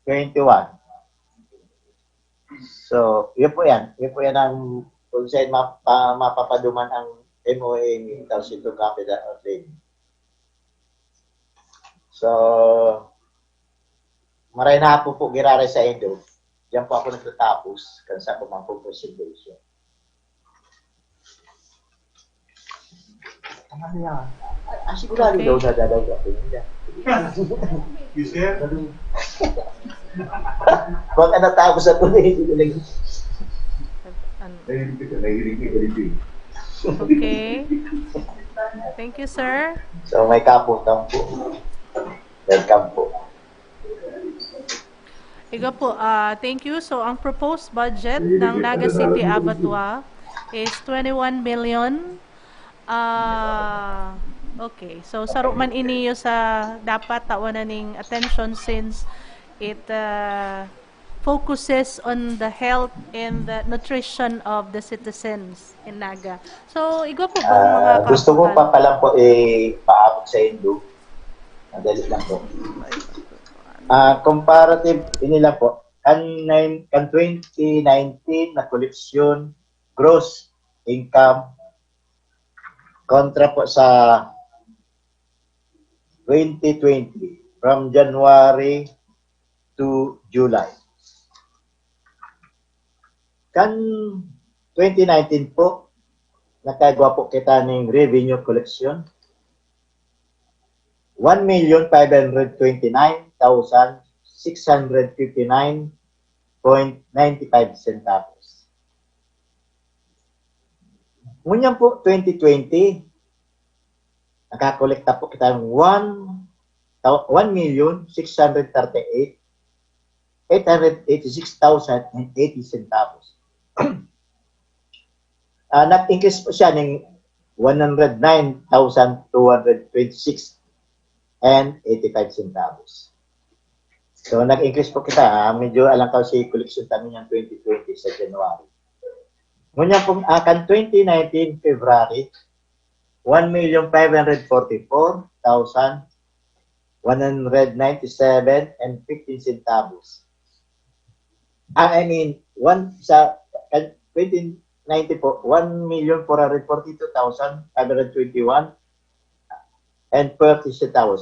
Twenty-one. So, yun po yan. Yun po yan ang kung saan mapa, mapapaduman ang M O A in terms of capital outlay. So, maray na po po giraray sa Indo. Diyan po ako nagtatapos kan sa ko man pong presentation. Ano yan? Ah, sigurado Okay. daw na dadaw ako niya. You sir? Baka natapos ako na hindi ko lang. Ano? Nahihiling ka, nahihiling ka, nahihiling ka. Okay. Thank you, sir. So, may kaputang po. Welcome po. Iga po, ah, thank you. So, ang proposed budget ng Naga City Abattoir is twenty-one million. Ah, okay. So, saro man iniyo sa dapat tawanan ning attention since it ah, focuses on the health and the nutrition of the citizens in Naga. So, igwa po ba ang mga Ah, gusto ko kaputan? pa pala po ipaabot sa Indo. Madali lang po. Ah, comparative, ini lang po. Kan, nine, kan twenty nineteen na koleksyon, gross income, kontra po sa twenty twenty, from January to July. Kan twenty nineteen po, nakaigwa po kita ning revenue collection. One million five hundred twenty-nine thousand six hundred fifty-nine point ninety-five centavos. Ngunyan po, twenty twenty, nakakolekta po kita ng one, one million six hundred thirty-eight, eight hundred eighty-six thousand and eighty centavos. Ah, nag-increase po siya ng one hundred nine thousand two hundred twenty-six and eighty-five centavos. So, nag-increase po kita, ha? Medyo alangkaw si collection tayo niyan twenty twenty sa January. Ngunyan pong, ah, kan twenty nineteen February, one million five hundred forty-four thousand one hundred ninety-seven and fifteen centavos. Ah, I mean, one, sa, kan twenty nineteen po, one million four hundred forty-two thousand five hundred twenty-one and thirty centavos.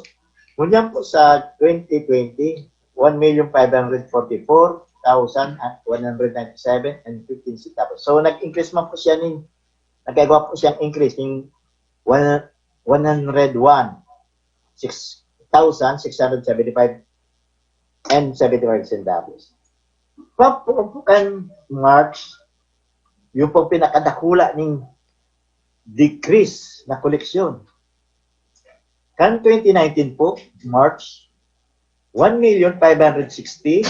Ngunyan po sa twenty twenty, one million five hundred forty-four thousand one hundred ninety-seven and fifteen centavos. So, nag-increase man po siya nin, nagkagawa po siyang increase nin one, one hundred one, six thousand six hundred seventy-five and seventy-five centavos. Pa, po, po kan March, yung po pinakadakula ning decrease na koleksyon. Kan twenty nineteen po, March, one million five hundred sixty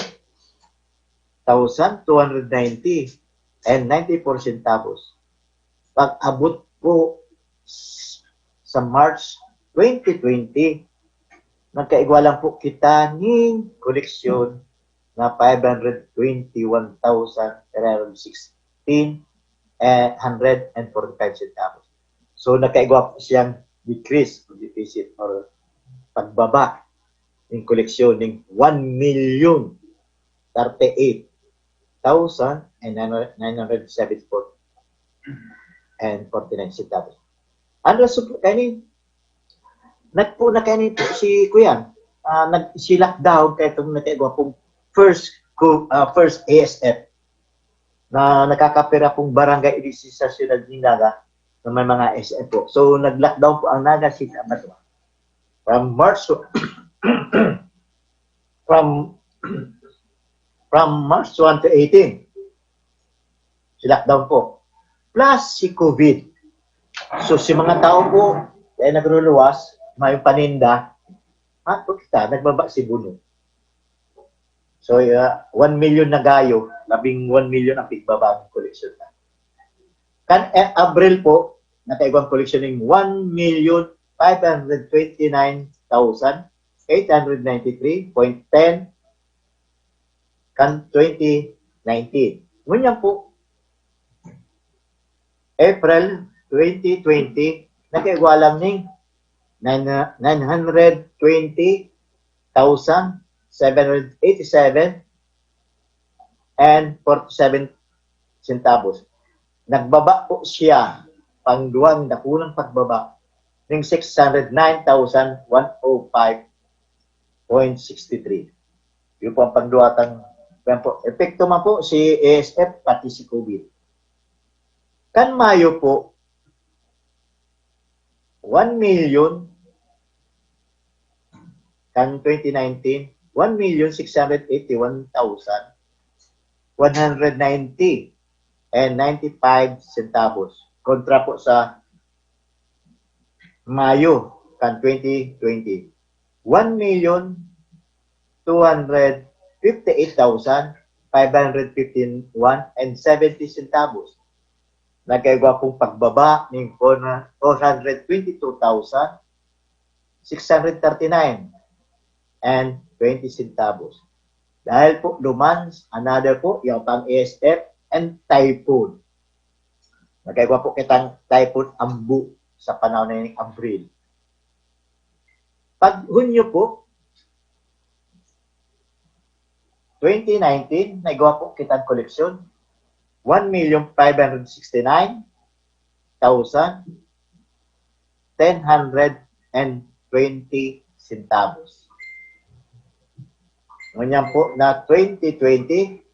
thousand two hundred ninety and ninety-four centavos. Pag-abot po s-, sa March twenty twenty, nagkaigwa lang po kita ning koleksyon na five hundred twenty-one thousand three hundred sixteen and hundred and forty-five centavos. So, nagkaigwa po siyang decrease o deficit or pagbaba ng koleksyon ng one million thirty-eight thousand and nine hundred seventy-four and forty-nine centavos. Ang rason po kaini, nagpo na kaini po si Kuya, ah, nag, si lockdown kaya itong nagkaigwa pong first, co- ah, first A S F na nakakapira pong barangay diri sa siyudad ni Naga na may mga S F po. So, nag-lockdown po ang Naga City Abattoir. From March, from, from March one to eighteen, si lockdown po. Plus si COVID. So, si mga tao po, kaya nagruluwas, may paninda, ha, kita, nagbaba si Buno. So, uh, one million na gayo, labing one million ang pigbaba ng koleksyon na. Kan eh, Abril po, nakaigwang koleksyon ng one million five hundred twenty-nine thousand eight hundred ninety-three point ten kan twenty nineteen. Ngunyan po, April, twenty twenty, nakaigwa lang ning nine, nine hundred twenty thousand seven hundred eighty-seven and forty-seven centavos. Nagbaba po siya, pangduwang dakulang pagbaba, ning six hundred nine thousand one oh five point six three. Yun po ang pangduwatang, yan po. Epekto man po si A S F, pati si COVID. Kan Mayo po, one million, kan twenty nineteen, one million six hundred eighty-one thousand one hundred ninety and ninety-five centavos. Kontra po sa Mayo kan twenty twenty, one million two hundred fifty-eight thousand five hundred fifty-one and seventy centavos. Nagkaigwa pong pagbaba ning four hundred twenty-two thousand six hundred thirty-nine and twenty centavos. Dahil po duman, another po, yung pang A S F and typhoon. Nagkaigwa po kitang typhoon Ambu sa panahon na yun, Abril. Pag Hunyo po, twenty nineteen, naigwa po kitang koleksyon, one million five hundred sixty-nine thousand ten hundred and twenty centavos. Ngunyan po na twenty twenty,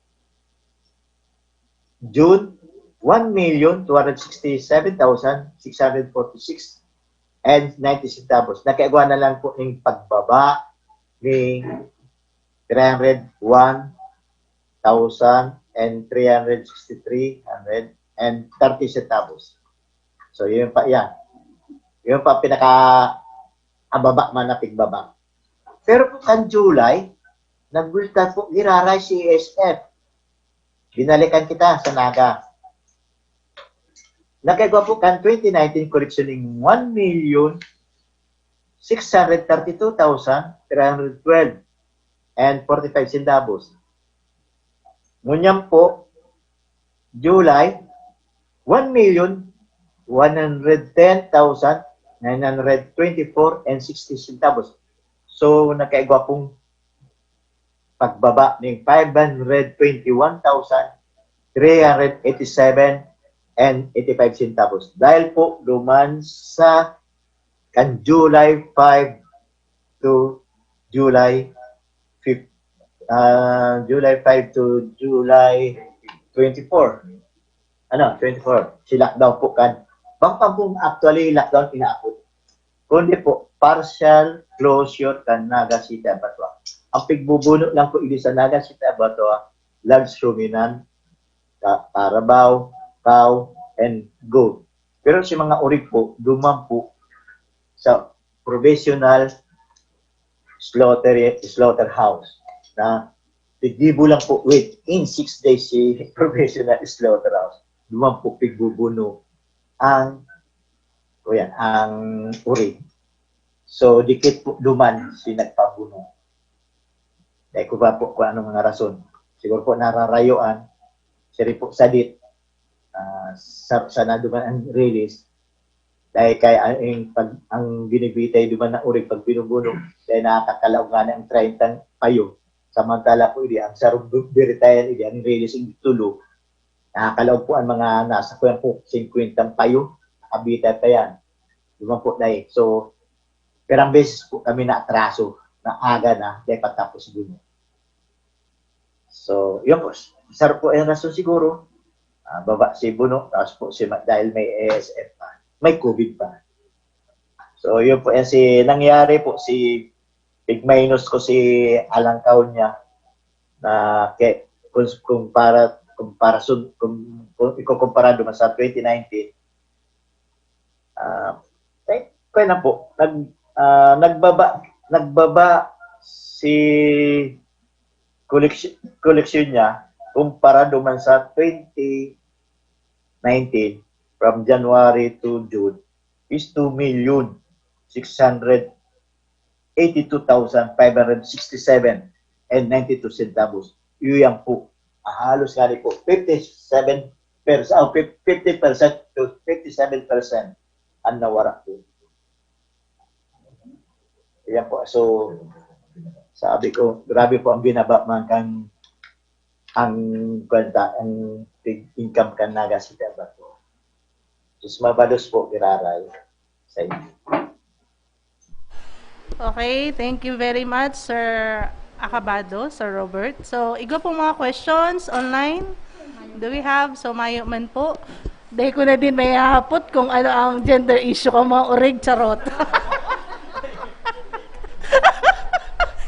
June, one million two hundred sixty-seven thousand six hundred forty-six and ninety centavos. Nakaigwa na lang po ning pagbaba ni three hundred one thousand and three hundred sixty-three hundred and thirty centavos. So, yun pa yan. Yun pa pinaka ababa man na pigbaba. Pero po kan July, nagbulta po, giraray si A S F. Binalikan kita sa Naga. Nagkagwa po kan twenty nineteen koleksyon ning one million six hundred thirty-two thousand three hundred twelve and forty-five centavos. Ngunyan po, July, one million one hundred ten thousand nine hundred twenty-four and sixty centavos. So, nagkaigwa pong pagbaba ning five hundred twenty-one thousand three hundred eighty-seven and eighty-five centavos. Dahil po duman sa kan July five to July fifth, ah, July five to July twenty-four. Ano, twenty-four. Si lockdown po kan. Bang pang kung actually lockdown inaabot. Kundi po, partial closure kan Naga City Abattoir. Ang pigbubuno lang po ini sa Naga City Abattoir, large ruminant, ka-, carabao, cow, and goat. Pero si mga urig po, duman po sa professional slaughter, slaughterhouse na piggibo lang po within six days si professional slaughterhouse. Duman po pigbubuno ang, o yan, ang urig. So, dikit po duman si nagpabuno. Dahil ko ba po kung anong mga rason. Siguro po nararayuan, siya rin po sadit, ah, sa, sana duman ang release. Dahil kaya ang, ang, pag, ang binibitay duman na urig pag binubuno, dahil nakakalaog nga na ang treinta payo. Samantala po, hindi, ang sarong biritayan, hindi, ang release, hindi tulo. Nakakalaog po ang mga nasa kuyan po, fifty payo, nakabitay pa yan. Duman po, dahil. So, pirang beses po kami na atraso, na aga na, dahil patapos buno. So, yun po, sarap po yung rason siguro. Ah, baba si Buno, tapos po si Ma-, dahil may A S F pa, may COVID pa. So, yun po, yan si, nangyari po, si, pig-minus ko si Alangkaw niya, na ke-, kung, kung para, kung para sun-, kung, kung ikukumpara duman sa twenty nineteen, ah, eh, kaya na po, nag, ah, nagbaba, nagbaba si koleksyon, koleksyon niya kumpara duman sa twenty nineteen, from January to June, is two million six hundred eighty-two thousand five hundred sixty-seven and ninety-two centavos. Yun yan po. Halos nga po, fifty-seven percent, oh, fifty percent to fifty-seven percent ang nawara po. Ayan po. So, sabi ko, grabe po ang binaba man kan ang kwenta, ang income kan Naga City Abaco. Diyos mabalos po, giraray sa inyo. Okay, thank you very much, Sir Acabado, Sir Robert. So, igwa pong mga questions online? Do we have? So, mayo man po. Dahil ko na din may hapot kung ano ang gender issue ko, mga urig, charot.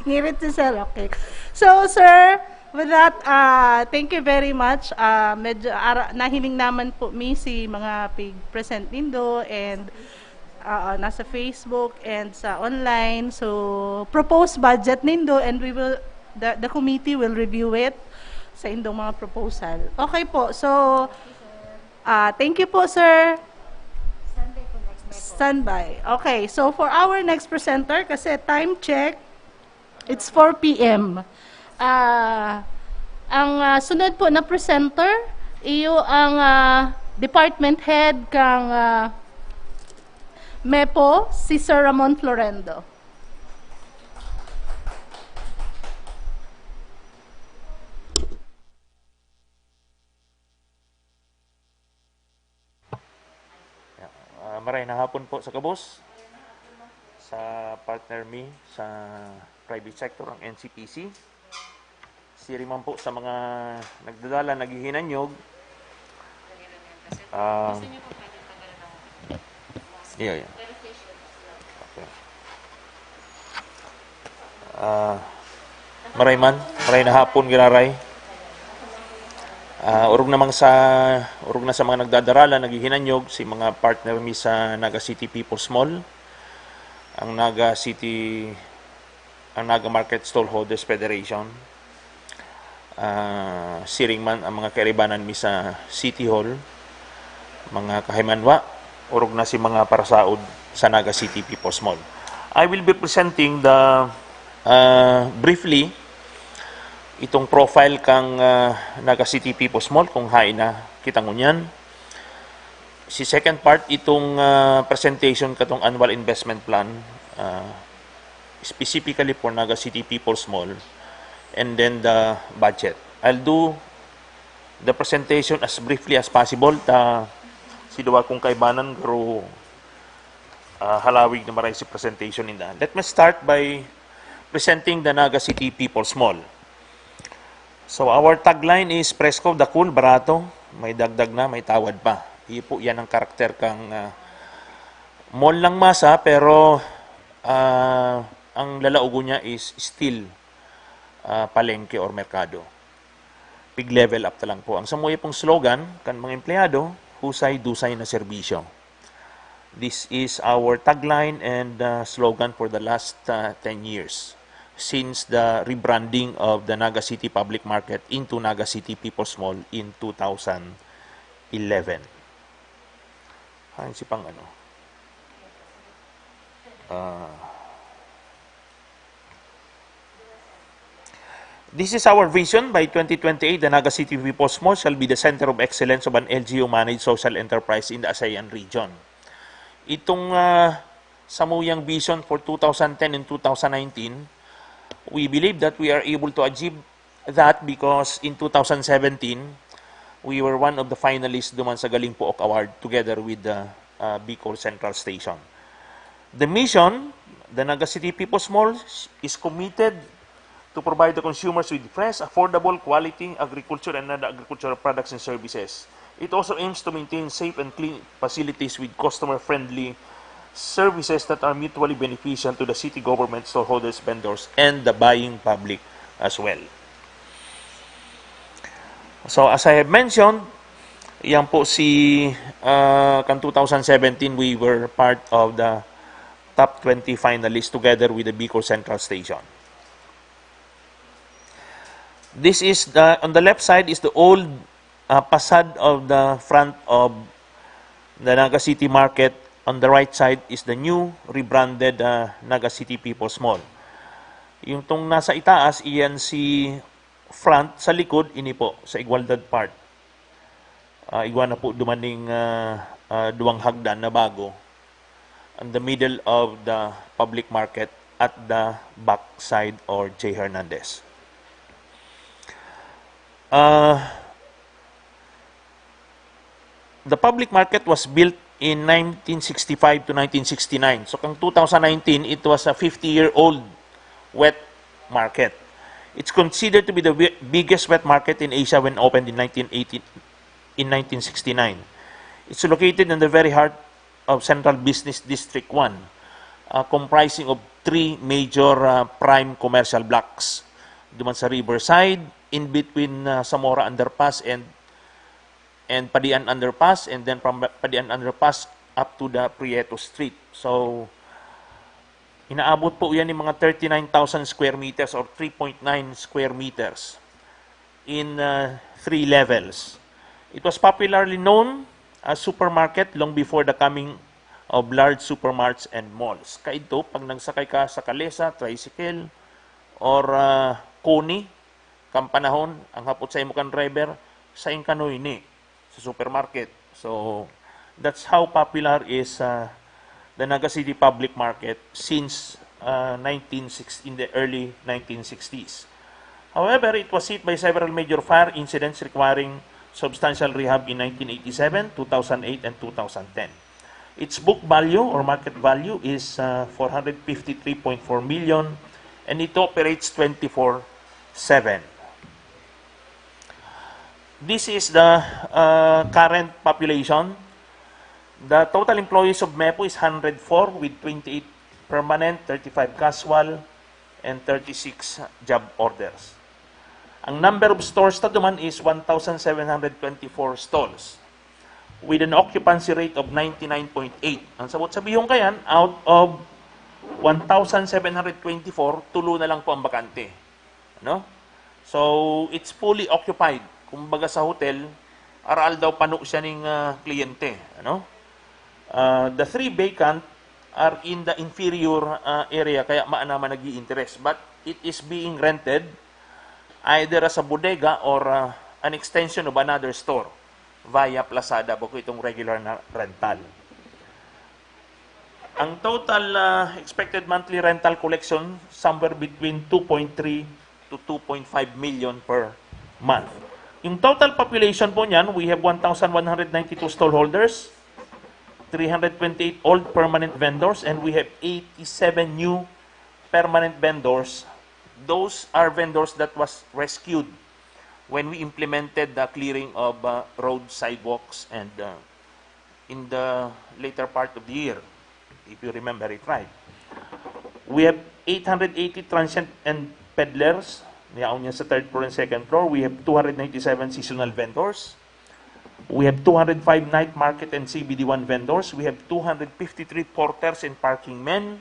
Ngirit si Sir, okay. So, Sir, with that, uh, thank you very much. Uh, medyo ara, nahiling naman po mi si mga pig-present nindo and uh, nasa Facebook and sa online. So, proposed budget nindo and we will, the, the committee will review it sa indong mga proposal. Okay po. So, uh, thank you po, sir. Standby. Okay. So, for our next presenter, kasi time check, it's four p.m. Ah, ang ah, sunod po na presenter, iyo ang ah, department head kang ah, MEPO, si Sir Ramon Florendo. Ah, maray na hapon po sa kabos, sa partner mi sa private sector, ang N C P C. Siring man po sa mga nagdadala, naghihinanyog. Ah, iyo, iyo. Okay. Ah, maray man, maray na hapon, giraray. Ah, orog namang sa orog na sa mga nagdadaralan, naghihinanyog si mga partner mi sa Naga City People's Mall, ang Naga City, ang Naga Market Stallholders Federation. Ah, siring man ang mga kairibanan mi sa City Hall, mga kahimanwa, orog na si mga parasaod sa Naga City People's Mall. I will be presenting the, ah, briefly, itong profile kang ah, Naga City People's Mall, kung hain na kita ngunyan. Si second part, itong ah, presentation katong annual investment plan, ah, specifically for Naga City People's Mall, and then the budget. I'll do the presentation as briefly as possible, ta si duwa kong kaibanan garo ah, halawig na maray si presentation ninda. Let me start by presenting the Naga City People's Mall. So our tagline is presko, dakul, barato. May dagdag na, may tawad pa. Iyo po, yan ang karakter kang ah, mall ng masa, pero ah, ang lalaugo niya is still ah, palengke or merkado. Pig-level up ta lang po. Ang samuya pong slogan kan mga empleyado, husay-dusay na serbisyo. This is our tagline and uh, slogan for the last uh, ten years, since the rebranding of the Naga City Public Market into Naga City People's Mall in two thousand eleven. Hain si pang ano? Ah. This is our vision. By twenty twenty-eight, the Naga City People's Mall shall be the center of excellence of an L G U-managed social enterprise in the ASEAN region. Itong ah, samuyang vision for two thousand ten and two thousand nineteen, we believe that we are able to achieve that because in two thousand seventeen, we were one of the finalists duman sa Galing Pook Award together with the ah, Bicol Central Station. The mission, the Naga City People's Mall is committed to provide the consumers with fresh, affordable, quality agriculture and non-agricultural products and services. It also aims to maintain safe and clean facilities with customer-friendly services that are mutually beneficial to the city government, stockholders, vendors, and the buying public as well. So as I have mentioned, yan po si uh, kan two thousand seventeen, we were part of the top twenty finalists together with the Bicol Central Station. This is the, on the left side is the old uh, facade of the front of the Naga City Market. On the right side is the new rebranded uh, Naga City People's Mall. Yung tong nasa itaas, iyan si front, sa likod, ini po, sa Igualdad Park. Ah, igwa na po dumaning, ah, ah, duwang hagdan na bago on the middle of the public market at the backside or J Hernandez. Ah, the public market was built in nineteen sixty-five to nineteen sixty-nine. So, kang two thousand nineteen, it was a fifty-year-old wet market. It's considered to be the wi-, biggest wet market in Asia when opened in nineteen eighty, in nineteen sixty-nine. It's located in the very heart of Central Business District one, uh, comprising of three major, uh, prime commercial blocks. Duman sa Riverside, in between, uh, Zamora Underpass and, and Padian Underpass, and then from Padian Underpass up to the Prieto Street. So, inaabot po yan ng mga thirty-nine thousand square meters or three point nine square meters in, uh, three levels. It was popularly known as supermarket long before the coming of large supermarts and malls. Kaidto, pag nagsakay ka sa kalesa, tricycle, or, ah, koni, kan panahon, ang hapot sa imo kan driver, "Sain kano ini?" "Sa supermarket." So, that's how popular is, ah, the Naga City Public Market since, ah, nineteen sixty, in the early nineteen sixties. However, it was hit by several major fire incidents requiring substantial rehab in nineteen eighty-seven, two thousand eight, and two thousand ten. Its book value or market value is, ah, four hundred fifty-three point four million, and it operates twenty-four seven. This is the, ah, current population. The total employees of MEPO is hundred four, with twenty-eight permanent, thirty-five casual, and thirty-six job orders. Ang number of stores ta duman is one thousand seven hundred twenty-four stalls, with an occupancy rate of ninety-nine point eight. Ang sabot sabihon kayan, out of one thousand seven hundred twenty-four, tulo na lang po ang bakante. Ano? So, it's fully occupied. Kumbaga sa hotel, aral daw pano siya ning, ah, kliyente. Ano? Ah, the three vacant are in the inferior, ah, area, kaya maana man nag-i-interest. But it is being rented either as a bodega or, ah, an extension of another store via Lazada, bako itong regular na rental. Ang total, ah, expected monthly rental collection, somewhere between two point three to two point five million per month. Yung total population po niyan, we have one thousand one hundred ninety-two stallholders, three hundred twenty-eight old permanent vendors, and we have eighty-seven new permanent vendors. Those are vendors that was rescued when we implemented the clearing of, uh, road sidewalks and, uh, in the later part of the year, if you remember it right. We have eight hundred eighty transient and peddlers, yaon niya sa third floor and second floor. We have two hundred ninety-seven seasonal vendors. We have two hundred five night market and C B D one vendors. We have two hundred fifty-three porters and parking men.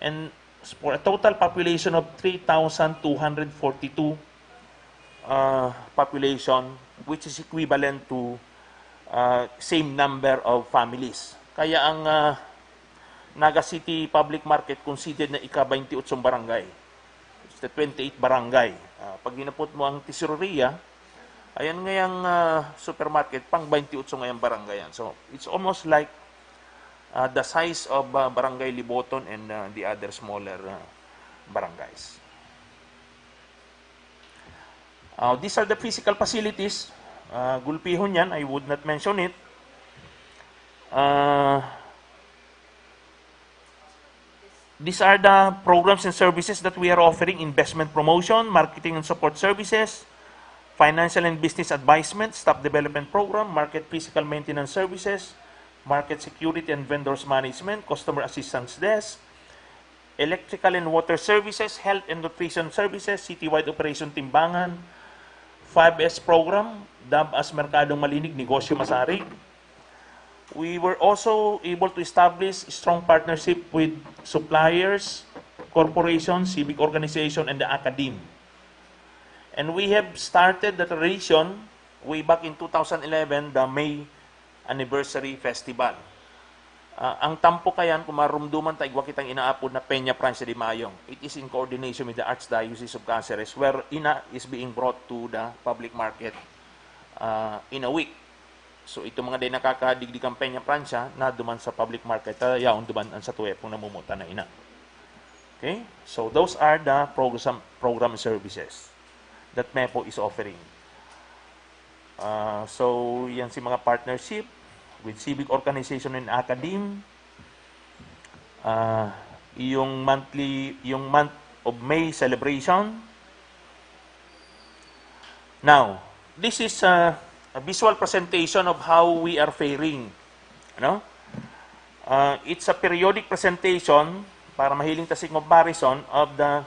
And for a total population of three thousand two hundred forty-two, uh, population, which is equivalent to, uh, same number of families. Kaya ang, uh, Naga City Public Market considered na ika-twenty-eight barangay. It's the twenty-eight barangay. Uh, pag hinapot mo ang tesoreria, ayan ngayang, uh, supermarket, pang twenty-eight ngayang barangay yan. So, it's almost like, uh, the size of, uh, Barangay Liboton and, uh, the other smaller, uh, barangays. Uh, these are the physical facilities. Uh, gulpihon yan, I would not mention it. Uh, these are the programs and services that we are offering: investment promotion, marketing and support services, financial and business advisement, staff development program, market physical maintenance services, market security and vendors management, customer assistance desk, electrical and water services, health and nutrition services, citywide operation timbangan, five S program, dab as Merkadong Malinig, Negosyo Masarig. We were also able to establish strong partnership with suppliers, corporations, civic organization, and the academe. And we have started the tradition way back in two thousand eleven, the May Anniversary Festival. Ah, ang Tampok kayan, kung marumduman ta, igwa kitang inaapod na Peña Francia de Mayo. It is in coordination with the Archdiocese of Caceres, where ina is being brought to the public market, ah, in a week. So, itong mga di nakakadigdi kan Peña Francia, na duman sa public market, ta yaon duman ang satuya pong namumuta na ina. Okay? So, those are the program, program services that MEPO is offering. Ah, so, yan si mga partnership with civic organization and academe. Ah, yung monthly, yung month of May celebration. Now, this is a, a visual presentation of how we are faring. Ano? Ah, it's a periodic presentation para mahiling ta si comparison of the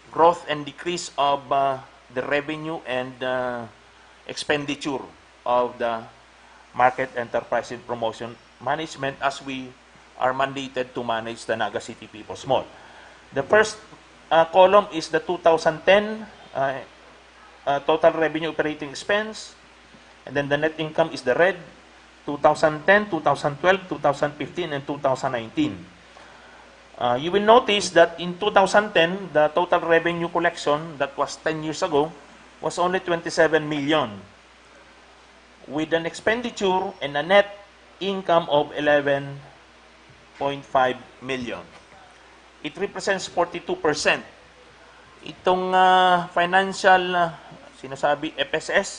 growth and decrease of, ah, the revenue and, ah, expenditure of the market enterprise and promotion management as we are mandated to manage the Naga City People's Mall. The first, ah, column is the two thousand ten, ah, ah, total revenue operating expense, and then the net income is the red, two thousand ten, two thousand twelve, two thousand fifteen, and two thousand nineteen. Uh, you will notice that in two thousand ten, the total revenue collection, that was ten years ago, was only twenty-seven million, with an expenditure and a net income of eleven point five million. It represents forty-two percent. Itong, ah, financial, ah, sinasabi, F S S,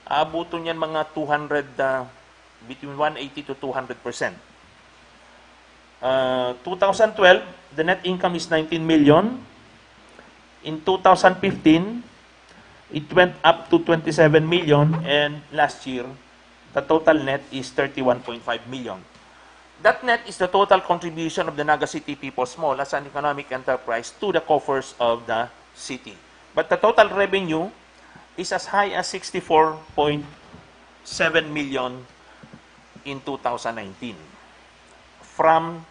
aabuton yan mga two hundred, ah, between one eighty to two hundred percent. Uh, two thousand twelve, the net income is nineteen million. In two thousand fifteen, it went up to twenty-seven million, and last year, the total net is thirty-one point five million. That net is the total contribution of the Naga City People's Mall as an economic enterprise to the coffers of the city. But the total revenue is as high as sixty-four point seven million in two thousand nineteen, from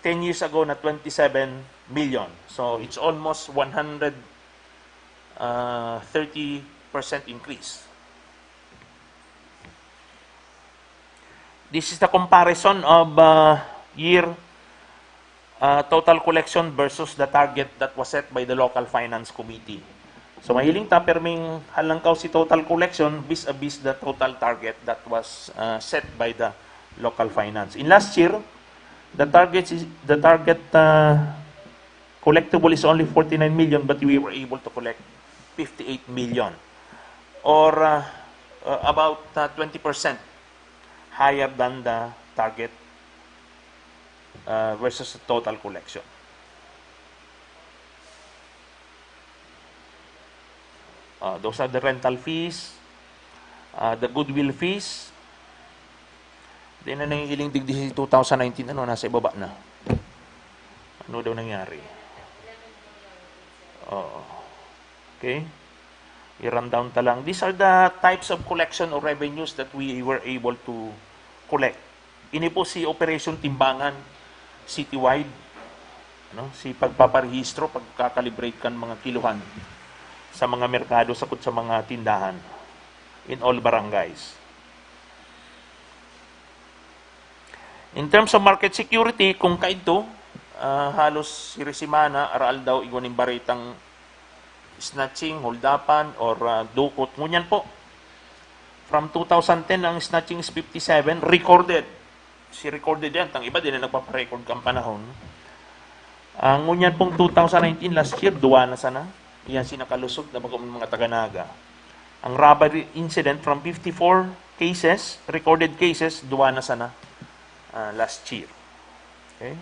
ten years ago na twenty-seven million. So, it's almost one hundred, uh, thirty percent increase. This is the comparison of, uh, year, uh, total collection versus the target that was set by the local finance committee. So, mahiling ta, perming halangkaw si total collection vis-a-vis the total target that was, uh, set by the local finance. In last year, the target is, the target, uh, collectible is only forty-nine million, but we were able to collect fifty-eight million, or, uh, uh, about, uh, twenty percent higher than the target, uh, versus the total collection. Uh, those are the rental fees, uh, the goodwill fees. Di na nangihiling digdi si two thousand nineteen, ano, nasa ibaba na. Ano daw nangyari? Oo. Okay? I-run down ta lang. These are the types of collection or revenues that we were able to collect. Ini po si Operation Timbangan citywide, ano, si pagpaparehistro, pagka-calibrate kan mga kiluhan sa mga merkado, sagkod sa mga tindahan in all barangays. In terms of market security, kung kaidto, ah, halos siri semana, araal daw igwa nin baretang snatching, holdapan, or, ah, dukot. Ngunyan po, from two thousand ten, ang snatching is fifty-seven, recorded. Si recorded yan, tang iba din na nagpaparecord kang panahon. Ang ngunyan pong two thousand nineteen, last year, duwa na sana. Yan, sinakalusog na bago mga taga-Naga. Ang robbery incident, from fifty-four cases, recorded cases, duwa na sana, ah, last year. Okay?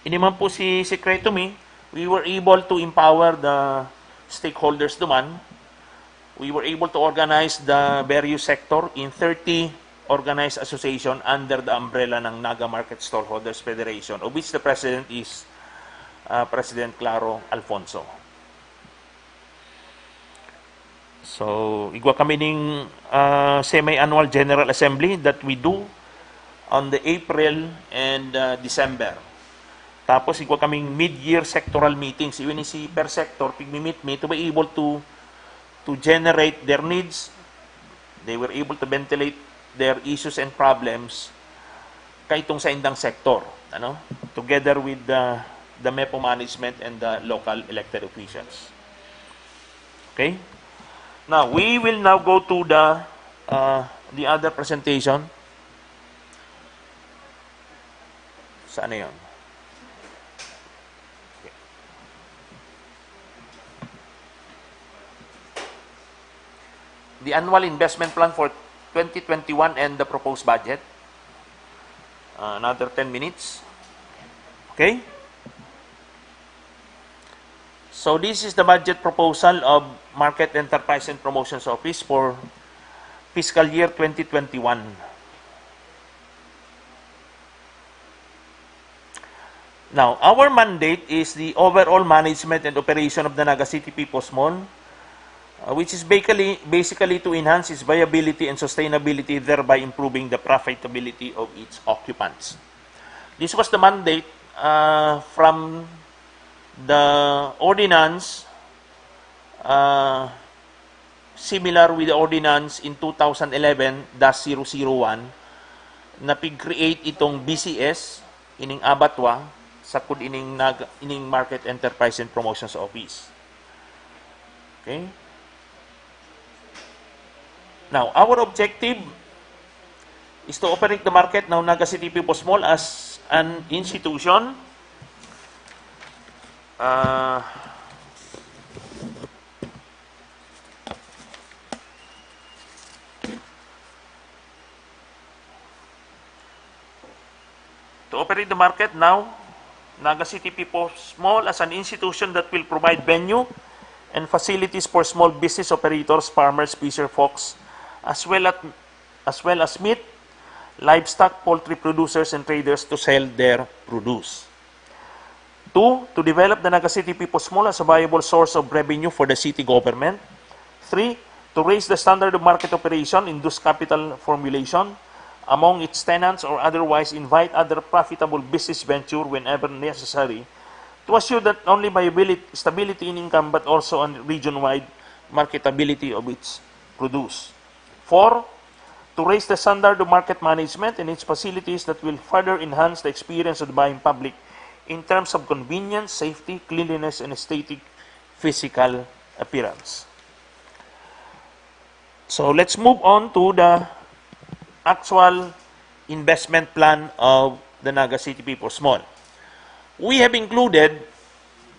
Ini man po si Secreto Mi, we were able to empower the stakeholders duman. We were able to organize the various sector in thirty organized association under the umbrella ng Naga Market Stallholders Federation, of which the president is, uh, President Claro Alfonso. So, igwa kami ning, ah, semi-annual General Assembly that we do on the April and, ah, December. Tapos, igwa kaming mid-year sectoral meetings. Even si per sector, pigmi-meet mi to be able to, to generate their needs. They were able to ventilate their issues and problems kaitong sa indang sector, ano? Together with the, the MEPO management and the local elected officials. Okay? Now, we will now go to the, uh, the other presentation. Saan na yun? The annual investment plan for twenty twenty-one and the proposed budget. Uh, another ten minutes. Okay? So this is the budget proposal of Market Enterprise and Promotions Office for fiscal year twenty twenty-one. Now, our mandate is the overall management and operation of the Naga City People's Mall, uh, which is basically, basically to enhance its viability and sustainability, thereby improving the profitability of its occupants. This was the mandate, uh, from the ordinance, uh, similar with the ordinance in two thousand eleven dash zero zero one na pig-create itong B C S, ining abattoir, sagkod ining nag-, ining Market Enterprise and Promotions Office. Okay? Now, our objective is to operate the market now, Naga City People's Mall, as an institution. Ah, to operate the market now, Naga City People's Mall as an institution that will provide venue and facilities for small business operators, farmers, fisher folks, as well as, as well as meat, livestock, poultry producers, and traders to sell their produce. Two, to develop the Naga City People's Mall as a viable source of revenue for the city government. Three, to raise the standard of market operation, induce capital formulation among its tenants, or otherwise invite other profitable business venture whenever necessary, to assure not only viability, stability in income, but also a region-wide marketability of its produce. Four, to raise the standard of market management and its facilities that will further enhance the experience of the buying public in terms of convenience, safety, cleanliness, and aesthetic physical appearance. So let's move on to the actual investment plan of the Naga City People's Mall. We have included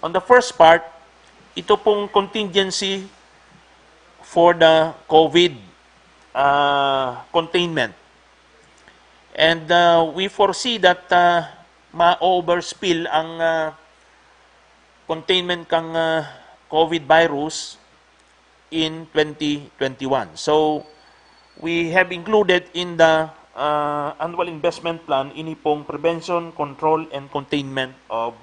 on the first part, ito pong contingency for the COVID, ah, containment. And, ah, we foresee that, ah, ma-overspill ang, ah, containment kang, ah, COVID virus in twenty twenty-one. So, we have included in the, ah, annual investment plan ini pong prevention, control, and containment of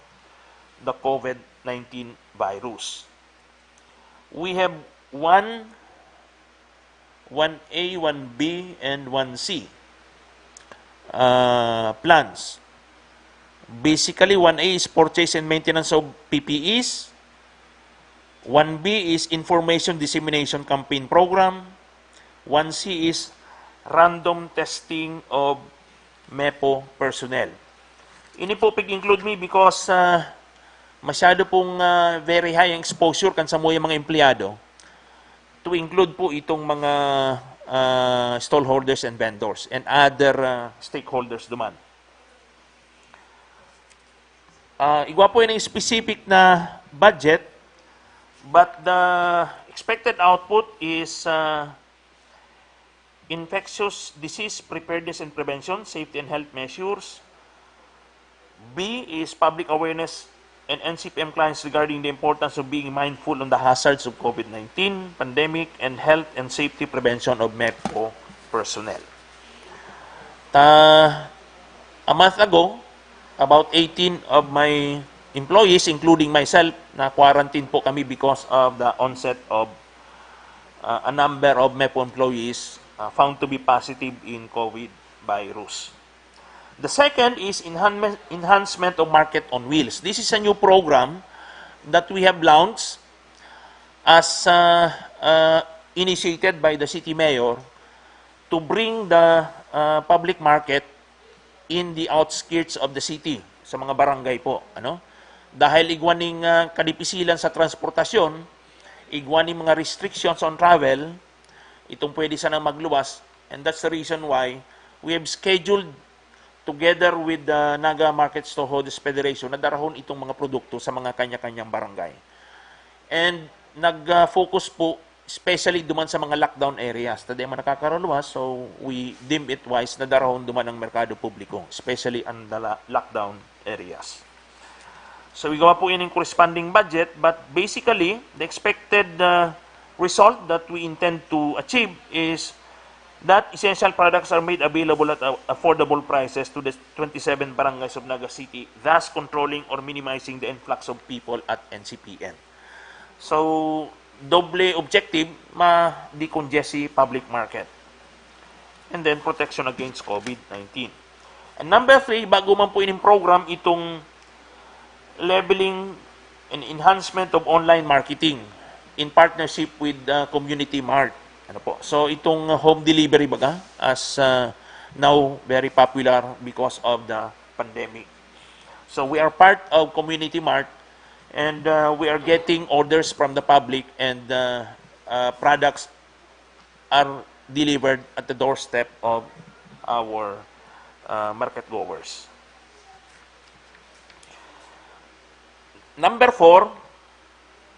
the COVID nineteen virus. We have one, one A, one B, and one C, ah, plans. Basically, one A is purchase and maintenance of P P Es. One B is information dissemination campaign program. One C is random testing of MEPO personnel. Ini po pig-include mi because, ah, masyado pong, ah, very high ang exposure kan samuyang mga empleyado, to include po itong mga, ah, stallholders and vendors and other, ah, stakeholders duman. Ah, igwa po yan ang specific na budget, but the expected output is, ah, infectious disease preparedness and prevention, safety and health measures. B is public awareness and N C P M clients regarding the importance of being mindful on the hazards of COVID nineteen pandemic and health and safety prevention of MEPO personnel. Ta, a month ago, about eighteen of my employees, including myself, na-quarantine po kami because of the onset of, uh, a number of MEPO employees, uh, found to be positive in COVID virus. The second is enhanme-, enhancement of Market on Wheels. This is a new program that we have launched as, uh, uh, initiated by the city mayor to bring the, uh, public market in the outskirts of the city, sa mga barangay po, ano? Dahil igwa ning, ah, kadipisilan sa transportasyon, igwa ning mga restrictions on travel, itong pwede sanang magluwas, and that's the reason why we have scheduled together with the Naga Market Storeholders Federation na darahon itong mga produkto sa mga kanya-kanyang barangay. And nag-focus po especially duman sa mga lockdown areas. Tadi man nakakaraluwas, so we deem it wise na darahon duman ang merkado publiko, especially ang dala- lockdown areas. So, igwa po yan yung corresponding budget, but basically, the expected uh, result that we intend to achieve is that essential products are made available at uh, affordable prices to the twenty-seven barangays of Naga City, thus controlling or minimizing the influx of people at N C P N. So, doble objective, ma-decongest si public market. And then, protection against COVID nineteen. And number three, bago man po ining program, itong leveling and enhancement of online marketing in partnership with the Community Mart. Ano po? So, itong home delivery baga, as uh, now very popular because of the pandemic. So, we are part of Community Mart, and uh, we are getting orders from the public, and uh, uh, products are delivered at the doorstep of our uh, market goers. Number four,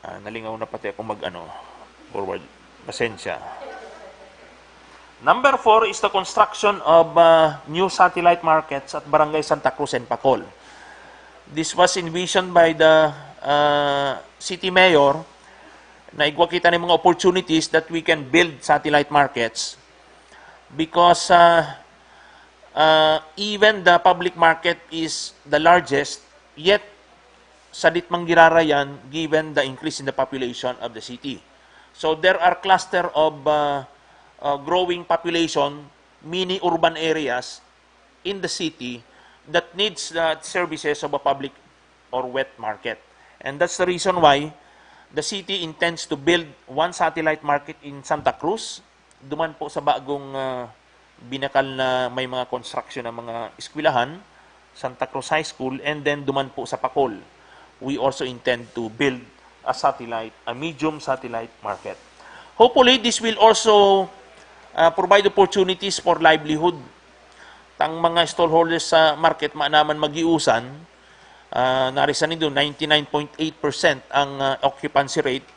ah, nalingaw na pati ako mag-ano, forward. Pasensya. Number four is the construction of uh, new satellite markets at Barangay Santa Cruz and Pacol. This was envisioned by the uh, city mayor na igwa kita ng mga opportunities that we can build satellite markets because uh, uh, even the public market is the largest, yet sadit man girarayan given the increase in the population of the city. So there are cluster of uh, uh, growing population, mini urban areas in the city that needs the services of a public or wet market. And that's the reason why the city intends to build one satellite market in Santa Cruz, duman po sa bagong uh, binakal na may mga construction ng mga eskwelahan, Santa Cruz High School, and then duman po sa Pacol. We also intend to build a satellite, a medium satellite market. Hopefully, this will also uh, provide opportunities for livelihood. Tang mga stallholders sa market maanaman magiusan, uh, narisan nindo, ninety-nine point eight percent ang uh, occupancy rate.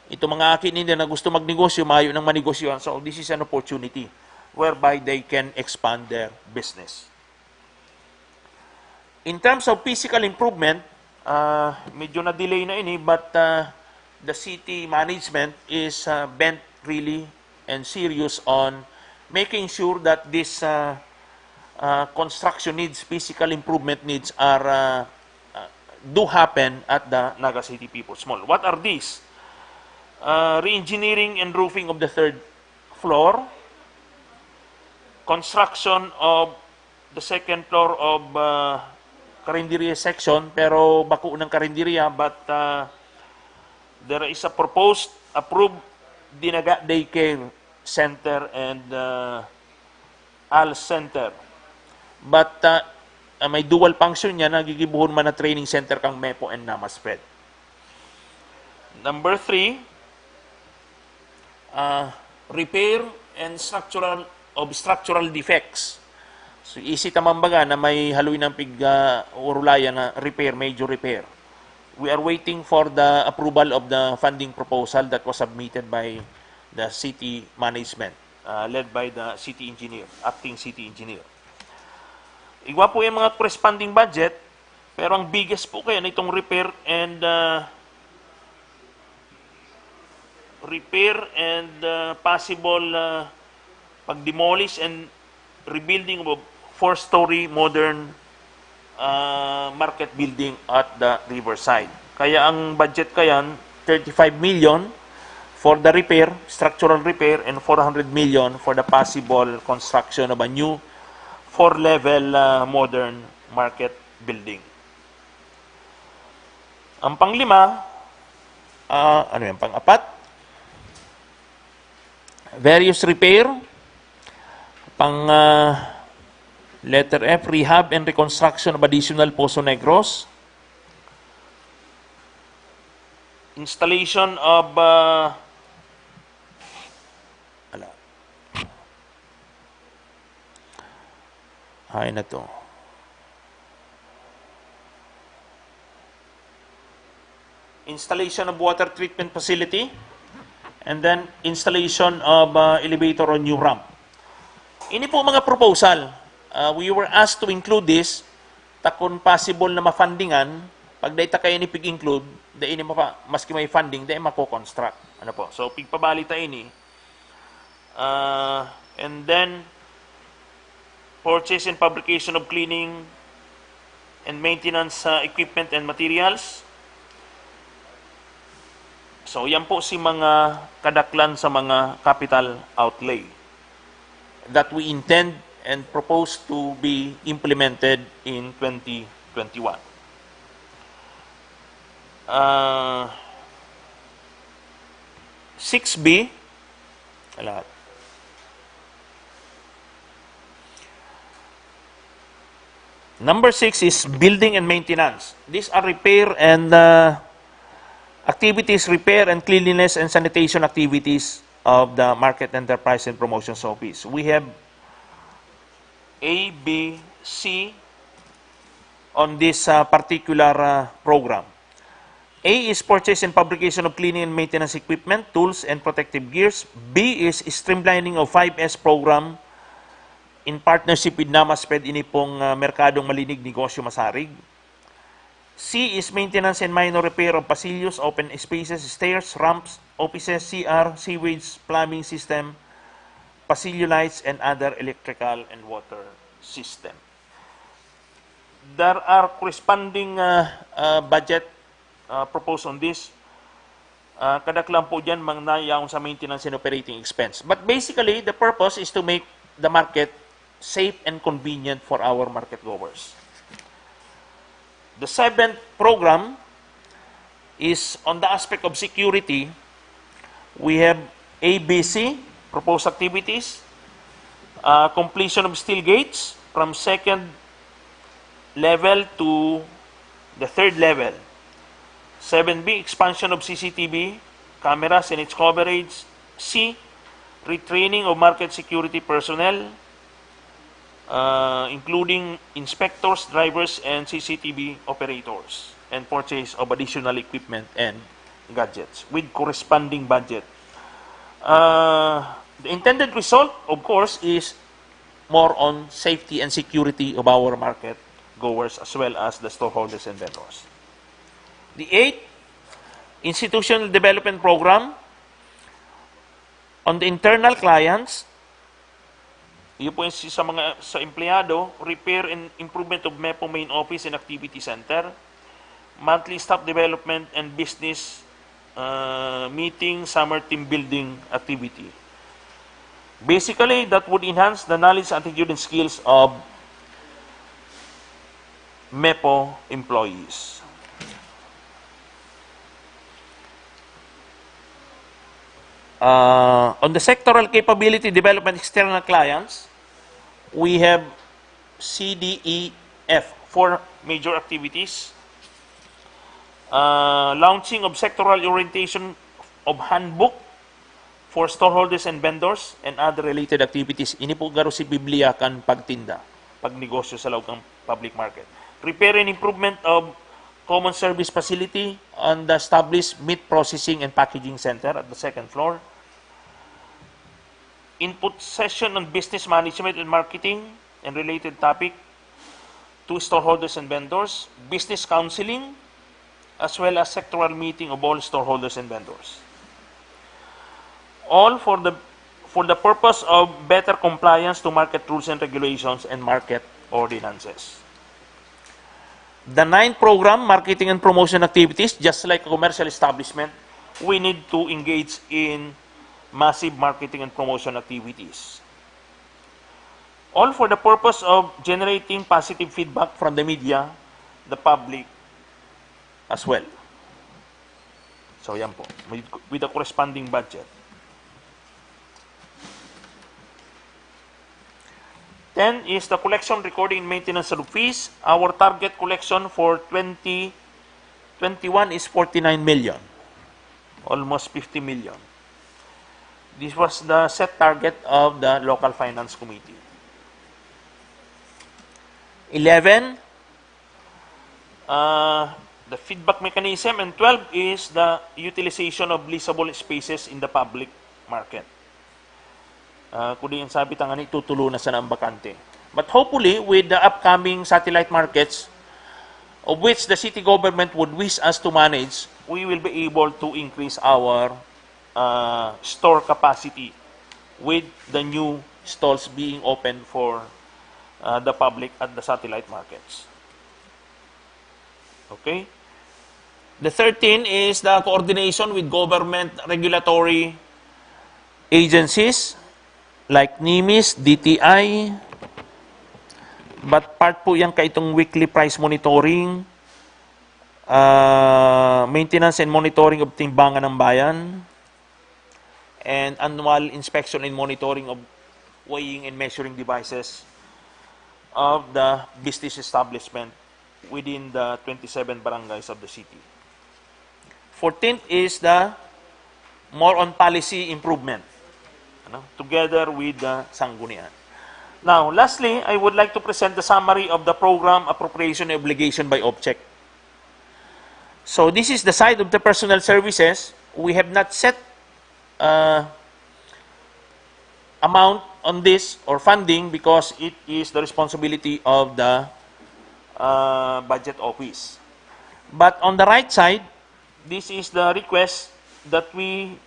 Ito mga aki ninda na gusto magnegosyo, mayo nang manegosyohan. So, this is an opportunity whereby they can expand their business. In terms of physical improvement, uh, medyo na-delay na ini, but uh, the city management is uh, bent really and serious on making sure that this uh, uh, construction needs, physical improvement needs are uh, uh, do happen at the Naga City People's Mall. What are these? Uh, re-engineering and roofing of the third floor, construction of the second floor of uh, Carinderia section, pero bako ng Carinderia, but uh, there is a proposed approved Dinaga Daycare Center and uh, ALS Center. But uh, uh, may dual function niya, nagigibuhon man na training center kang MEPO and NAMASPED. Number three, uh, repair and structural of structural defects. So, isi ta man baga na may haloy ng pig uh, urulayan na repair, major repair. We are waiting for the approval of the funding proposal that was submitted by the city management, uh, led by the city engineer, acting city engineer. Igwa po yung mga corresponding budget, pero ang biggest po kaya nitong repair and uh, repair and uh, possible uh, pag-demolish and rebuilding of a four-story modern uh, market building at the riverside. Kaya ang budget kayan, thirty-five million for the repair, structural repair, and four hundred million for the possible construction of a new four-level uh, modern market building. Ang panglima, uh, ano yan, pang-apat? Various repair, pang uh, letter F, rehab and reconstruction of additional Poso Negros. Installation of, uh, ala. Ay na to. Installation of water treatment facility, and then installation of, uh, elevator or new ramp. Ini po mga proposal, uh, we were asked to include this, ta kun possible na ma-fundingan, pag dai ta kaya ini pig-include, dai ini mapa-, maski may funding, dai mako-construct. Ano po? So, pigpabali ta ini. Uh, and then, purchase and fabrication of cleaning and maintenance sa equipment and materials. So, yan po si mga kadaklan sa mga capital outlay that we intend and propose to be implemented in twenty twenty-one. Uh, six B, lahat. Number six is building and maintenance. These are repair and, uh, activities, repair and cleanliness and sanitation activities of the Market Enterprise and Promotions Office. We have A, B, C on this, uh, particular, uh, program. A is purchase and fabrication of cleaning and maintenance equipment, tools, and protective gears. B is streamlining of five S program in partnership with Namasped, ini pong, ah, Merkadong Malinig, Negosyo Masarig. C is maintenance and minor repair of pasilyos, open spaces, stairs, ramps, offices, C R, sewage, plumbing system, pasilyo lights, and other electrical and water system. There are corresponding, ah, ah, budget, ah, proposed on this. Ah, kadaklan po dyan, mga nayaon sa maintenance and operating expense. But basically, the purpose is to make the market safe and convenient for our market goers. The seventh program is on the aspect of security. We have A B C, proposed activities, uh, completion of steel gates from second level to the third level. Seven B, expansion of C C T V cameras and its coverage. C, retraining of market security personnel, uh, including inspectors, drivers, and C C T V operators, and purchase of additional equipment and gadgets with corresponding budget. Uh, the intended result, of course, is more on safety and security of our market goers as well as the storeholders and vendors. The eighth, institutional development program on the internal clients. Iyo po yung si-, sa mga, sa empleyado, repair and improvement of MEPO main office and activity center, monthly staff development and business, uh, meeting, summer team building activity. Basically, that would enhance the knowledge, attitude, and skills of MEPO employees. Uh, on the sectoral capability development external clients, we have C D E F, four major activities. Uh, launching of sectoral orientation of handbook for storeholders and vendors and other related activities. Ini po garo si Biblia kan pagtinda, pagnegosyo sa laog kan public market. Repair and improvement of common service facility on the established meat processing and packaging center at the second floor. Input session on business management and marketing and related topic to storeholders and vendors, business counseling, as well as sectoral meeting of all storeholders and vendors. All for the, for the purpose of better compliance to market rules and regulations and market ordinances. The ninth program, marketing and promotion activities, just like a commercial establishment, we need to engage in massive marketing and promotion activities. All for the purpose of generating positive feedback from the media, the public, as well. So, yan po. With, with the corresponding budget. Ten is the collection, recording, and maintenance of fees. Our target collection for twenty twenty-one is forty-nine million. almost fifty million. This was the set target of the local finance committee. Eleven, uh, the feedback mechanism, and twelve is the utilization of leasable spaces in the public market. Uh, kundi ang sabi tangani, tutulo na sana ang bakante. But hopefully, with the upcoming satellite markets, of which the city government would wish us to manage, we will be able to increase our uh, store capacity with the new stalls being open for uh, the public at the satellite markets. Okay? The thirteen is the coordination with government regulatory agencies like nimis, D T I, but part po yan kaitong weekly price monitoring, uh, maintenance and monitoring of timbangan ng bayan, and annual inspection and monitoring of weighing and measuring devices of the business establishment within the twenty-seven barangays of the city. Fourteenth is the more on policy improvement, ano, together with the Sanggunian. Now, lastly, I would like to present the summary of the program appropriation and obligation by object. So, this is the side of the personnel services. We have not set uh, amount on this or funding because it is the responsibility of the uh, budget office. But on the right side, this is the request that we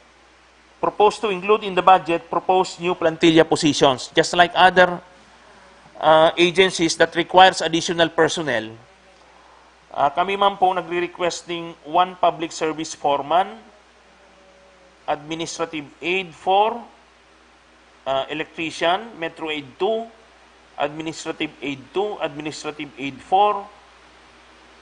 propose to include in the budget proposed new plantilla positions, just like other uh, agencies that requires additional personnel. Uh, kami man po nagre-request ng one public service foreman, administrative aid four, uh, electrician, Metro Aid two, administrative aid two, administrative aid four,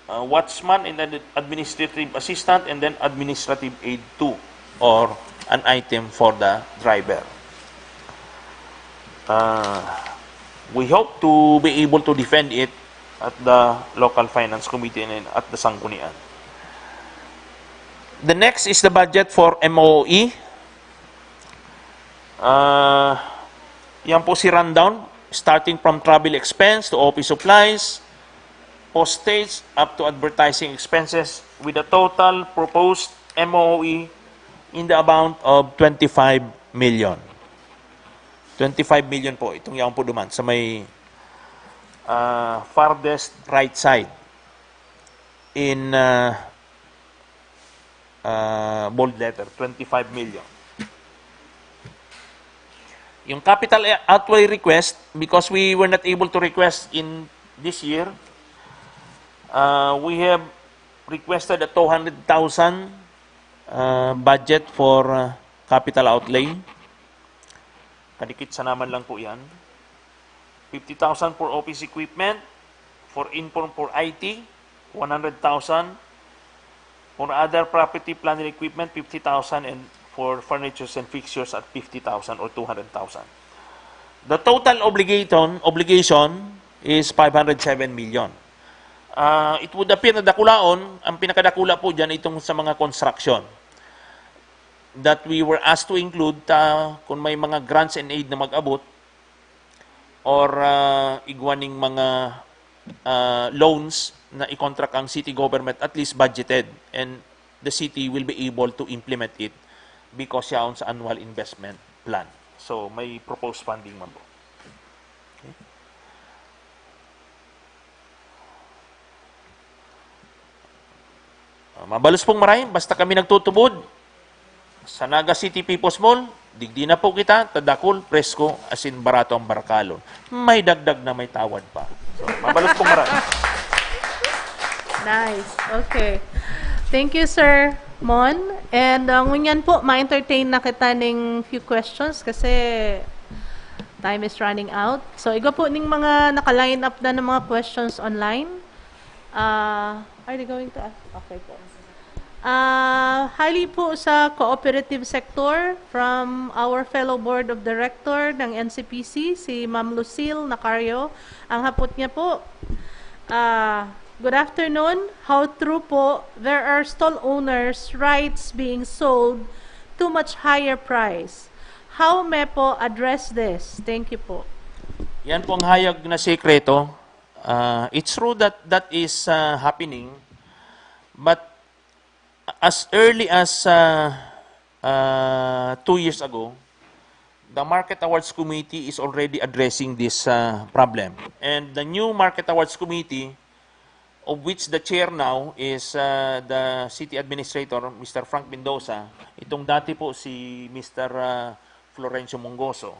uh, watchman and ad- administrative assistant, and then administrative aid two, or an item for the driver. Uh, we hope to be able to defend it at the local finance committee and at the Sanggunian. The next is the budget for M O E. Uh, yan po si rundown, starting from travel expense to office supplies, postage, up to advertising expenses, with a total proposed M O E in the amount of twenty-five million. Twenty-five million po, itong yaon po duman sa may uh, farthest right side in uh, uh, bold letter, twenty-five million. Yung capital outlay request, because we were not able to request in this year, uh, we have requested a two hundred thousand uh, budget for uh, capital outlay. Kadikit sa naman lang po yan. Fifty thousand for office equipment, for inform for I T, one hundred thousand, for other property, plant and equipment, fifty thousand, and for furnitures and fixtures at fifty thousand or two hundred thousand. The total obligation, obligation is five hundred seven million. Uh, it would appear na dakulaon, ang pinakadakula po dyan itong sa mga construction that we were asked to include ta kung may mga grants and aid na mag-abot or uh, igwa ning mga uh, loans na i-contract ang city government, at least budgeted, and the city will be able to implement it because yaon sa annual investment plan. So, may proposed funding man po. Okay. Uh, mabalos pong maray, basta kami nagtutubod sa Naga City People's Mall, digdi na po kita, tadakol, presko, asin barato ang barkalon. May dagdag na may tawad pa. So, mabalos pong maray. Nice. Okay. Thank you, Sir Mon. And uh, ngunyan po, ma-entertain na kita ning few questions kasi time is running out. So, igwa po ning mga naka-line up na ng mga questions online. Uh, are they going to ask? Okay po. Uh, hali po sa cooperative sector from our fellow board of director ng N C P C, si Ma'am Lucille Nacario. Ang hapot niya po, uh, Good afternoon. How true po, there are stall owners rights being sold too much higher price. How MePo address this? Thank you po. Yan pong hayag na sekreto. Uh, it's true that that is uh, happening, but as early as uh, uh, two years ago, the Market Awards Committee is already addressing this uh, problem. And the new Market Awards Committee, of which the chair now is uh, the city administrator, Mister Frank Mendoza, itong dati po si Mister uh, Florencio Mongoso.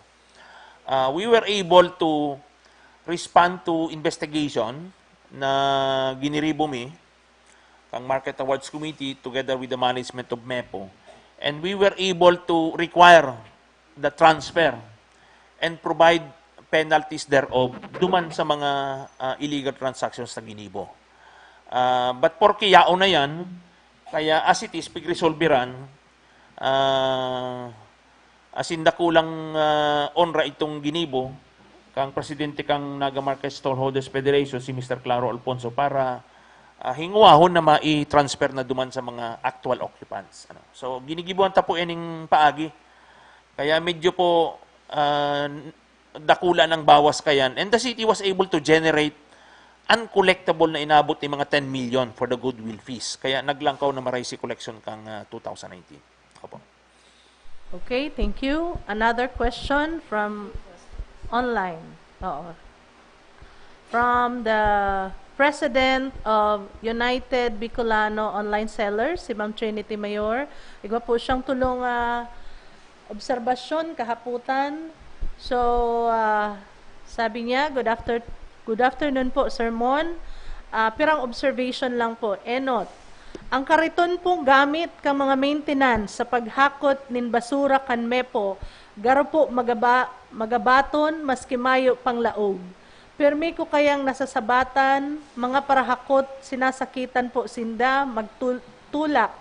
Uh, we were able to respond to investigation na giniribo mi kang Market Awards Committee together with the management of MePo. And we were able to require the transfer and provide penalties thereof duman sa mga uh, illegal transactions na ginibo. Uh, but porke yaon na yan, kaya as it is, pigresolveran, uh, asin dakulang uh, onra itong ginibo kang presidente kang Naga Market Stallholders Federation, si Mister Claro Alfonso, para uh, hinguahon na mai-transfer na duman sa mga actual occupants. Ano. So, ginigibuhan ta po ining paagi. Kaya medyo po uh, dakula ng bawas kayan. And the city was able to generate uncollectible na inabot ni mga ten million for the goodwill fees. Kaya naglangkaw na maray si collection kang uh, two thousand nineteen. Opo. Okay, thank you. Another question from online. Oo. From the president of United Bicolano Online Sellers, si Ma'am Trinity Mayor. Igwa po siyang tulong uh, obserbasyon, kahaputan. So, uh, sabi niya, good, after, good afternoon po, Sir Mon. Uh, pirang observation lang po. Enot, ang kariton pong gamit kang mga maintenance sa paghakot nin basura kan MePo, garo po magaba, magabaton maski mayo pang laog. Pirmi ko kayang nasasabatan, mga parahakot, sinasakitan po sinda, magtulak,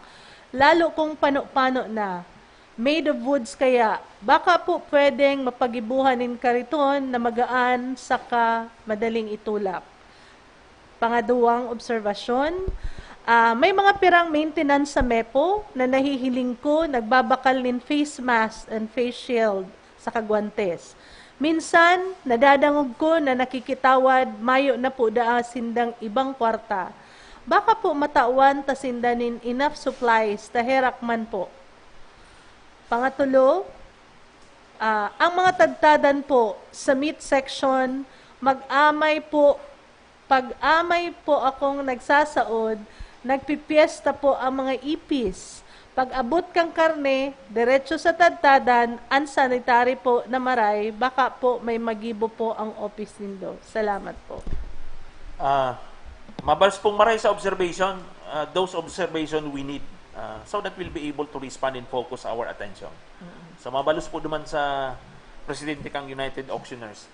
lalo kung pano-pano na. Made of woods kaya, baka po pwedeng mapagibuhan nin kariton na magaan saka madaling itulak. Pangaduwang obserbasyon, ah, may mga pirang maintenance sa MePo na nahihiling ko nagbabakal nin face mask and face shield sa kagwantes. Minsan, nadadangog ko na nakikitawad, mayo na po daa sindang ibang kwarta. Baka po matawan ta sinda nin enough supplies ta herak man po. Pangatulo, ah, ang mga tadtadan po sa meat section, mag-amay po, pag-amay po akong nagsasaod, nagpipiesta po ang mga ipis. Pag-abot kang karne, diretso sa tadtadan, unsanitary po na maray, baka po may magibo po ang office nindo. Salamat po. Ah, mabalos pong maray sa observation, ah, those observation we need. Ah, so that we'll be able to respond and focus our attention. So mabalos po duman sa presidente kang United Auctioners.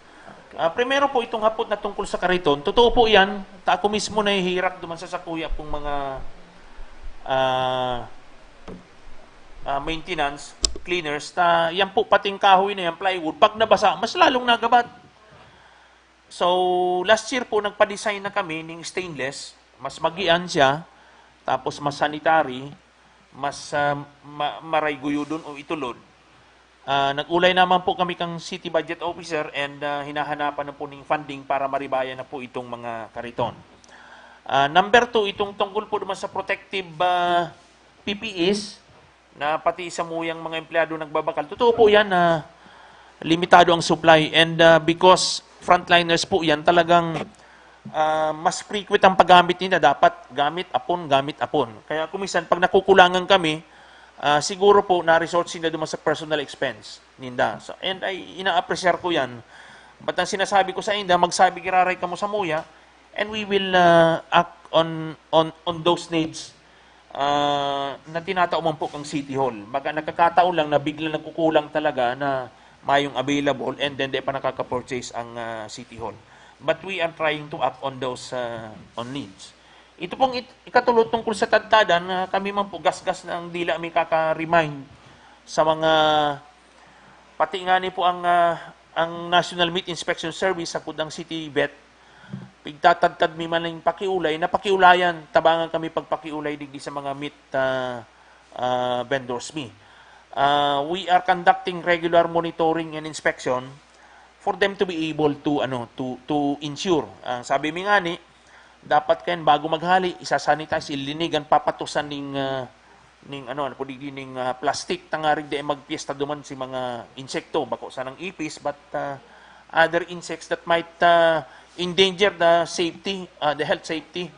Ah, primero po, itong hapot na tungkol sa kariton. Totoo po yan. Ta ako mismo nahihirak duman sa sakuya pong mga ah, ah, maintenance, cleaners, ta yan po pating kahoy na yan, plywood, pag nabasa, mas lalong nagabat. So, last year po, nagpa-design na kami ning stainless. Mas magian siya, tapos mas sanitary, mas ah, ma- maray guyodon o itulod. Ah, nag-ulay naman po kami kang city budget officer and ah, hinahanapan na po ning funding para maribayan na po itong mga kariton. Ah, number two, itong tungkol po naman sa protective ah, P P Es na pati sa muyang mga empleyado nagbabakal. Totoo po yan na limitado ang supply and ah, because frontliners po yan, talagang ah, mas frequent ang paggamit nila. Dapat gamit apon, gamit apon. Kaya kuminsan, pag nakukulangan kami, ah, siguro po na-resort sila duman sa personal expense ninda. So, and ay ina-appreciate ko yan. But ang sinasabi ko sa inda, magsabi giraray kamo sa muya, and we will ah, act on, on, on those needs ah, na tinatao man po kang City Hall. Baga nakakataon lang na bigla nagkukulang talaga na mayong available and then di pa nakaka-purchase ang ah, City Hall. But we are trying to act on those ah, on needs. Ito pong it- ikatulo tungkol sa tadtadan, na kami man po gasgas na ang dila may kaka-remind sa mga, pati nga ni po ang ah, ang National Meat Inspection Service, sa kudang City Vet, pigtatadtad mi man ning pakiulay, na pakiulayan, tabangan kami pagpakiulay digdi sa mga meat, ah, ah, vendors mi. Ah, we are conducting regular monitoring and inspection for them to be able to, ano, to, to ensure. Ang sabi mi ngani, dapat kayan bago maghali, isa-sanitize, ilinigan, papatusan ning, ah, ning, ano, ano po, digdi ning, ah, plastic, tangarig di magpiesta duman si mga insekto, bako sanang ipis, but, ah, other insects that might, ah, endanger the safety, ah, the health safety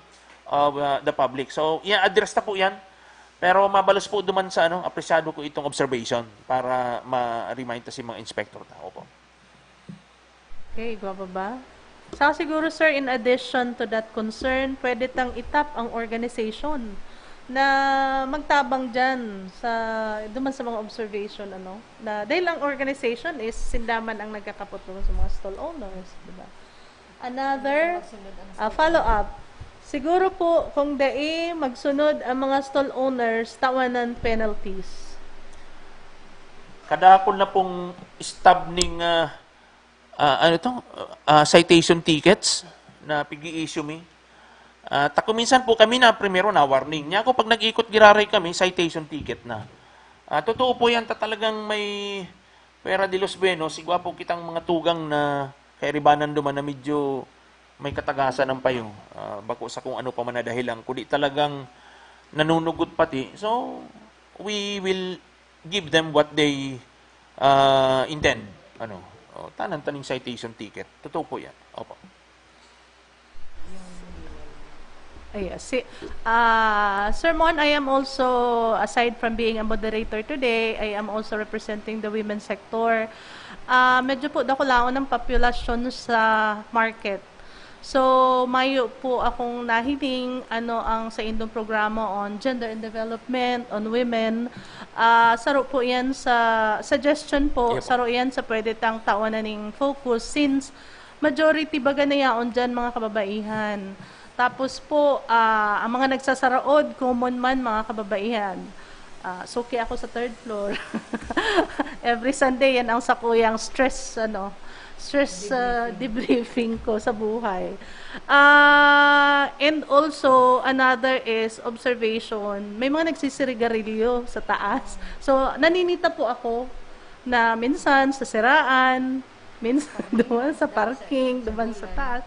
of, ah, the public. So, i-address na po yan. Pero mabalos po duman sa, ano, apresyado ko itong observation para ma-remind ta si mga inspector ta. Opo. Okay, igwa pa ba? Saka siguro, sir, in addition to that concern, pwede tang itap ang organization na magtabang dyan sa, duman sa mga observation, ano? Na, dahil ang organization is sinda man ang nagkakapot duman sa mga stall owners, di ba? Another, ah, follow-up. Siguro po, kung dai magsunod ang mga stall owners, tawanan penalties. Kadakul na pong stab ning, ah, ah, ano to? Ah, citation tickets na pigi-issue mi. Ah, ta kung minsan po kami na primero na warning. Niya ako pag nag-ikot giraray kami, citation ticket na. Ah, totoo po yan, ta talagang may pera de los buenos, igwa po kitang mga tugang na kairibanan duman na medyo may katagasan ang payo. Ah, bako sa kung ano pa man na dahilan, kundi talagang nanunugot pati. So, we will give them what they, ah, intend. Ano, oh, tanan taning citation ticket. Totoo po yan. Opo. Ay, si, ah, Sir Mon, I am also, aside from being a moderator today, I am also representing the women sector. Ah, medyo po dakulaon ang populasyon sa market. So, mayo po akong nahiling ano ang sa indong programa on gender and development, on women. Ah, saro po yan sa, suggestion po, Yep. saro yan sa pwede tang taon na ning focus since majority baga na yaon dyan, mga kababaihan. Tapos po, ah, ang mga nagsasaraod, common man, mga kababaihan. Ah, suki ako sa third floor. Every Sunday, yan ang sakuyang stress, ano, stress ah, debriefing ko sa buhay. Ah, and also, another is observation. May mga nagsisirigarilyo sa taas. So, naninita po ako na minsan sa siraan, minsan duman sa parking, duman sa taas.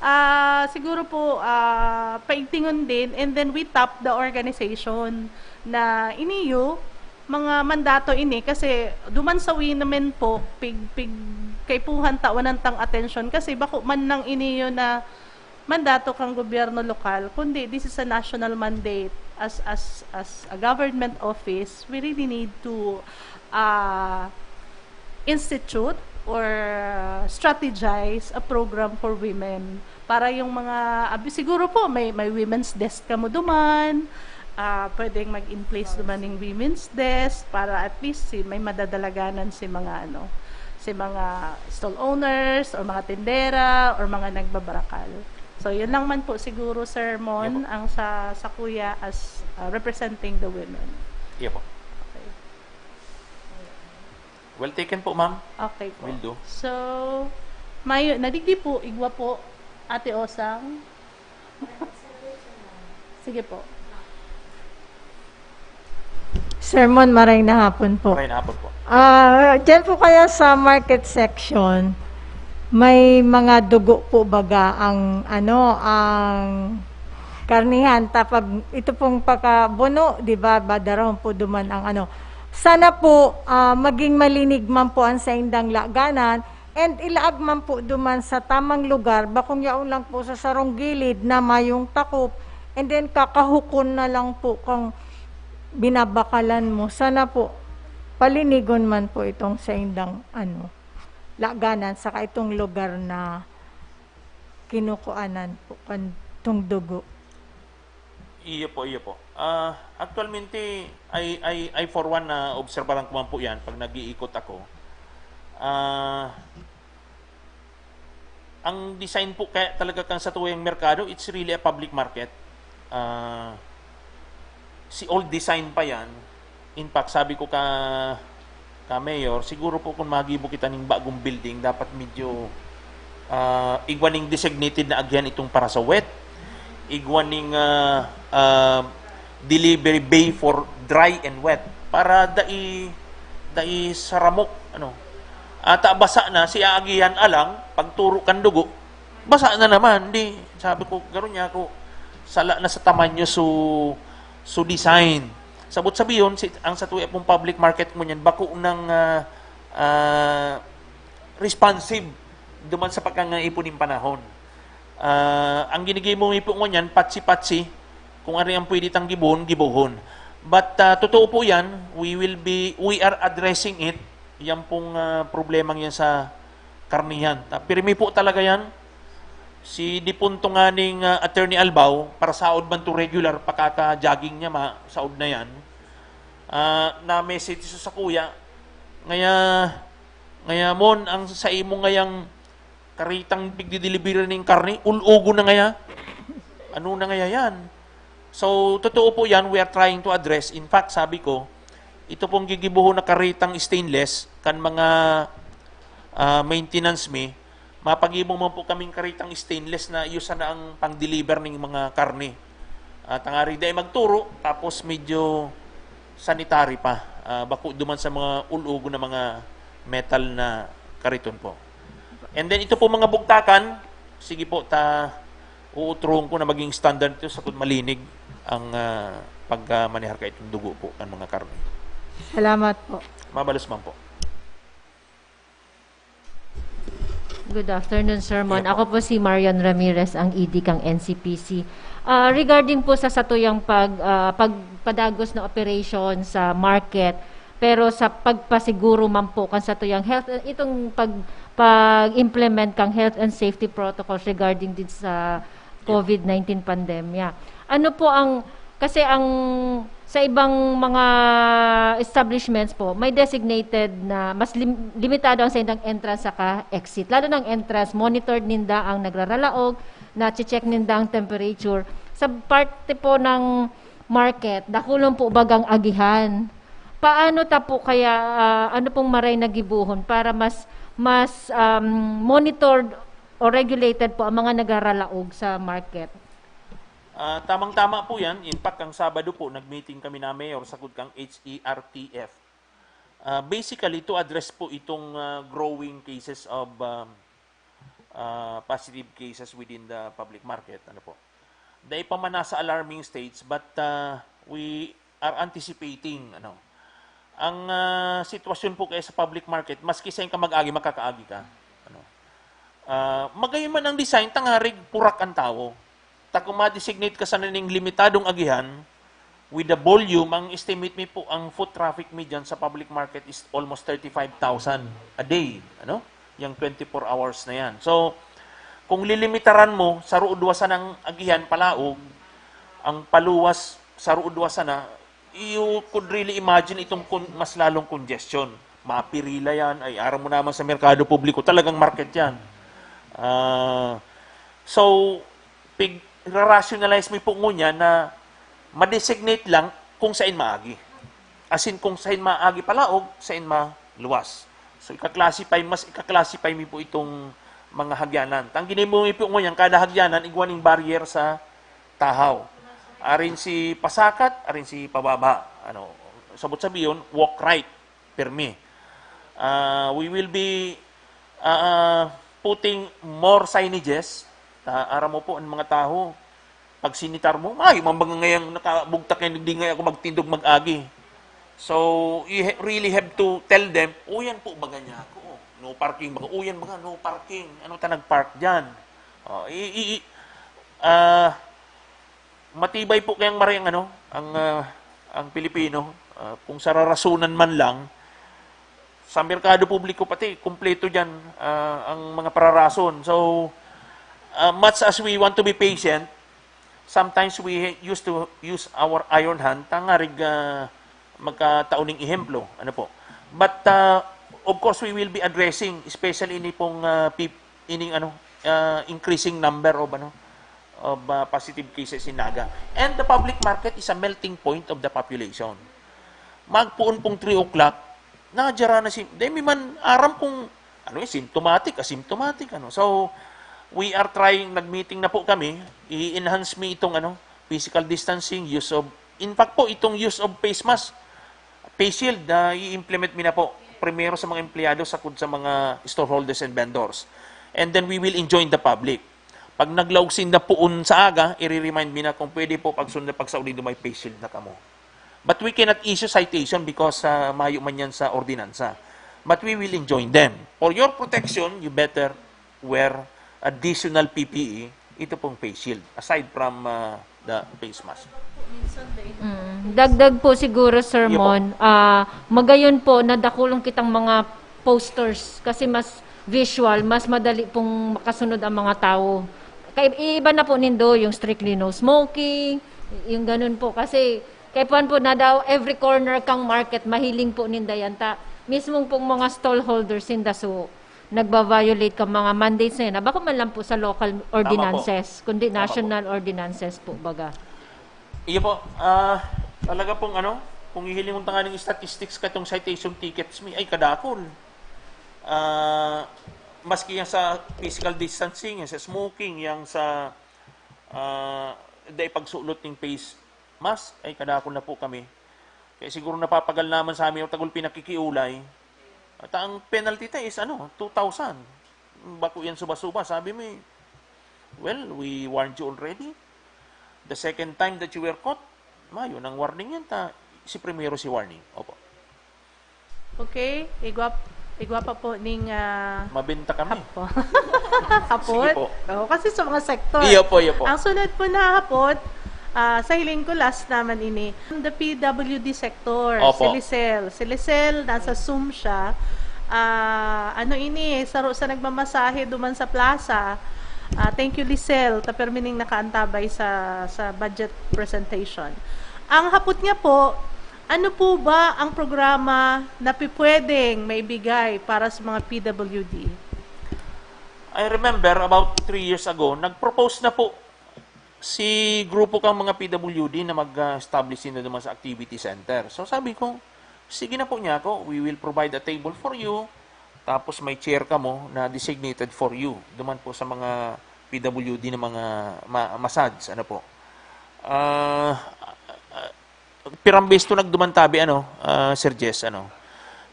Ah, siguro po, ah, paigtingon din, and then we tap the organization na iniyo, mga mandato ini, kasi duman sa women po, pig, pig, kaipuhan tawanan tang atensyon, kasi bako man nang iniyo na mandato kang gobyerno lokal, kundi this is a national mandate. As, as, as a government office, we really need to, ah, institute or strategize a program for women. Para yung mga, abi, siguro po, may, may women's desk kamo duman, ah, pwedeng mag-in place duman yung women's desk para at least si, may madadalaganan si mga, ano, si mga stall owners or mga tindera or mga nagbabarakal. So, yun lang man po siguro, Sir Mon, Yun po. Ang sa, sa kuya as, ah, representing the women. Iya po. Okay. Well taken po, ma'am. Okay po. Will do. So, mayo, nadigdi po, igwa po, Ate Osang. Sige po. Sir Mon, maray na hapon po. Maray na hapon po. Ah, diyan po kaya sa market section, may mga dugo po baga ang, ano, ang karnihan. Tapag ito pong pagkabuno, di ba, badarahon po duman ang, ano. Sana po, ah, maging malinig man po ang saindang laganan and ilaag man po duman sa tamang lugar, bakong yaon lang po sa sarong gilid na mayong takop, and then kakahukon na lang po kung binabakalan mo. Sana po, palinigon man po itong saindang, ano, laganan, saka itong lugar na kinukuanan po kan, tong dugo. Iyo po, iyo po. Ah, actualmente, I, I, I for one na obserbaran ko man po yan pag nag-iikot ako. Ah, ang design po kaya talaga kan sa tuyang merkado, it's really a public market. Ah, si old design pa yan. In fact, sabi ko ka, ka mayor, siguro po kung magibo kita ning bagong building, dapat medyo Ah, igwa ning designated na agihan itong para sa wet. Igwa ning, ah, ah, delivery bay for dry and wet. Para dai, dai saramok, ano. Ata basa na, si aagihan alang, pagturo kan dugo, basa na naman. Di, sabi ko, garo niya ako, sala na sa tamanyo so, so design. Sabot sabiyon, si, ang sa tuya pong public market mo niyan, bako ng, ah, ah, responsive duman sa pagkangaipon nin panahon. Ah, ang ginigibo mi po ngunyan, patsi-patsi, kung ano ang pwede tang gibohon, gibohon. But, ah, totoo po yan, we will be, we are addressing it, yan pong, ah, problemang yan sa karnihan. Ta-, pirmi po talaga yan. Si dipunto nga ning, ah, Attorney Albao, para saod man to regular, pakaka-jogging niya, ma-, saod na yan. Ah, na-message sa sakuya, ngaya, ngaya, "Mon, ang sa imo ngayang karitang pigdidelivery ning karne, ul-ugo na ngaya. Ano na ngaya yan?" So, totoo po yan, we are trying to address. In fact, sabi ko, ito pong gigibohon na karitang stainless, kan mga, ah, maintenance mi, mapagibo man po kaming karitang stainless na iyo sana ang pang-deliver ning mga karne. Ah, tangari dai magturo, tapos medyo sanitary pa. Ah, bako duman sa mga ul-ugo na mga metal na kariton po. And then, ito po mga bugtakan, sige po, ta, uutrohon ko na maging standard ito sa kun malinig ang, ah, pagmanehar ka itong dugo po ng mga karne. Salamat po. Mabalos man po. Good afternoon, Sir Mon. Yeah po. Ako po si Marian Ramirez, ang E D kang N C P C. Ah, regarding po sa satuyang pag, ah, pagpadagos na operation sa market, pero sa pagpasiguro man po kan satuyang health, itong pag, pag-implement kang health and safety protocols regarding din sa COVID nineteen pandemya. Ano po ang, kasi ang sa ibang mga establishments po, may designated na mas lim- limitado ang sa indang entrance saka exit. Lalo ng entrance, monitored ninda ang nagraralaog, na-check ninda ang temperature. Sa parte po ng market, dakulon po bagang agihan. Paano ta po kaya, ah, ano pong maray na gibohon para mas mas um, monitored o regulated po ang mga nagraralaog sa market? Ah, tamang-tama po yan. In fact, ang Sabado po, nag-meeting kami na mayor sa kang H E R T F. Ah, basically, to address po itong ah, growing cases of um, ah, positive cases within the public market. Ano po? Dahil pa man nasa alarming stage, but ah, we are anticipating, ano, ang ah, sitwasyon po kaya sa public market, maski sain ka mag-agi, makakaagi ka. Ano? Ah, magayon man ang design, tangarig purak ang tawo. Ta kung ma-designate ka sana ning limitadong agihan, with the volume, ang estimate mi po, ang foot traffic mi dyan sa public market is almost thirty-five thousand a day. Ano? Yang twenty-four hours na yan. So, kung lilimitaran mo, saro o duwa sana ang agihan palaog, ang paluwas, saro o duwa sana, you could really imagine itong kun- mas lalong congestion. Mapirila yan, ay aram mo naman sa merkado publiko, talagang market yan. Ah, so, pig, rationalize mi po ngunyan na ma-designate lang kung sain maagi. As in, kung sain maagi palaog, sain maluwas. So, ika-classify, mas ika-classify mi po itong mga hagyanan. Ang ginibo mi po ngunyan, kada hagyanan, igwa ning barrier sa tahaw. Arin si pasakat, arin si pababa. Ano, sabot sabiyon, walk right, pirmi. Ah, we will be ah, putting more signages. Ah, aram mo po, ang mga taho, pag sinitar mo, ay, mambanga ngayang nakabugtak yan, hindi nga ako magtindog mag-agi. So, you ha- really have to tell them, "O, yan po, baga niya ako. Oh. No parking, baga, o, yan, baga, no parking. Ano ta nag-park dyan?" Oh, i, i, i- ah, matibay po kayang maray ang, ano, ang, ah, ang Pilipino. Ah, kung sa rarasunan man lang, sa merkado publiko pati, kumpleto dyan ah, ang mga pararason. So, ah, much as we want to be patient, sometimes we used to use our iron hand, tangarig ah, magkatao ning ehemplo. Ano po? But, ah, of course, we will be addressing, especially ini pong ah, peop- ining ano, ah, increasing number of ano, of ah, positive cases in Naga. And the public market is a melting point of the population. Magpoon pong three o'clock, nadya ra na si, dai mi man aram kung Ano yun? Symptomatic, asymptomatic. Ano? So, we are trying, nag-meeting na po kami, i-enhance mi itong ano, physical distancing, use of, in fact po, itong use of face mask, face shield, na i-implement mi na po. Primero sa mga empleyado, sakod sa mga storeholders and vendors. And then we will enjoin the public. Pag naglaog sinda poon sa aga, i-remind mi na kung pwede po, pag sunod na pagsauli, may face shield na kamo. But we cannot issue citation because uh, mayo man yan sa ordinansa. But we will enjoin them. For your protection, you better wear additional P P E, ito pong face shield, aside from uh, the face mask. Mm. Dagdag po siguro, Sir Iyo po. Mon, ah, magayon po na dakulon kitang mga posters kasi mas visual, mas madali pong makasunod ang mga tao. Kay iba na po nindo yung strictly no smoking, yung ganun po kasi kay puan po na daw every corner kang market mahiling po ninda yan ta mismong pong mga stall holders sinda so nagba-violate ka mga mandates na yan. Bako man lang po sa local ordinances, kundi Tama po. national ordinances po baga. Iyo po, ah, talaga pong ano, kung hihilingon ta nga ng statistics katong citation tickets mi, ay kadakol. Ah, maski yan sa physical distancing, yan sa smoking, yan sa ah, dai pagsulot ning face mask, ay kadakol na po kami. Kaya siguro napapagal naman sa amin yung tagol pinakikiulay. At ang penalty ta is ano, two thousand. Bako yan suba-suba. Sabi mi, well, we warned you already. The second time that you were caught, mayo nang warning yan ta. Si primero si warning. Opo. Okay, igwa, igwa pa po ning ah, Mabenta kami. hapo. Hapot? Sige po. Oo, kasi sa mga sektor. Iyo po, iyo po. Ang sunod po na hapot, ah, sa hiling ko last naman ini, the P W D sector, Opo. si Lisel. Si Lisel, nasa Zoom siya. Ah, ano ini, saro sa nagmamasahe duman sa plaza. Ah, thank you, Lisel. Tapermining nakaantabay sa, sa budget presentation. Ang hapot niya po, ano po ba ang programa na pipwedeng maibigay para sa mga P W D? I remember about three years ago, nag-propose na po si grupo kang mga P W D na mag-establish na naman sa activity center. So sabi ko, sige na po niya ako, we will provide a table for you. Tapos may chair kamo na designated for you. Duman po sa mga P W D na mga ma- massage, ano po. Ah, ah, pirambesto nagduman tabi, ano, ah, Sir Jess, ano.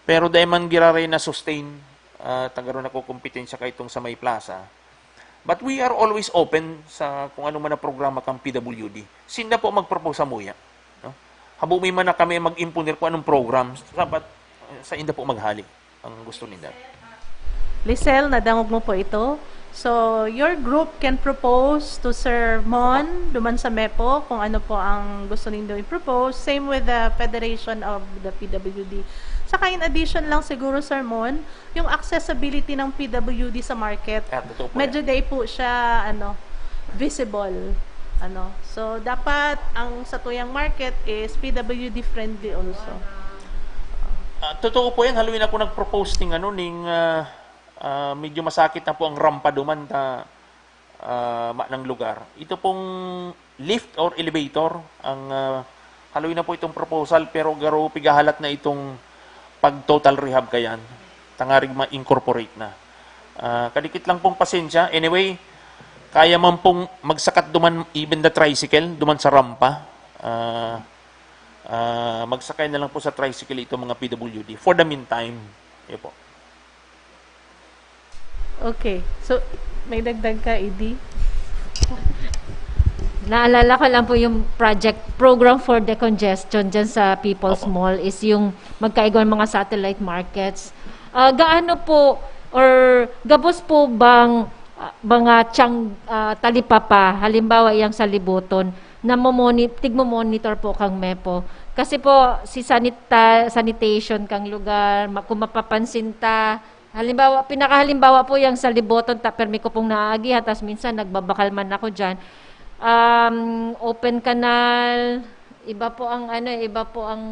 Pero dahil man giraray na sustain, ah, tagaro na kukumpetensya kay itong sa may plaza. But we are always open sa kung ano man na programa kang P W D. Sinda po mag-propose sa muya. No? Habo mi man na kami mag-imponer kung anong program. Dapat, eh, sa inda po maghali ang gusto ninda. Lisel, nadangog mo po ito? So, your group can propose to Sir Mon duman sa MEPO kung ano po ang gusto nindo i-propose. Same with the Federation of the P W D. Saka in addition lang siguro, Sir Mon, yung accessibility ng P W D sa market. Ah, totoo po Medyo yan. Day po siya, ano, visible. Ano. So, dapat ang satuyang market is P W D friendly also. Ah, totoo po yan. Haluin ako nag-propose ning, ano, ning, ah, ah, medyo masakit na po ang rampa duman ta ah, ma- ng lugar. Ito pong lift or elevator, ang ah, haluin na po itong proposal, pero garo pigahalat na itong pag-total rehab kayan. Tangarig ma-incorporate na. Ah, kadikit lang pong pasensya. Anyway, kaya man pong magsakat duman, even the tricycle, duman sa rampa. Ah, ah, magsakay na lang po sa tricycle itong mga P W D for the meantime. Yun po. Okay. So, may dagdag ka, Edi? Naalala ko lang po yung project program for decongestion dyan sa People's Opo. Mall is yung magkaigwa ng mga satellite markets. Ah, gaano po or gabos po bang ah, mga tiyang ah, talipapa, halimbawa iyang sa Liboton, na momoni- tigmo-monitor po kang MEPO? Kasi po, si sanita- sanitation kang lugar, ma- kung mapapansin ta, halimbawa, pinakahalimbawa po yung sa Liboton, ta, permi ko pong naagihan, tas minsan nagbabakal man ako dyan. Um, open canal, iba po ang ano, iba po ang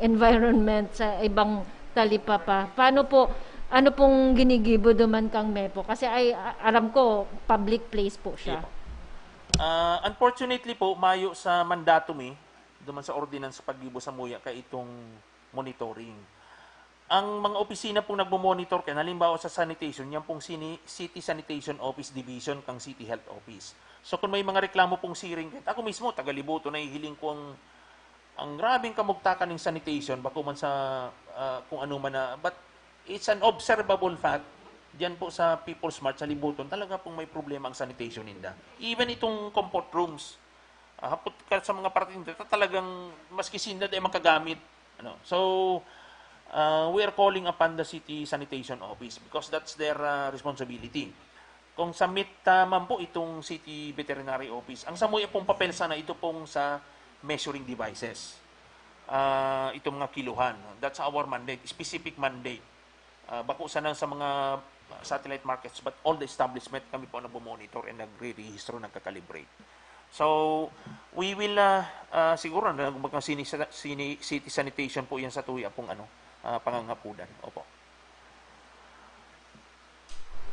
environment sa ibang talipapa. Paano po, ano pong ginigibo duman kang MEPO? Kasi ay, a- aram ko, public place po siya. Sige po. Ah, unfortunately po, mayo sa mandato mi, duman sa ordinance sa paggibo sa muya, kay itong monitoring. Ang mga opisina pong nagmo-monitor kan, halimbawa sa sanitation, yan pong sini-, City Sanitation Office Division kang City Health Office. So kung may mga reklamo pong siring, kahit ako mismo, taga Libuton, nahihiling ko ang, ang grabeng kamugtakan ng sanitation, bako man sa, ah, kung ano man na, but it's an observable fact, diyan po sa People's Mart, sa Libuton, talaga pong may problema ang sanitation ninda. Even itong comfort rooms, ah, hapot ka sa mga parte nito, talagang maski sinda di makagamit. Ano? So, ah, we are calling upon the City Sanitation Office because that's their, ah, responsibility. Kung sa MIT, ah, man po itong City Veterinary Office, ang samuya pong papel sana ito pong sa measuring devices. Ah, itong mga kiluhan. That's our mandate, specific mandate. Ah, bako sana sa mga satellite markets, but all the establishment kami po nagmo-monitor and nagre-rehistro, nagka-calibrate. So, we will, ah, ah, siguro na magkang sini-, sini-, city sanitation po yan sa tuya pong ano, ah, pangangapudan. Opo.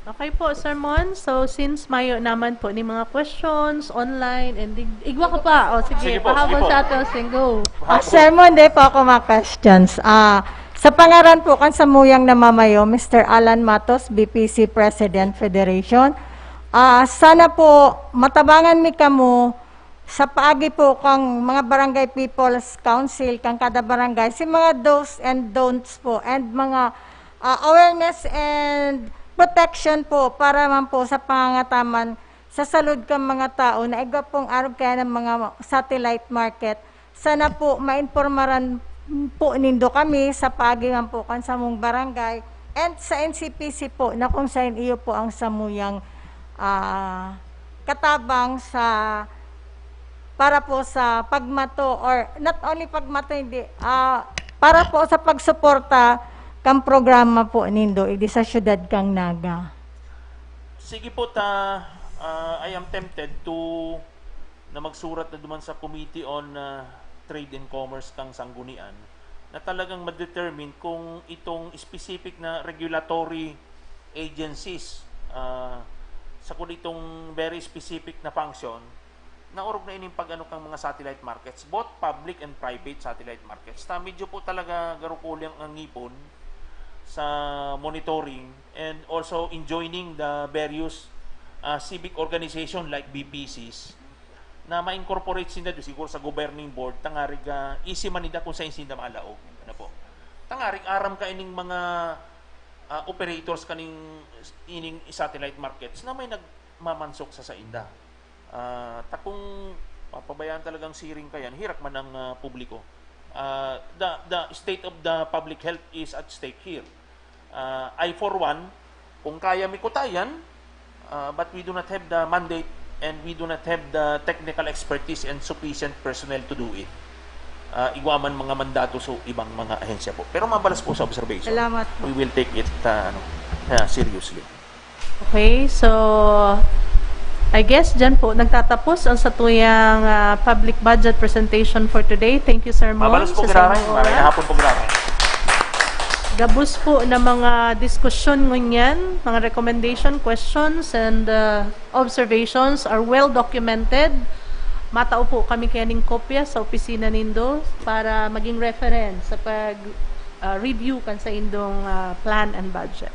Okay po, Sir Mon. So, since mayo naman po ni mga questions online and ig- igwa ka pa. O, sige, Sige po, pahabol sige po. sa atin. Go. Pahabol. Sir Mon, di po ako mga questions. Ah, sa pangaran po kan samuyang namamayo, Mister Alan Matos, B P C President Federation. Ah, sana po matabangan mi kamo sa paagi po kang mga barangay people's council kang kada barangay, si mga do's and don'ts po and mga ah, awareness and protection po para man po sa pangangataman sa salud kan mga tao na igwa pong arog kaya ng mga satellite market. Sana po mainpormaran po nindo kami sa paagi man po kan samong barangay and sa N C P C po na kung saan iyo po ang samuyang ah, katabang sa para po sa pagmato or not only pagmato, hindi, ah, para po sa pagsuporta kang programa po nindo, idi sa syudad kang Naga. Sige po ta, ah, I am tempted to na magsurat na duman sa Committee on ah, Trade and Commerce kang Sanggunian na talagang ma-determine kung itong specific na regulatory agencies ah, sa kung itong very specific na function na orog na ining pag-ano kang mga satellite markets, both public and private satellite markets. Ta medyo po talaga garukulang ang ngipon sa monitoring and also enjoining the various ah, civic organization like B P Cs na ma-incorporate sinda do siguro sa governing board, tangarig ah, easy man ninda kung saan sinda maalaog. Ano po? Tangarig aram ka ining mga ah, operators kaning ining satellite markets na may nagmamansok sa sainda. Ah, takong papabayaan talagang siring kayan, hirak man ang ah, publiko. Ah, the, the state of the public health is at stake here. Ah, I for one, kung kaya mi kutayan, ah, but we do not have the mandate and we do not have the technical expertise and sufficient personnel to do it. Ah, igwa man mga mandato sa ibang mga ahensya po. Pero mabalas po sa observation. Salamat po. We will take it ah, ano, ah, seriously. Okay, so I guess dyan po nagtatapos ang satuyang ah, public budget presentation for today. Thank you, Sir Mon. Mabalas po, sa Giraray. inyong Maray oras. na hapon po, Giraray. Gabos po na mga diskusyon ngunyan, mga recommendation, questions, and uh, observations are well documented. Matao po kami kayaning kopya sa opisina nindo para maging reference sa pag uh, review kan sa indong uh, plan and budget.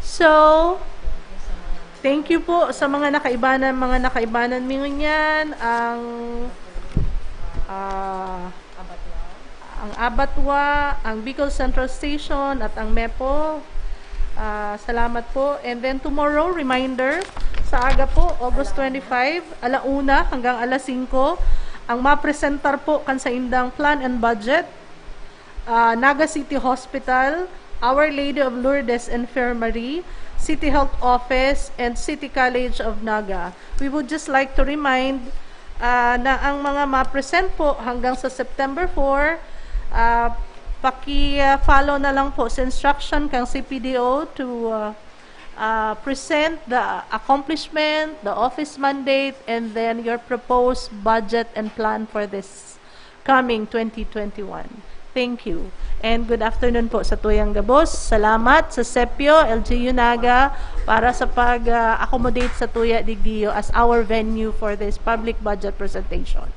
So, thank you po sa mga nakaibanan, mga nakaibanan mi ngunyan, ang uh, ang Abatwa, ang Bicol Central Station, at ang MEPO. Ah, salamat po. And then tomorrow, reminder, sa aga po, August twenty-five, alauna hanggang alas singko, ang mapresentar po kan sa indang plan and budget, ah, Naga City Hospital, Our Lady of Lourdes Infirmary, City Health Office, and City College of Naga. We would just like to remind ah, na ang mga ma-present po hanggang sa September four, ah, paki-follow na lang po sa instruction kang C P D O to ah, ah, present the accomplishment, the office mandate, and then your proposed budget and plan for this coming twenty twenty-one. Thank you. And good afternoon po sa tuyang gabos. Salamat sa CEPIO, L G U Naga, para sa pag-accommodate sa tuya digdiyo as our venue for this public budget presentation.